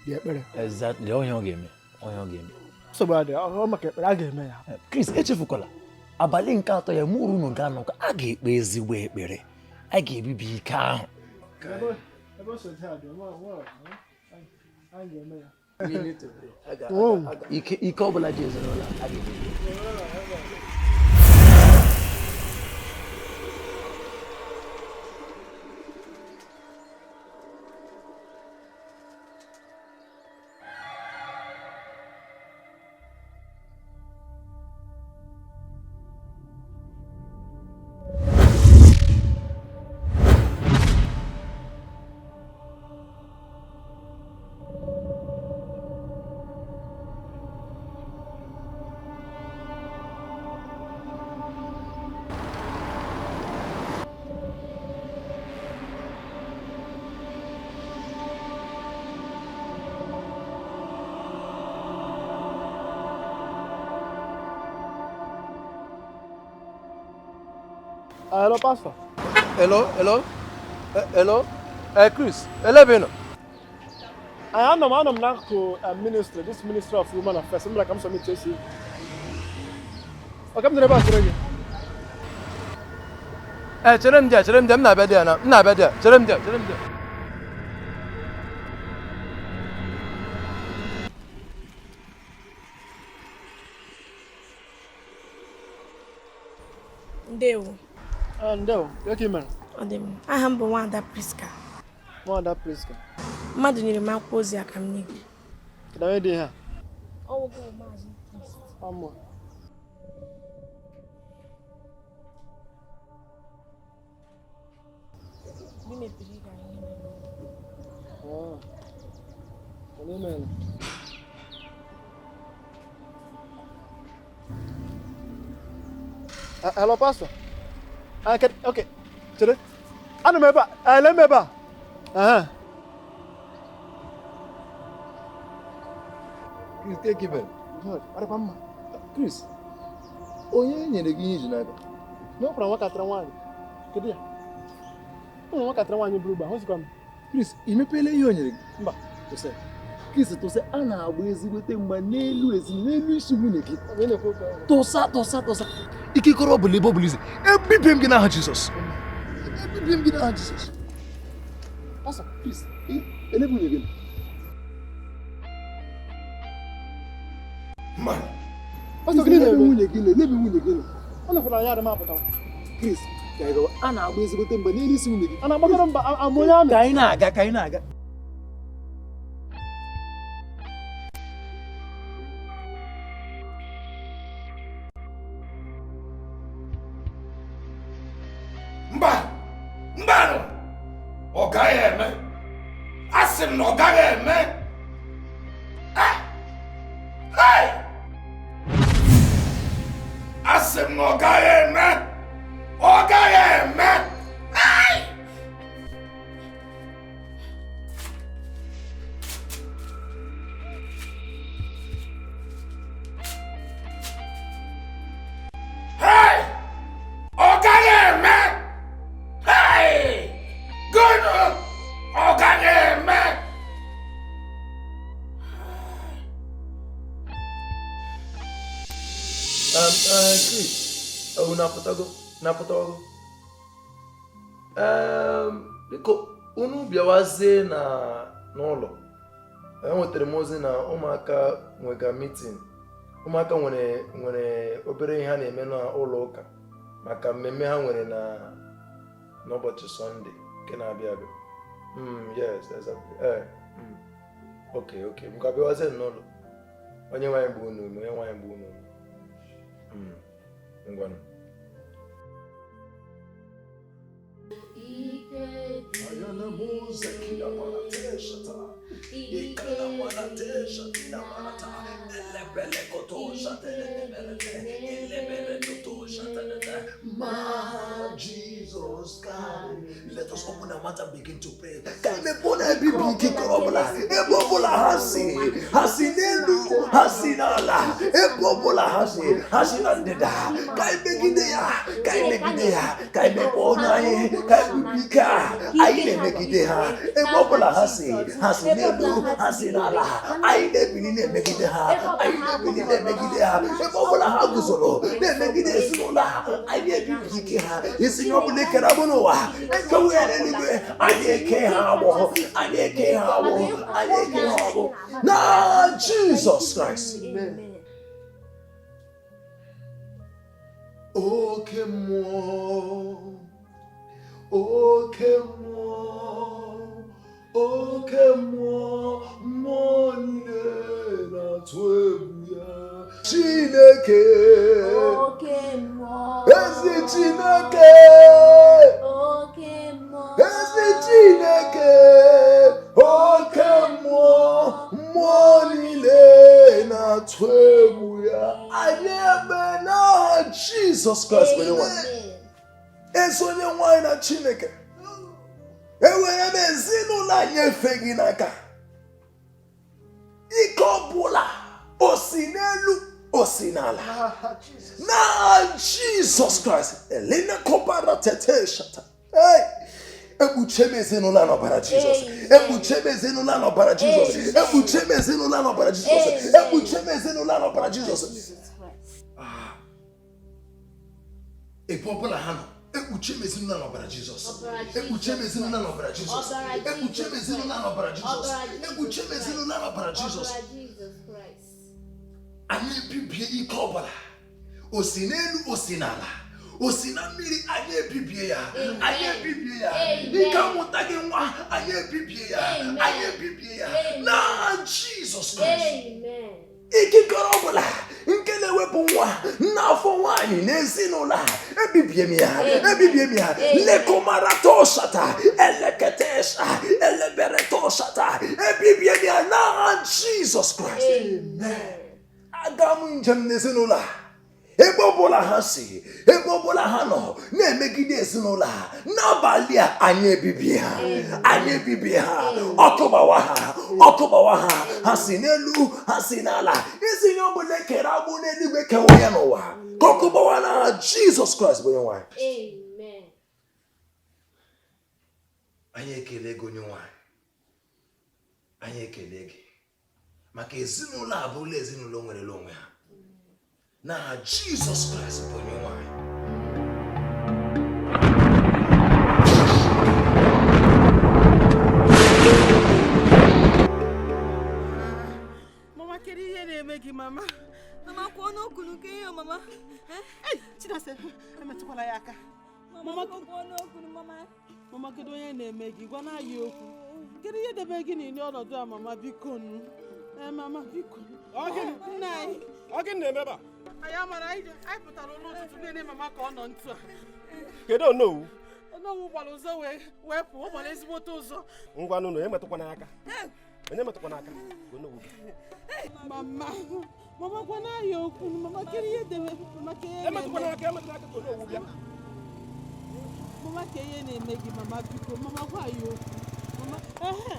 [SPEAKER 3] ekpere.
[SPEAKER 8] Exactly, ọ ihe ọ ga-eme, ọ ihe ọ ga-eme.
[SPEAKER 3] Nsogbu adịghị, ọ maka ekpere a ga-eme ya.
[SPEAKER 8] Chris, echefukwala abalị nke 3 ya mụrụ unu ga-anọkọ, a ga-ekpe ezigbo ekpere, a ga-ebibi ike ahụ.
[SPEAKER 3] Ebe o so taa dị, nwa anyị ga-eme ya.
[SPEAKER 8] We need to pray. Ike ọbụla ji ezinụlọ a ga-eme.
[SPEAKER 3] Hello, Pastor.
[SPEAKER 13] Hello, hello, hello. Chris, hello,
[SPEAKER 3] I am n'akụkụ ministry, this Ministry of Women Affairs. I'm like, I'm submitting to you. Okay, I'm the neighbor.
[SPEAKER 13] Chere m there, m na-abịa there na, m na-abịa there. Chere m there.
[SPEAKER 14] Ndewo.
[SPEAKER 3] Ndewo, ka ị mere?
[SPEAKER 14] Ọ dị m. Aha m bụ Nwada Priska.
[SPEAKER 3] Nwada Priska.
[SPEAKER 14] Mmadụ nyere m akwụkwọ ozi aka m nye gị.
[SPEAKER 3] Kedu onye dị ihe a?
[SPEAKER 14] Ọ wụ gị Maazị Chris.
[SPEAKER 3] Ọmụ.
[SPEAKER 14] Mgbe ị mepere ị ga-ahụ ihe na-eme.
[SPEAKER 3] Onye mere? Hello, Pastor. Okay, chere. Ana m ebe a, ele m ebe a. Aha.
[SPEAKER 22] Chris, take it.
[SPEAKER 3] Good. Ọ mma.
[SPEAKER 22] Chris, onye nyere gị ihe iji n'aka?
[SPEAKER 3] Na ọ kwara nwatakịrị nwaanyị. Kedu ya? Ụmụ nwatakịrị nwaanyị buru ụgba, hụzikwa m.
[SPEAKER 22] Chris, ị mepeela ihe o nyere gị?
[SPEAKER 3] Mba.
[SPEAKER 22] Tụsị. Chris, tụsị, a na-agba ezigbote mgba n'elu ezi, n'elu isi nwunye gị. Tụsa, tụsa, tụsa. Ikikọrọ ọ bụla ebe ọ bụla izi. Ebibie m gị n'aha Jizọs. Ebibie m gị n'aha Jizọs. Pastor, Chris, ele nwunye gị.
[SPEAKER 3] Pastor, gịnị na-eme?
[SPEAKER 22] Nwunye gị lebe nwunye gị.
[SPEAKER 3] Ọ nakwara ya adị m apụta.
[SPEAKER 22] Chris, ka anyị gawa. A na-agba ezigbote mgba n'elu isi nwunye gị.
[SPEAKER 3] A na-agbakọrọ mba ama onye amị.
[SPEAKER 22] Ka anyị na-aga, ka anyị na-aga.
[SPEAKER 11] Mba! Mbanụ! Ọ gaghị eme! Asị m na ọ gaghị eme! Hey! Asị m na ọ gaghị eme! Ọ gaghị eme! Hey! Hey! Ọ gaghị eme! Hey! Gụnụ! Ọ gaghị eme!
[SPEAKER 13] Chris, unu apụtago? Biko, unu bịawazie na n'ụlọ. Enwetara m ozi na ụmụaka nwega meeting. Ụmụaka nwere obere ihe ha na-eme n'ụlọ ụka maka mmemme ha nwere na n'ụbọchị Sọnde nke na-abịa abịa. Yes, exactly. Okay, okay. M ga-abịawazie n'ụlọ. Onye nwaanyị bụ unu, onye nwaanyị bụ unu. Ngwanụ.
[SPEAKER 10] Ma Jesus, God. Let us open our mouth and begin to pray.
[SPEAKER 4] Na-ebibi ikikere ọbụla, ebe ọbụla ha si n'elu, ha si n'ala, ebe ọbụla ha si na ndịda, ka anyị megide ya, ka anyị megide ya, ka anyị mepee ọnụ anyị, ka anyị bibi ike a, anyị na-emegide ha, ebe ọbụla ha si n'elu, ha si n'ala, anyị na-ebili na-emegide ha, anyị na-ebili na-emegide ha, ebe ọbụla ha guzoro na-emegide ezinụlọ ha, anyị na-ebibi ike ha, isi nye ọbụla ekere agbụ n'ụwa, ekewe ya n'eluigwe, anyị eke ha agbụ, anyị eke ha agbụ, anyị eke ha agbụ, na Jizọs Kraịst. Oke mmụọ, oke mmụọ, oke mmụọ, mmụọ niile na-atụ egwu ya. Chineke,
[SPEAKER 2] oke mmụọ,
[SPEAKER 4] ezi Chineke,
[SPEAKER 2] oke mmụọ,
[SPEAKER 4] ezi Chineke, oke mmụọ, mmụọ niile na-atụ egwu ya. Anyị eme n'aha Jizọs Kraịst bụ Onyenwe anyị. Ezi onye nwanyị na Chineke, ewere m ezinụlọ anyị efe gị n'aka. Ike ọbụla o si n'elu, o si n'ala, na Jizọs Kraịst, elena kọbara tete shata. Ekpuche m ezinụlọ n'ọbara Jizọs, ekpuche m ezinụlọ n'ọbara Jizọs, ekpuche m ezinụlọ n'ọbara Jizọs, ekpuche m ezinụlọ n'ọbara Jizọs. Ebe ọbụla ha nọ, ekpuche m ezinụlọ n'ọbara Jizọs, ekpuche m ezinụlọ n'ọbara Jizọs, ekpuche m ezinụlọ n'ọbara Jizọs, ekpuche m ezinụlọ n'ọbara Jizọs. Anyị ebibie ike ọbụla, o si n'elu, o si n'ala, o si na mmiri, anyị ebibie ya, anyị ebibie ya, ike amụta gị nwa, anyị ebibie ya, anyị ebibie ya, na Jizọs Kraịst. Ikikere ọbụla nke na-ewepụ nwa n'afọ nwaanyị n'ezinụlọ a, ebibie m ya, ebibie m ya, lekomaratosata eleketesa eleberetosata, ebibie m ya n'aha Jizọs Kraịst. Aga m njem n'ezinụlọ a, ebe ọbụla ha si, ebe ọbụla ha nọ na-emegide ezinụlọ ha, n'abalị a anyị ebibie ha, anyị ebibie ha, ọkụ gbawa ha, ọkụ gbawa ha, ha si n'elu, ha si n'ala, isi nye ọbụla ekere agbụ n'eluigwe kewa ya n'ụwa, ka ọkụ gbawa na Jizọs Kraịst bụ Onyenwe anyị. Anyị ekele gị Onyenwe anyị, anyị ekele gị maka ezinụlọ a bụrụla ezinụlọ nwerela onwe ha, na Jizọs Kraịst bụ Onyenwe anyị.
[SPEAKER 6] Mama, kedu ihe na-eme gị, mama?
[SPEAKER 12] Mama, kwuo n'okwu nke ihe, mama.
[SPEAKER 6] Chinasa, emetụkwala ya aka.
[SPEAKER 12] Mama, kwuo n'okwu, mama.
[SPEAKER 6] Mama, kedu onye na-eme gị? Gwa na ya okwu. Kedu ihe debe gị n'ili ọnọdụ a, mama, biko nụ. Mama, biko. Nna anyị.
[SPEAKER 7] Ọ gịnị na-eme ebe a?
[SPEAKER 6] Anyị amara, anyị pụtara ụlọ ụtụtụ nene mama ka ọ nọ ntu a.
[SPEAKER 7] Kedu Onowu?
[SPEAKER 6] Onowu gbara ụzọ wee pụọ, ọ gbara ezigbote ụzọ.
[SPEAKER 7] Ngwa nụnụ, onye metụkwana aka. Onye metụkwana aka ka Onowu gị.
[SPEAKER 6] Mama, mama gwana anyị okwu, mama kedu ihe debe, mama ka ihe na-eme.
[SPEAKER 7] Emetụkwana aka, emetụkwana aka ka Onowu bịa.
[SPEAKER 6] Mama ka ihe na-eme gị, mama biko, mama gwa anyị okwu. Mama, ehe.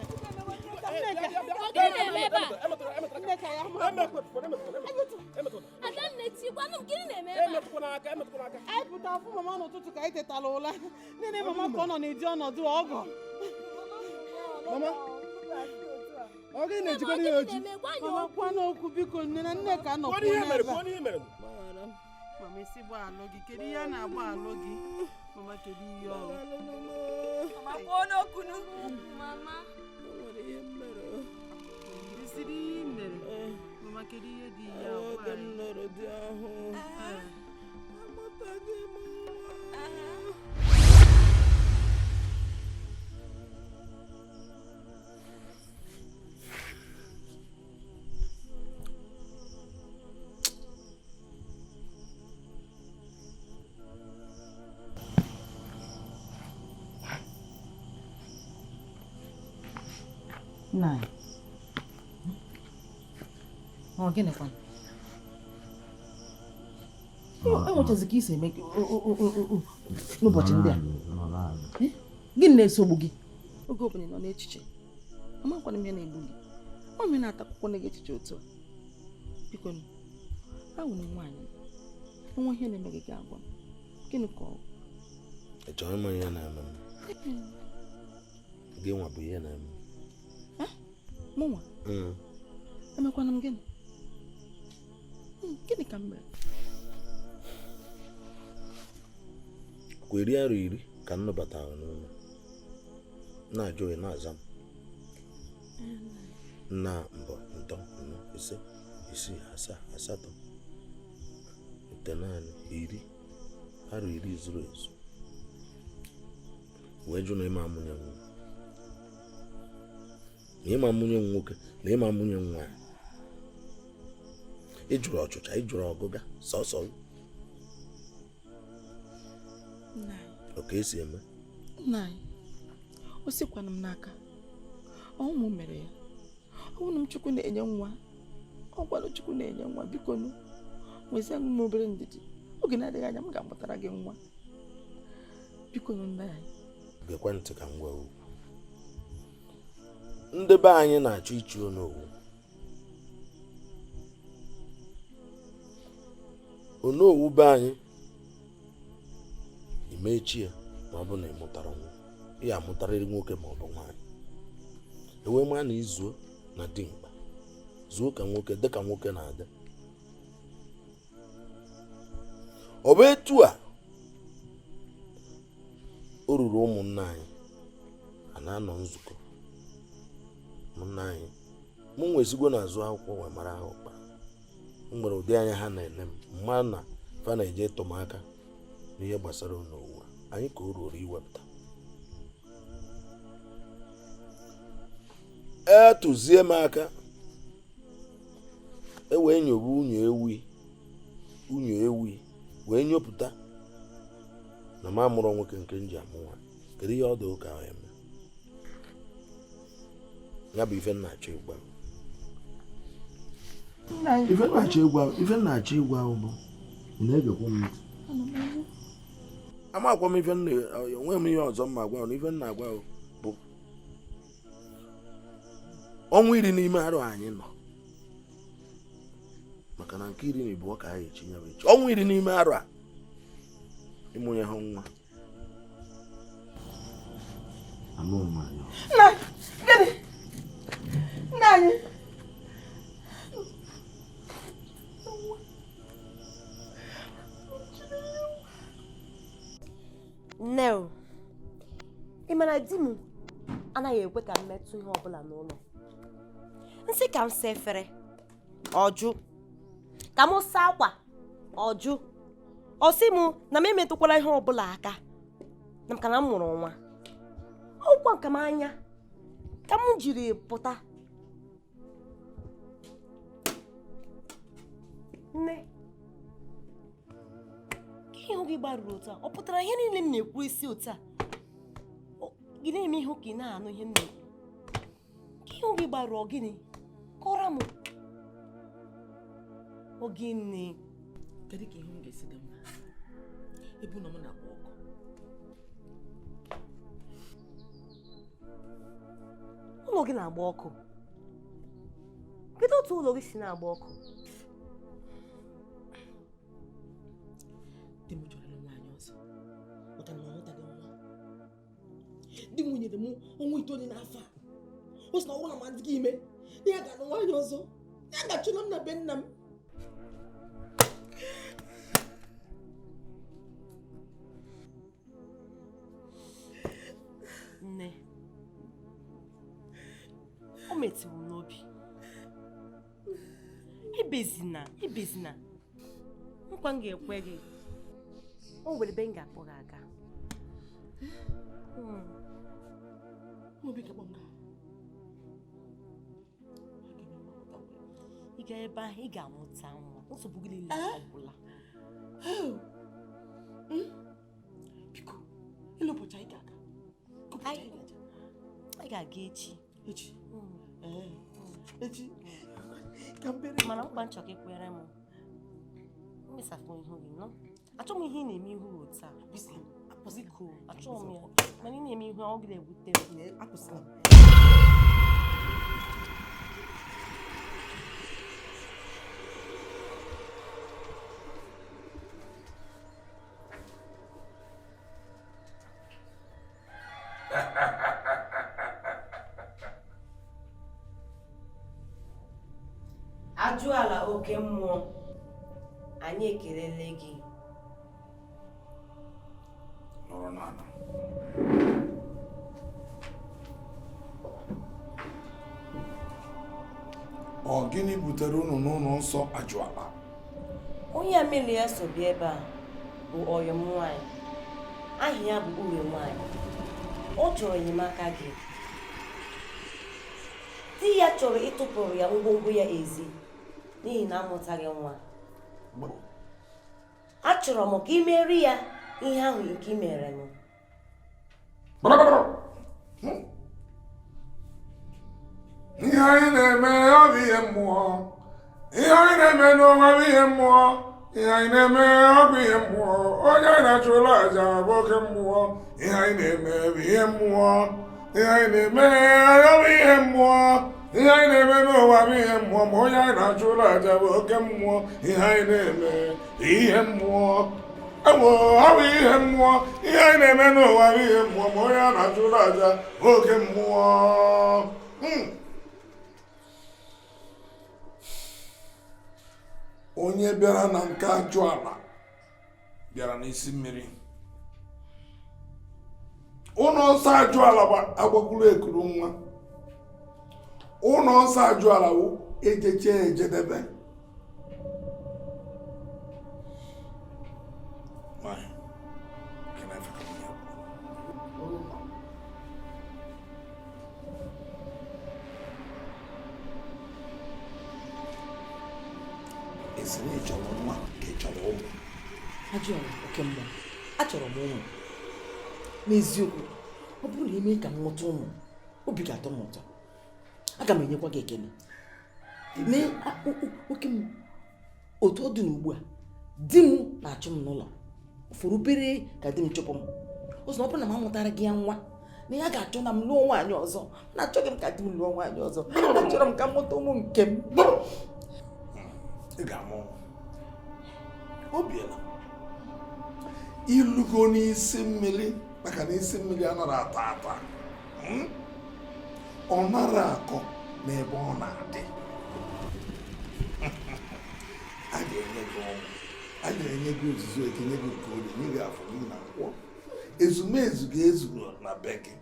[SPEAKER 6] Anyị pụtara afụ mama n'ụtụtụ ka anyị tetara ụla, nene mama ka ọ nọ n'ụdị ọnọdụ ọgọ.
[SPEAKER 13] Mama, ọ gịnị na-ejikwa n'ihe oji?
[SPEAKER 6] Mama kwa n'okwu biko, nne na nne ka nọ kwuo n'ebe a. Mama, isi gba alụ gị, kedu ihe a na-agba alụ gị? Mama, kedu ihe ọ?
[SPEAKER 5] Mama, kwuo n'okwu nụ.
[SPEAKER 2] Mama,
[SPEAKER 6] Mama, kedu ihe dị ya?
[SPEAKER 21] Oge m nụrụ di ahụ, amụtaghị m nwa.
[SPEAKER 1] Nna anyị, ọ gịnịkwa? Enwechazi ka isi eme n'ụbọchị ndị a. Gịnị na-esogbu gị? Oge ọbụla ị nọ n'echiche, Amakwana m ihe na-egbu gị. Ọ m na-ata akwụkwọ na gị echiche otu a. Biko nụ, ahụrụ m nwaanyị. Onwe ihe na-eme gị ga-agwa m. Gịnị ka ọ?
[SPEAKER 15] Ị chọrọ ịma ihe na-eme m? Gị nwa bụ ihe na-eme m.
[SPEAKER 1] Mụnwa? Emekwana m gịnị? Gịnị ka m mere?
[SPEAKER 15] Kwa iri arọ iri ka m nọbatara n'ụlọ. Na-ajụ gị na-aza m. Na mbọ ntọ 4 5 6 7 8 9 10 arọ 10 zuru ezu. Wee jụ na ịma amụnye nwa. Na ịma amụnye nwoke na ịma amụnye nwaanyị. Ị jụrụ ọchụcha, ị jụrụ ọgụga, sọsọ. Ọ ka esi eme?
[SPEAKER 1] Nna anyị, o sikwana m n'aka. Ọ mụ mere ya. Ọ bụrụ m Chukwu na-enye nwa. Ọ gwara Chukwu na-enye nwa, biko nụ. Nwezie m obere ndidi. Oge na-adịghị anya m ga-amụtara gị nwa. Biko nụ nna anyị.
[SPEAKER 15] Gekwe ntị ka m gwa okwu. Ndị be anyị na-achọ ichi onowu. Onowu be anyị imechi ya ma ọ bụ na ị mụtara nwa. Ị amụtarịrị nwoke ma ọ bụ nwaanyị. Ewe maa na izuo na dimkpa. Zuo ka nwoke dị ka nwoke na-adị. Ọ bụ etu a o ruru ụmụnna anyị a na-anọ nzukọ. Ụmụnna anyị mụ nwezigbo n'azụ akwụkwọ wee mara ha ụkpa. M nwere ụdị anya ha na-ele m mma na fa na-eje ịtụ m aka n'ihe gbasara onowu a. Anyị ka o ruoro iwepụta. Etụzie m aka e wee nyobe unyo ewi wee nyopụta na m amụrụ nwoke nke m ji amụ nwa. Kedu ihe ọ dị ụka ahụ eme? Ya bụ ife m na-achọ ịgwa m. Ife m na-achọ ịgwa m bụ ị na-egekwa m ntị. Amakwa m ife m onwe m ihe ọzọ m ma agwa m na ife m na-agwa m bụ ọnwa 10 n'ime arụ anyị nọ. Maka na nke 12 ka anyị echi ya bụ echi. Ọnwa 10 n'ime arụ a ịmụnye ha nwa. Anụ m anya.
[SPEAKER 1] Nna, gịnị? Nna anyị.
[SPEAKER 17] Nne o, ị mara di m anaghị ekwe ka m metụ ihe ọbụla n'ụlọ. Nsị ka m saa efere, ọjụ. Ka m saa akwa, ọjụ. Ọ sị m na m emetụkwala ihe ọbụla aka, na maka na m mụrụ nwa. Ọgwụkwa nke m anya ka m jiri pụta. Nne, ka ihe gị gbarụrụ otu a, ọ pụtara ihe niile m na-ekwu isi otu a? Gị na-eme ihe ka ị na-anụ ihe m na-ekwu. Ka ihe gị gbarụrụ ọ gịnị? Kọrọ m. Ọ gịnị?
[SPEAKER 1] Kedu ka ihe m ga-esi dị mma? Ebe ụlọ m na-agba ọkụ.
[SPEAKER 17] Ụlọ gị na-agba ọkụ? Kedu otu ụlọ gị si na-agba ọkụ?
[SPEAKER 1] Di m chọrọ ịlụ nwaanyị ọzọ maka na ọ mụtaghị nwa. Di m nyere m ọnwa 9 n'afọ a. O sị na ọ bụrụ na m adịghị ime, na ya ga-alụ nwaanyị ọzọ. Ya ga-achụla m na be nna m.
[SPEAKER 17] Nne, o metụrụ m n'obi. Ebezina. Nkwa m ga-ekwe gị. O nwere ebe m ga-akpọ gị aga.
[SPEAKER 1] Obi ga-akpọ m gaa.
[SPEAKER 17] Ị gaa ebe ahụ, ị ga-amụta nwa. Nsogbu gị niile agwụla.
[SPEAKER 1] Biko, ịlụ ụbọchị anyị ga-aga.
[SPEAKER 17] Anyị ga-aga echi.
[SPEAKER 1] Echi? Echi? Ka m bere.
[SPEAKER 17] Mana nkwa nchọ ka ekwere m. Mmesapụ ihu gị, nọ? Achọghị m ihe ị na-eme ihu otu a. Biko, achọghị m ya. Mana ị na-eme ihu ọ ga-ewute m.
[SPEAKER 1] Akwụsịla m.
[SPEAKER 17] Ajụala oke mmụọ, anyị ekelele gị.
[SPEAKER 11] Nọrọ n'ala. Ọ gịnị butere unu n'ụlọ nsọ Ajụala?
[SPEAKER 17] Onye a mmiri ya so bịa ebe a bụ ọyọ m nwaanyị. Aha ya bụ Ure nwaanyị. Ọ chọrọ enyemaka gị. Di ya chọrọ ịtụpụrụ ya ngwongwo ya ezi n'ihi na amụtaghị nwa. Achọrọ m ka ị merie ya ihe ahụ nke ị mere m.
[SPEAKER 11] Ihe anyị na-eme ọ bụ ihe mmụọ. Ihe anyị na-eme n'ụwa bụ ihe mmụọ. Ihe anyị na-eme ọ bụ ihe mmụọ. Onye anyị na-achụrụ aja bụ oke mmụọ. Ihe anyị na-eme bụ ihe mmụọ. Ihe anyị na-eme ọ bụ ihe mmụọ. Ihe anyị na-eme n'ụwa bụ ihe mmụọ. Ma onye anyị na-achụrụ aja bụ oke mmụọ. Ihe anyị na-eme ihe mmụọ. Ewo, ọ bụ ihe mmụọ. Ihe anyị na-eme n'ụwa bụ ihe mmụọ. Ma onye a na-achụrụ aja bụ oke mmụọ. Onye bịara na nke Ajụala bịara n'isi mmiri. Ụlọ nsọ Ajụala agbakwuru ekuru nwa. Ụlọ nsọ Ajụala wụ ejeche ejedebe. Esi na ị chọrọ nwa ka ị chọrọ ụmụ?
[SPEAKER 1] Ajụala oke mmụọ, achọrọ m ụmụ. N'eziokwu, ọ bụrụ na ime ka m mụta ụmụ, obi ga-atọ m ụtọ. Aga m enyekwa gị ekele. Mee oke m otu ọ dị n'ugbu a, di m na-achụ m n'ụlọ. Ụfọdụ obere ka di m chụpụ m. Ụzọ ọ bụrụ na m amụtara gị ya nwa, na ya ga-achọ na m lụọ nwaanyị ọzọ. Na achọghị m ka di m lụọ nwaanyị ọzọ. Achọrọ m ka m mụta ụmụ nke m.
[SPEAKER 11] Ị ga-amụ obiela ilugo n'isi mmiri, maka na isi mmiri anaghị ata ata. Ọ nara akọ n'ebe ọ na-adị. A ga-enye gị ọnwụ, a ga-enye gị ozuzo, ekenye gị nke orie, nye gị afọ gị na nkwọ. Ezumezu ga-ezu na be gị.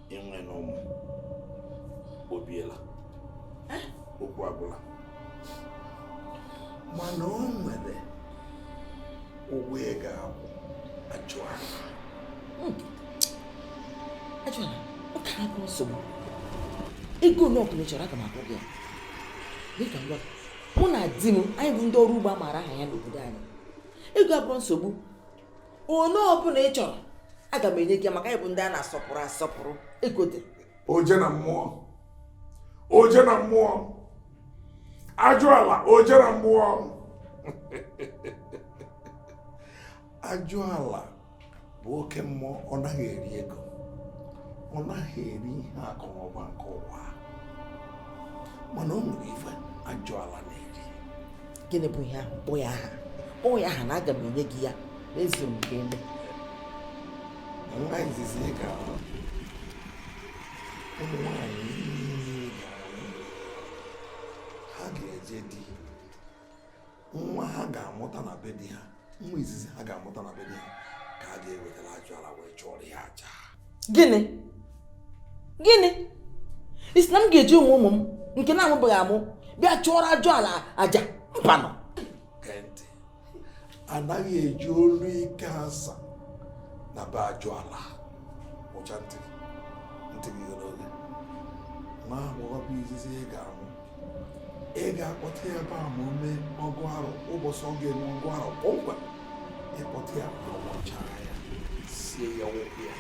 [SPEAKER 11] Inwe na ụmụ obiela, okwu agwụla. Mana o nwere ụgwọ ị ga-akwụ Ajụala.
[SPEAKER 1] Ajụala, ọ ka na-akwụ nsogbu. Ego ole ọbụla ị chọrọ, aga m akwụ gị ya. Dịka ngwa, mụ na di m, anyị bụ ndị ọrụ ugbo a maara aha ya n'obodo anyị. Ego abụrụ nsogbu. Ole ọbụla ị chọrọ, aga m enye gị ya maka anyị bụ ndị a na-asọpụrụ asọpụrụ. Ego dị.
[SPEAKER 11] Oje na mmụọ, oje na mmụọ, Ajụala, oje na mmụọ. Ajụala bụ oke mmụọ, ọ naghị eri ego, ọ naghị eri ihe akụ na ụba nke ụwa. Mana o nwere ife Ajụala na-eri.
[SPEAKER 1] Gịnị bụ ihe ahụ? Kpọọ ya aha. Kpọọ ya aha na aga m enye gị ya. N'ezie m ga-eme.
[SPEAKER 11] Nwa izizi ị ga-ahụ, ụmụ nwaanyị niile ga-ahụ, ha ga-eje di. Nwa ha ga-amụta na be di ha, nwa izizi ha ga-amụta na be di ha, ka a ga-ewetara Ajụala wee chụọrọ ya aja.
[SPEAKER 1] Gịnị? Gịnị? Isi na m ga-eji ụmụ ụmụ m nke na-amụbeghị amụ bịa chụọrọ Ajụala aja? Mpanụ.
[SPEAKER 11] Gee ntị,
[SPEAKER 4] Anaghị eji olu ike asa na be ajụala. Ụcha ntị gị, ntị gị ghere oghe. Nwa agbọghọbịa izizi ị ga-amụ, ị ga-akpọta ya ebe a ma o mee ọgụ arọ, ụbọchị ọ ga-eme ọgụ arọ kpọmkwem. Ịkpọta ya, awọchaa ya, sie ya, wụpụ ya,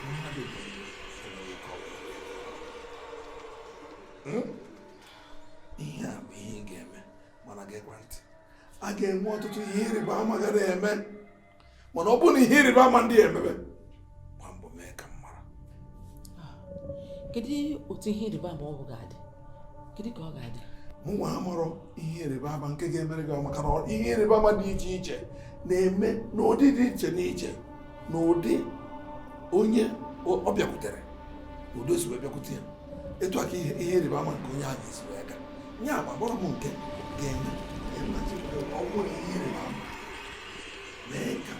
[SPEAKER 4] mmadụ ga-enwe ike ọbụla. Ihe a bụ ihe ị ga-eme, mana gekwa ntị. A ga-enwe ọtụtụ ihe ịrịba ama ga na-eme, mana ọ bụrụ na ihe ịrịba ama ndị a emebe, gbaa mbọ mee ka m mara.
[SPEAKER 1] Kedu otu ihe ịrịba ama ọ bụ ga-adị? Kedu ka ọ ga-adị?
[SPEAKER 4] Mụnwa amarọ ihe ịrịba ama nke ga-emere gị, maka na ihe ịrịba ama dị iche iche na-eme n'ụdị dị iche n'iche, n'ụdị onye ọ bịakwutere, ụdị o si wee bịakwute ya, etu a ka ihe ịrịba ama nke onye ahụ ga-esi wee gaa. Ya bụ agbọrọ m nke ga-eme ọ bụrụ na ihe ịrịba ama mee ka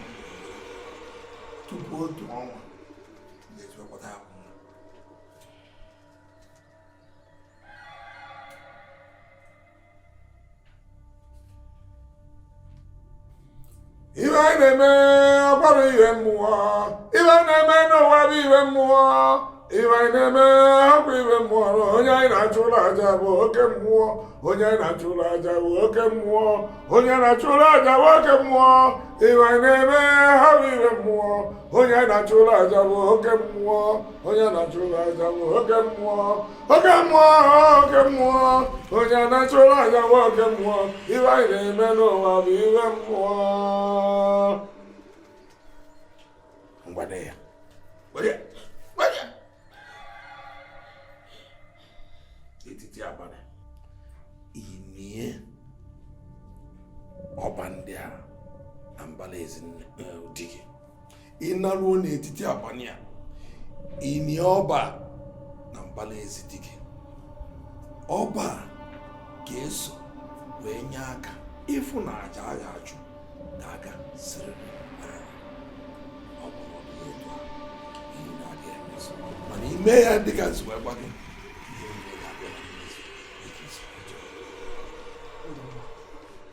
[SPEAKER 4] tupu otu ọnwa ga-eji wepụta ya.
[SPEAKER 11] Ibe anyị na-eme ọgbara ihe mmụọ, ibe anyị na-eme n'ụwa bụ ihe mmụọ, ibe anyị na-eme ọkwa ihe mmụọ, onye anyị na-achụrụ aja bụ oke mmụọ, onye anyị na-achụrụ aja bụ oke mmụọ, onye na-achụrụ aja bụ oke mmụọ, ibe anyị na-eme ha bụ ihe mmụọ, onye anyị na-achụrụ aja bụ oke mmụọ, onye na-achụrụ aja bụ oke mmụọ, oke mmụọ, oke mmụọ, onye na-achụrụ aja bụ oke mmụọ, ibe anyị na-eme n'ụwa bụ ihe mmụọ.
[SPEAKER 4] Ngwade ya. Ngwade ya. Etiti abalị, inie ọba ndị a na mbala ezi di gị. Ị naruo n'etiti abalị a, inie ọba na mbala ezi di gị. Ọba ga-eso wee nye aka ịfụ na aja a ga-achụ ga-aga siriri werere. Ọ bụrụ na etu a, ihe na-aga emezu, mana ime ya dịka nsi wee gwa gị, ihe niile ga-abịa na mmezu dịka isi wee chọọ.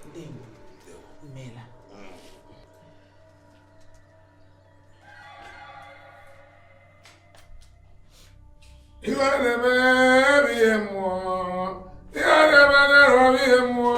[SPEAKER 1] Ndewo. Imeela.
[SPEAKER 11] Ihe na-eme bụ ihe mmụọ, ihe na-eme n'ụwa bụ ihe mmụọ.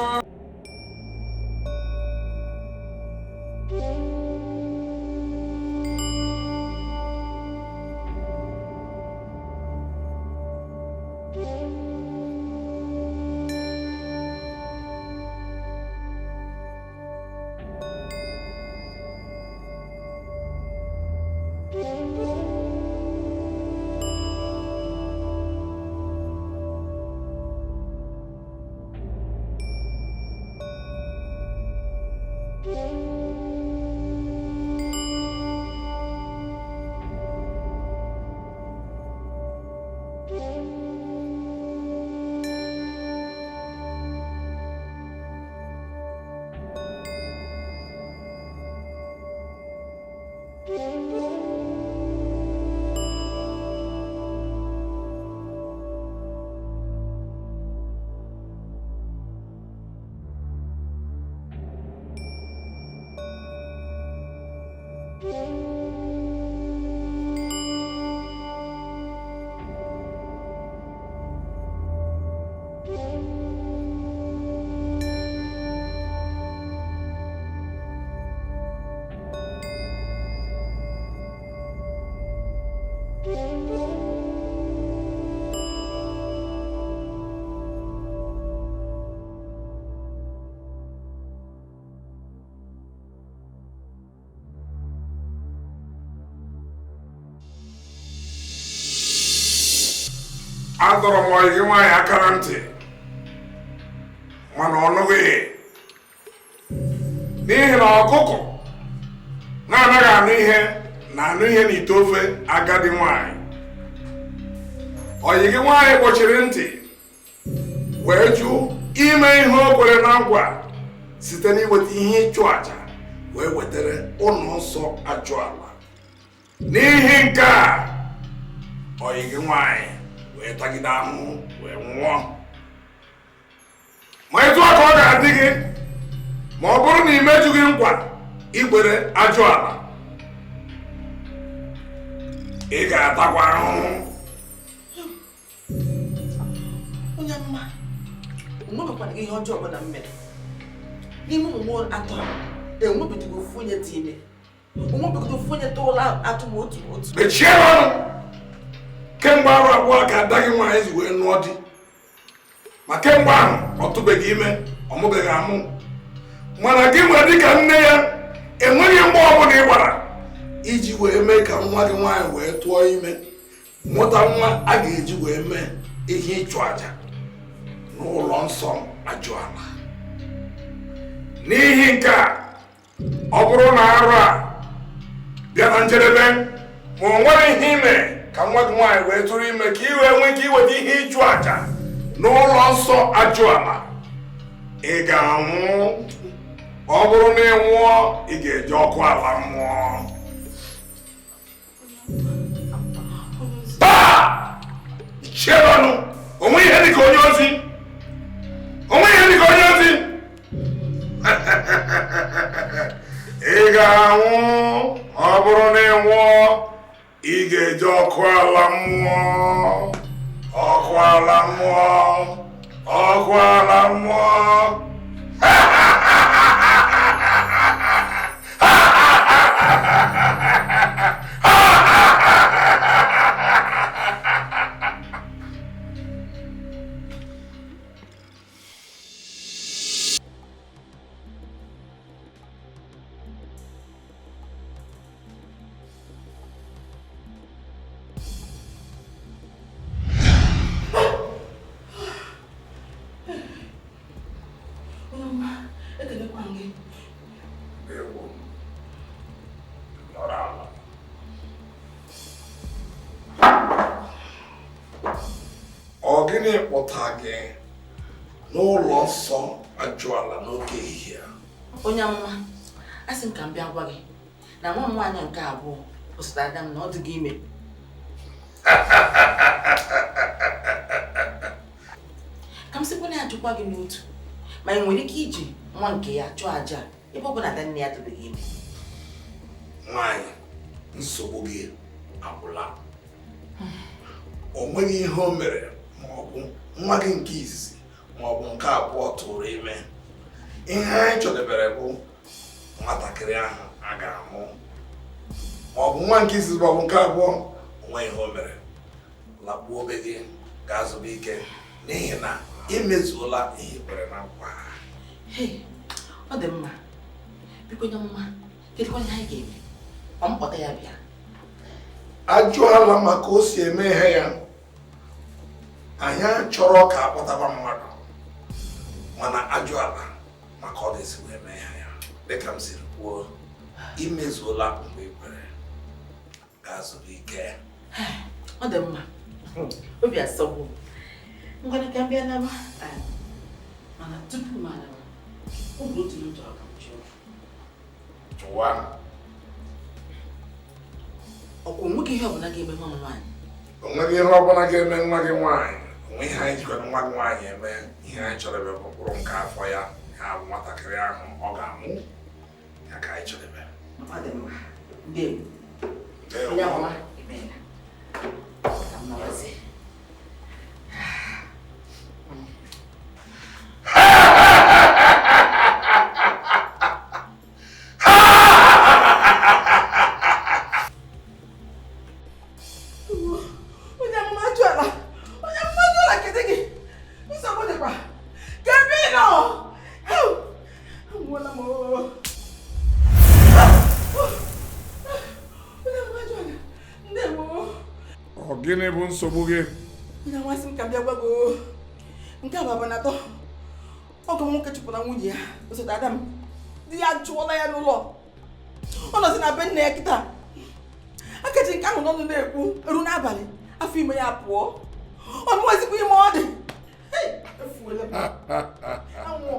[SPEAKER 11] Adọrọ m ọyị gị nwaanyị aka na ntị, mana ọ nụghị, n'ihi na ọkụkọ na-anaghị anụ ihe na-anụ ihe n'ite ofe agadi nwaanyị. Ọyị gị nwaanyị kpọchiri ntị wee jụ ime ihe o kwere na nkwa site n'iweta ihe ịchụ àjà wee wetara ụlọ nsọ ajụala. N'ihi nke a, ọyị gị nwaanyị wee tagide ahụhụ wee nwụọ. Ma etu a ka ọ ga-adị gị ma ọ bụrụ na ị mejughị nkwa Igbere ajụ ala, ị ga-atakwa ahụhụ.
[SPEAKER 1] Onye mma, onwebekwana gị ihe ọjọọ ọbụla m mere. N'ime ụmụ m atọ, enwebeghị ofu onye dị ime. Onwebeghị ofu onye tụọla atụ m otu otu.
[SPEAKER 11] Mechie ọnụ! Kemgbe arụ abụọ ka ada gị nwaanyị ji wee nụọ di. Ma kemgbe ahụ ọ tụbeghị ime, ọ mụbeghị amụ. Mana gị nwere dịka nne ya, enweghị mgbe ọbụla ị gbara iji wee mee ka nwa gị nwaanyị wee tụọ ime, mụta nwa a ga-eji wee mee ihe ịchụ àjà n'ụlọ nsọ ajụala. N'ihi nke a, ọ bụrụ na arụ a bịa na njedebe ma o nwere ihe ime ka nwa gị nwaanyị wee tụrụ ime ka ị wee nwee ike iweta ihe ịchụ àjà n'ụlọ nsọ ajụala, ị ga-anwụ. Ọ bụrụ na ị nwụọ, ị ga-eji ọkụ ala mmụọ. Taa! Cheranụ, onwe ihe dịka onye ozi. Onwe ihe dịka onye ozi. Ị ga-anwụ. Ọ bụrụ na ị nwụọ, ị ga-eji ọkụ ala mmụọ. Ọkụ ala mmụọ. Ọkụ ala mmụọ. Ọ gịnị kpọta gị n'ụlọ nsọ ajụala n'oge ehihie a?
[SPEAKER 1] Onye amụma, asị m ka m bịa gwa gị na nwa m nwaanyị nke abụọ kwụsịrị ada m na ọ dịghị ime. Ka m sịkwa na ya jụkwa gị n'otu, ma ị nwere ike iji nwa nke ya chụọ àjà ebe ọ bụ na ada nne ya tụbeghị ime.
[SPEAKER 11] Nwaanyị, nsogbu gị agwụla. O nweghị ihe o mere ma ọ bụ nwa gị nke izizi ma ọ bụ nke abụọ tụrụ ime. Ihe anyị chọdebere bụ nwatakịrị ahụ a ga-amụ, ma ọ bụ nwa nke izizi ma ọ bụ nke abụọ, o nweghị ihe o mere. Lakpuo obe gị, gaa zube ike, n'ihi na imezuola ihe kwere na nkwa.
[SPEAKER 1] Ọ dị mma. Biko nye mma, kedụkwa ihe anyị ga-eme? Ọ m kpọta ya bịa.
[SPEAKER 11] Ajụala maka o si eme ihe ya. Anyị chọrọ ka akpọtaba mmadụ, mana ajụala maka ọ ga-esi wee mee ihe ya. Dịka m siri kwuo, imezuola mgbe i kwere. Gaa zuru ike.
[SPEAKER 1] Ọ dị mma. Obi asọgbu. Ngwana ka m bịa naba. Mana tupu m anaba, ọ bụ otu m chọrọ ka m jụọ.
[SPEAKER 11] Jụwa.
[SPEAKER 1] Ọkwa onweghị ihe ọbụla ga-eme nwa m nwaanyị?
[SPEAKER 11] O nweghị ihe ọbụla ga-eme nwa gị nwaanyị. Onwe ihe anyị jikwara nwa gị nwaanyị eme. Ihe anyị chọrọ ebe bụ mkpụrụ nke afọ ya, ya bụ nwatakịrị ahụ ọ ga-amụ, ya ka anyị chọrọ ebe.
[SPEAKER 1] Ọ dị mma. Ndewo. Onye amụma, imeela. Ka m nabazie.
[SPEAKER 11] Gịnị bụ nsogbu gị?
[SPEAKER 6] Onye amasị m ka bịa gwa gị nke a bụ abalị atọ ọgọ nwoke chụpụrụ nwunye ya, osote ada m. Di ya chụọla ya n'ụlọ. Ọ nọzi na be nna ya kịta. Akachi nke ahụ n'ọnụ na-ekwu eru n'abalị afọ ime ya pụọ. Ọ nụwezikwa ime ọ dị. Efuola m. Anwụ.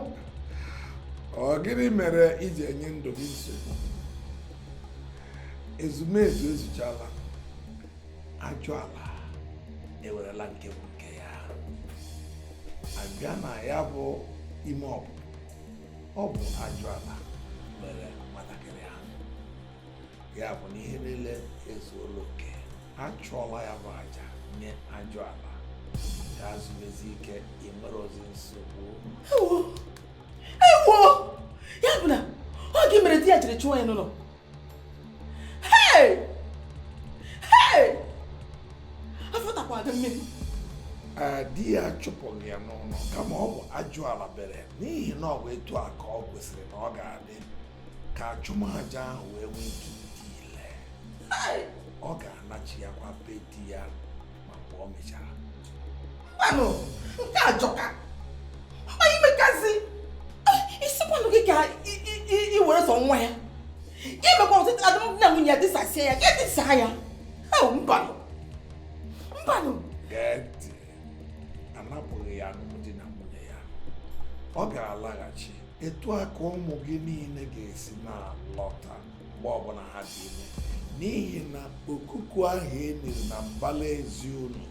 [SPEAKER 11] Ọ gịnị mere iji enye ndụ gị nsogbu? Ezumezu ezuchala. Ajụala ewerela nke bụ nke ya. Abịa na ya bụ ime ọpụpụ, ọ bụ ajụala mere nwatakịrị. Nwatakịrị ahụ ya bụ na ihe niile ezuola oke. A chụọla ya bụ aja nye ajọ ala ka azụmezi ike ịnwere ozi nsogbu.
[SPEAKER 6] Ewo! Ewo! Ya bụ na ọ gị mere di ya jiri chụọ ya n'ụlọ. Hey! Hey! Afọ takwa gị mmiri.
[SPEAKER 11] Di ya chụpụghị ya n'ụlọ kama ọ bụ ajọ ala bere n'ihi na ọ bụ etu a ka ọ kwesịrị na ọ ga-adị ka achụmaja ahụ wee nwee ike ịdị ile. Ọ ga-anachi ya kwa be di ya ma mgbe ọ mechara.
[SPEAKER 6] Mbanụ, nke a jọka. Onye mekazi isikwanụ gị ka i were sọ nwa ya. Gị mekwa ọtụtụ alụmdi na nwunye ya dịsasịa ya, gị dịsaa ya. Mbanụ. Mbanụ.
[SPEAKER 11] Gee ntị, anapụghị ya alụmdi na nwunye ya. Ọ ga-alaghachi etu a ka ụmụ gị niile ga-esi na-alọta mgbe ọbụla ha dị ime n'ihi na okuku ahụ e niri na mbala ezi unu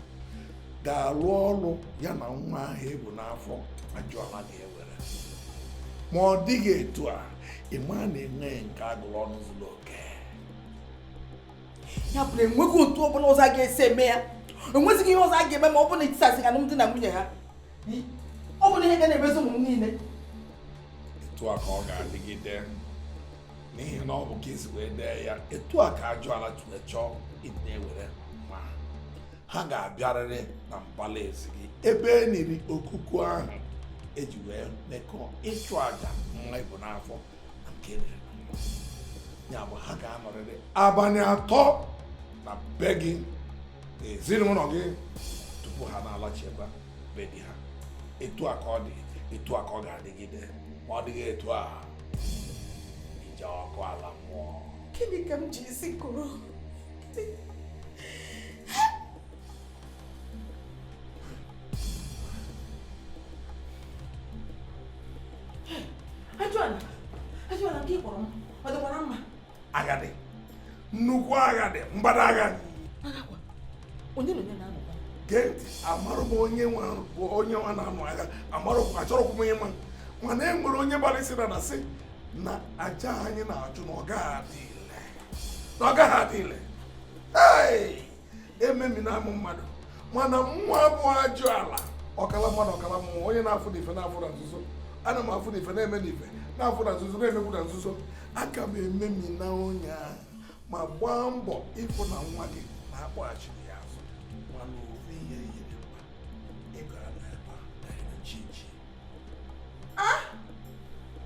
[SPEAKER 11] ga-arụ ọrụ ya na nwa ahụ ebu n'afọ ajọ ala ga-ewere. Ma ọ dịghị etu a, ị ma na enweghị nke agụrụ ọnụ zuru oke.
[SPEAKER 6] Ya bụ na enweghị otu ọbụla ọzọ a ga-esi eme ya. Enwezighị ihe ọzọ a ga-eme ma ọ bụ na etisasị alụmdi na nwunye ha. Ọ bụ na ihe ga na-emezi ụmụ m niile.
[SPEAKER 11] Etu a ka ọ ga-adịgide n'ihi na ọ bụ ka esi wee dee ya. Etu a ka ajọ ala wee chọọ ịdị na-ewere nwa ha ga-abịarịrị na mbala ezi gị ebe e niri okuku ahụ eji wee mekọọ ịchụ àjà nwa ibu n'afọ na nke niri na nwa. Ya bụ ha ga-anọrịrị abalị 3 na be gị na ezinụlọ gị tupu ha na-alachiekwa be di ha. Etu a ka ọ dị, etu a ka ọ ga-adịgide. Ma ọ dịghị etu a, ije ọkụ ala mmụọ.
[SPEAKER 6] Gịnị ka m ji isi kụrụ? Ajụala, ajụala nke ị kpọrọ m, ọ dịkwara mma?
[SPEAKER 11] Agadi, nnukwu agadi, mgbada agadi.
[SPEAKER 6] Agakwa, onye na onye na-anọkwa?
[SPEAKER 11] Gee ntị, amarụ m onye nwa na-anụ agha, amarụ m achọrọkwa m onye nwa. Mana e nwere onye gbara isi na sị na aja anyị na-achụ na ọ gaghị adị ile. Na ọ gaghị adị ile. Ee, ememina amụ mmadụ. Mana mmụọ abụọ ajọ ala, ọkala mmadụ ọkala mmụọ, onye na-afụ n'ife na-afụ na nzuzo. Ana m afụ n'ife na-eme n'ife, na-afụ na nzuzo na-emekwu na nzuzo. Aka m ememina onye ahụ ma gbaa mbọ ịfụ na nwa gị na-akpọghachiri ya azụ. Mana ofu ihe yiri mkpa, ị gara n'ebe a na chi chi.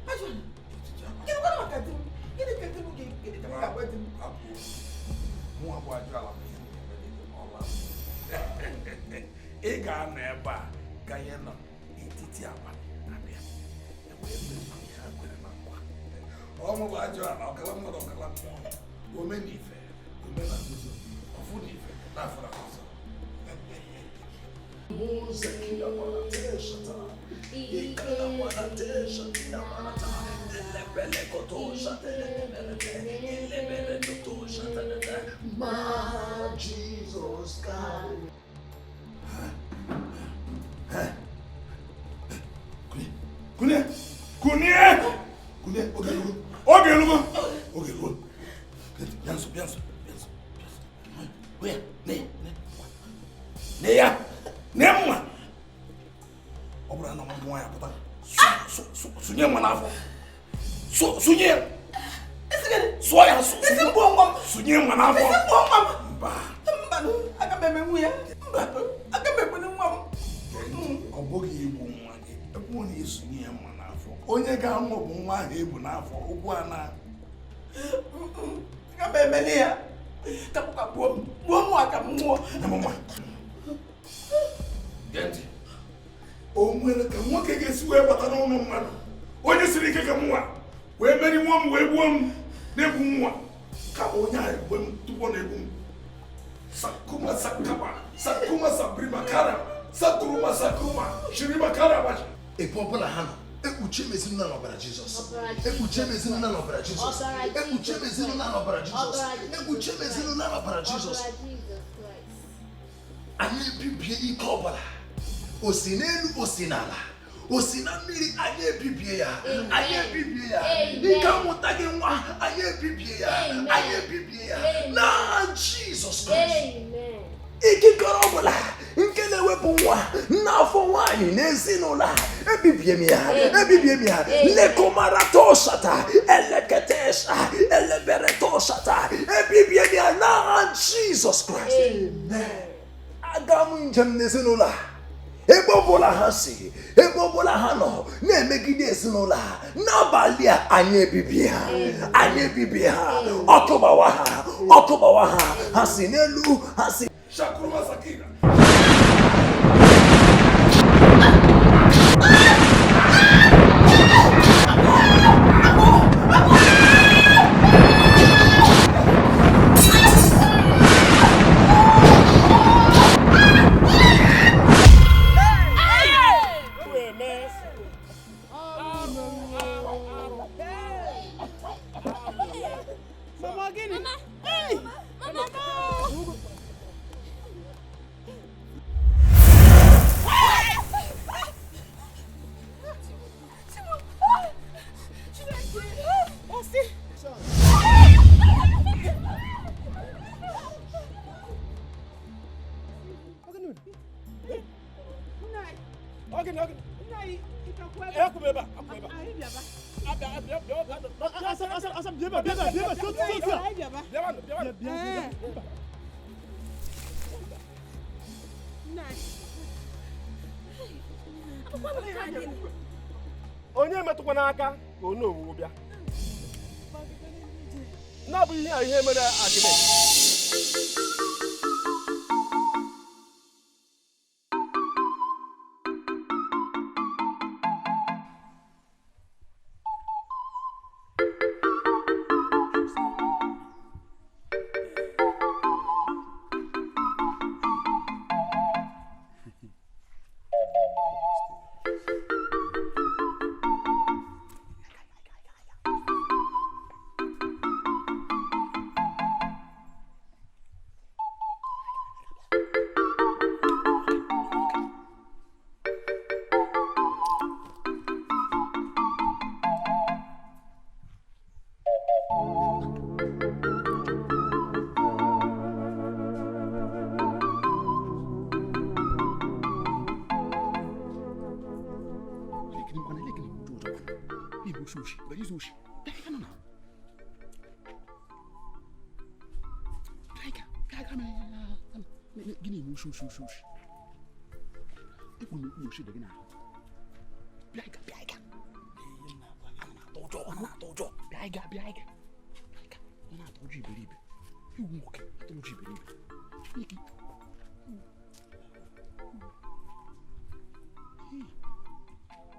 [SPEAKER 6] Ajụala, gịnịkwa maka di m? Gịnị ka di m gịnị ka m ga-agwa di m?
[SPEAKER 11] Mụnwa bụ ajọ ala ma ihe m ga-eme dị gị ọla. Ị ga-anọ ebe a ganye nọ n'etiti abalị abịa wee mezuo ihe a kwere na nkwa. Ọ mụ bụ ajọ ala, ọkala mmadụ ọkala mmụọ, ome na ife, ome na nzuzo, ọfụ na ife, na afụ na nzuzo.
[SPEAKER 4] Ma Jesus God.
[SPEAKER 11] Kunie! Kunie! Kunie! Oge elugo! Oge elugo! Oge elugo! Bịa nso, bịa nso, bịa nso, bịa nso. Hụ ya, ne ya, ne ya, ne mma! Ọ bụrụ na nwa gị nwaanyị apụta, sụnye mma n'afọ. Sụnye ya! Sụọ ya, sụnye mma n'afọ. Mba!
[SPEAKER 6] Mbanụ, aga m emenwu ya. Mbanụ, aga m egbuli nwa m.
[SPEAKER 11] Ọ bụghị igbu nwa gị, ebe ọ na-esonye ya mma n'afọ. Onye ga-anwụ bụ nwa ahụ ebu n'afọ, ụkwụ a na.
[SPEAKER 6] Aga m emeli ya. Ka m gbuo m, gbuo m ka m nwụọ.
[SPEAKER 11] Gee ntị. O nwere ka nwoke ga-esi wee bata n'ụlọ mmadụ, onye siri ike ka m nwa, wee meri nwa m wee gbuo m na-egbu nwa. Kama onye ahụ egbu m tupu ọ na-egbu m. Sakuma sakama, sakuma sabrima kara, sakuruma sakuma, shirima kara.
[SPEAKER 4] Ebe ọbụla ha nọ, ekpuchie m ezinụlọ n'ọbara Jizọs. Ekpuchie m ezinụlọ n'ọbara Jizọs. Ekpuchie m ezinụlọ n'ọbara Jizọs. Ekpuchie m ezinụlọ n'ọbara Jizọs. Anyị ebibie ike ọbụla. O si n'elu, o si n'ala. O si na mmiri, anyị ebibie ya. Anyị ebibie ya. Ike amụta gị nwa, anyị ebibie ya. Anyị ebibie ya na Jizọs Kraịst. Ikikere ọbụla nke na-ewepụ nwa n'afọ nwaanyị n'ezinụlọ a, ebibie m ya, ebibie m ya. Lekomaratosata eleketesa eleberetosata, ebibie m ya n'aha Jizọs Kraịst. Aga m njem n'ezinụlọ a, ebe ọbụla ha si, ebe ọbụla ha nọ na-emegide ezinụlọ a, n'abalị a anyị ebibie ha, anyị ebibie ha. Ọkụ gbawa ha, ọkụ gbawa ha. Ha si n'elu, ha si
[SPEAKER 11] Shakuruma Sakina.
[SPEAKER 6] Mama, gịnị? Hey! Mama!
[SPEAKER 7] Onye metụkwa n'aka ka onye owuwu bịa na-abụ ihe a ihe mere akịrị.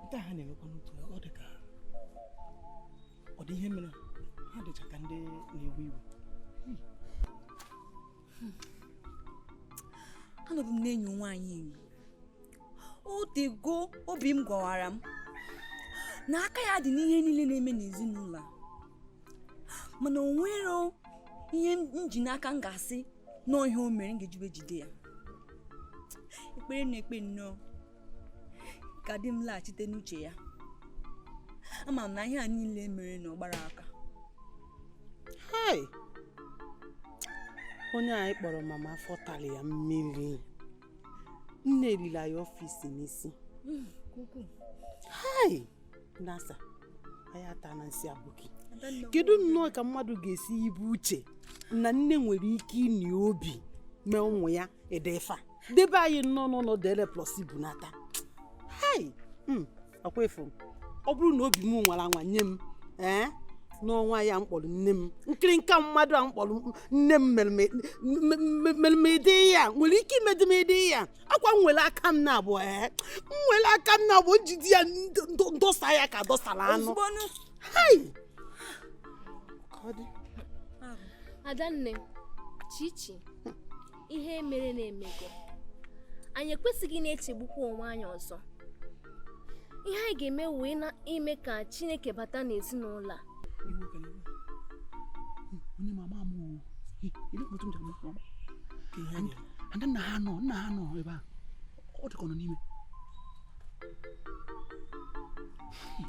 [SPEAKER 9] Nke a ha na-emekwa n'otu ọ dị ka ọ dị ihe mere ha dịcha ka ndị na-ewe iwe.
[SPEAKER 12] Anọbụ m na-enyo nwaanyị enyo. O tego obi m gwawara m na aka ya dị n'ihe niile na-eme n'ezinụlọ a, mana o nwere ihe m ji n'aka m ga-asị na ihe o mere m ga-eji wee jide ya. Ekpere na-ekpe nnọọ ka di m laghachite n'uche ya. Ama m na ihe a niile mere na ọ gbara aka.
[SPEAKER 6] Hai! Onye anyị kpọrọ mama afọ tali ya mmiri. Nne erila ya ọfịs n'isi. Hai! Nasa, anyị ata na nsị abụghị. Kedu nnọọ ka mmadụ ga-esi ibu uche na nne nwere ike ịnị obi mee ụmụ ya edefa debe anyị nnọọ n'ụlọ dele plus bunata. Hai! Akwa efu m. Ọ bụrụ na obi m nwara anwa nye m, n'ọnwa ya mkpọrọ nne m, nkiri nka mmadụ a mkpọrọ nne m mere m ede ya nwere ike imede m ede ya. Akwa m nwere aka m na-abụọ, m nwere aka m na-abụọ njide ya ndosa ya ka dọsara anụ. Hai!
[SPEAKER 2] Adanne, Chichi, ihe mere na-emego. Anyị ekwesịghị na-echegbukwa onwe anyị ọzọ. Ihe anyị ga-eme wee na ime ka Chineke bata n'ezinụlọ a.
[SPEAKER 10] Onye mama m nna ha nọ ebe a, ọ dịka ọ nọ n'ime.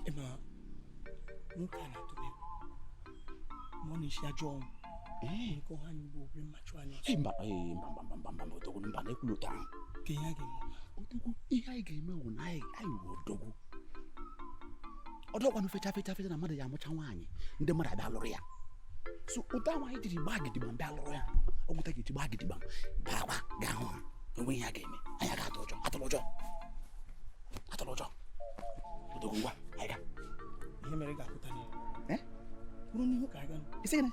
[SPEAKER 9] Ịma nwoke a na-atụ m egwu ma ọ na-esi ajọ ọnwụ nke ọha anyị bụ obere mmachu anyị ọsọ.
[SPEAKER 10] Mba, ee, mba, mba, mba, mba, mba, odogwu, mba, na-ekwulu otu ahụ.
[SPEAKER 9] Ka ihe a ga-eme?
[SPEAKER 10] Odogwu, ihe anyị ga-eme bụ na anyị wụ odogwu. Ọdọkwanụ fecha fecha fecha na mmadụ ya amụcha nwaanyị, ndị mmadụ abịa lụrụ ya. So ụta ahụ anyị jiri gbaa gidigbam bịa lụrụ ya, ọgwụta ga-eji gbaa gidigbam baakwa gaa hụ ha. Enwe ihe a ga-eme, anyị ga-atụ ụjọ, atụrụ ụjọ, atụrụ ụjọ. Odogwu, ngwa, anyị ga.
[SPEAKER 9] Ihe mere ga-apụta n'ihu.
[SPEAKER 10] Eh?
[SPEAKER 9] Kwuru n'ihu ka aga.
[SPEAKER 10] Isi gịnị?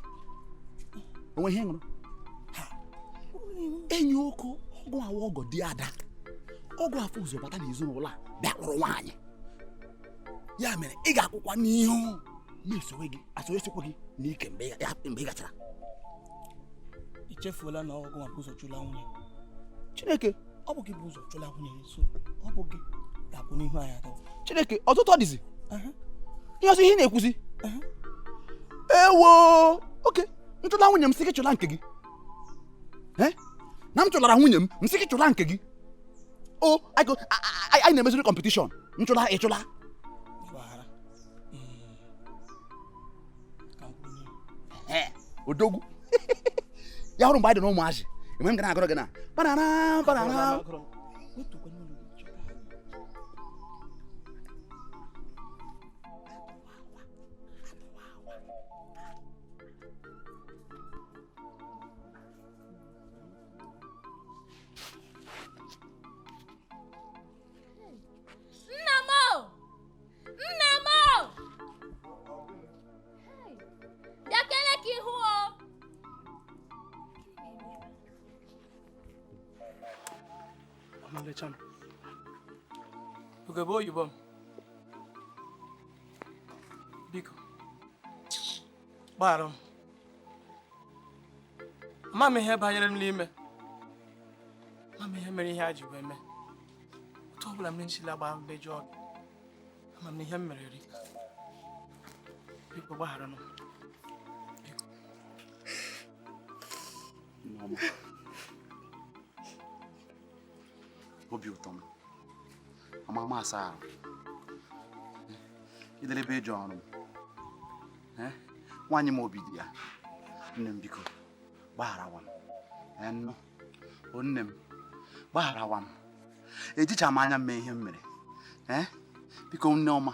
[SPEAKER 10] Onwe ihe ṅụrụ? Enyi oku ọgụ awa ọgọ dị ada ọgụ afọ ụzọ bata n'ezinụlọ a bịa lụrụ nwaanyị. Ya mere ị ga-akwụkwa n'ihu ma esowe gị asonyesokwa gị n'ike mgbe ị gachara.
[SPEAKER 9] I chefuola na ọgụ nwa bụ ụzọ chụla nwunye.
[SPEAKER 10] Chineke,
[SPEAKER 9] ọ bụ gị bụ ụzọ chụla nwunye gị, so ọ bụ gị ga-akwụ n'ihu anyị atọ.
[SPEAKER 10] Chineke, ọtụtụ ọ dịzi ihe ọzọ ihe ị na-ekwuzi. Ewo, oke m chụla nwunye m sị gị chụla nke gị. Na m chụlara nwunye m m sị gị chụla nke gị. O anyị na-emeziri kọmpetishọn nchụla ịchụla. Odogwu, ya hụrụ mgbe anyị dị n'ụmụazị enwe m ga na-agụrụ gị na banana banana.
[SPEAKER 9] Ugegbe oyibo m, biko gbaghara m. Ama m ihe banyere m n'ime, ama m ihe mere ihe a ji wee mee. Otu ọbụla m nchila gba mejọọ gị, ama m na ihe m mere erika. Biko gbaghara m.
[SPEAKER 10] Obi ụtọ m amama asa ahụ idelebe ịjụ ọrụ m nwaanyị m obi dị ya. Nne m biko gbagharawa m. Nnụ nne m gbagharawa m. Ejicha m anya m mee ihe m mere. Biko nne ọma,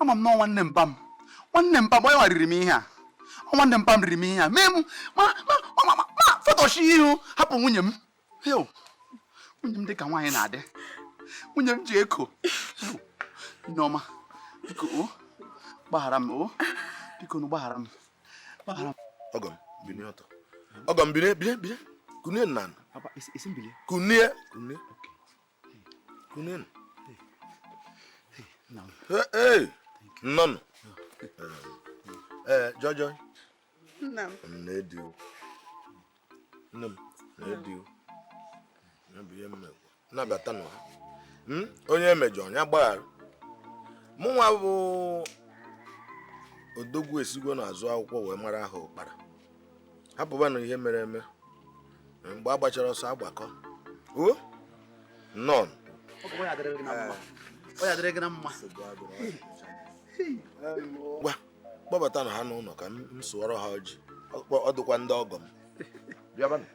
[SPEAKER 10] ama m na nwanne mpa m, nwanne mpa m onye nwa riri m ihe a, nwanne mpa m riri m ihe a mee m ma ma ma fọtọchi ihu hapụ nwunye m. Nwunye m dị ka nwaanyị na-adị, nwunye m ji eko. Nneọma biko o gbaghara m, o biko nu gbaghara m, gbaghara m.
[SPEAKER 15] Ọgọ m binie ọtọ. Ọgọ m binie, binie, binie. Kunie nna.
[SPEAKER 10] Papa, isi m bilie.
[SPEAKER 15] Kunie, kunie. Kunie. Ee, nnọnụ. Ee, Jọjọ.
[SPEAKER 6] Nna m.
[SPEAKER 15] Nne dị o. Nne m, nne dị o. Nabata nụ ha. Onye emejọ ya gbaghara. Mụnwa bụ odogwu esigo n'azụ akwụkwọ wee mara aha ụkpara. Hapụbanụ ihe mere eme. Mgbe a gbachara ọsọ agbakọ. O nọn. Gwa kpọbata na ha n'ụlọ ka m sụọrọ ha ọjị. Ọ dịkwa ndị ọgọ m. Bịabanụ.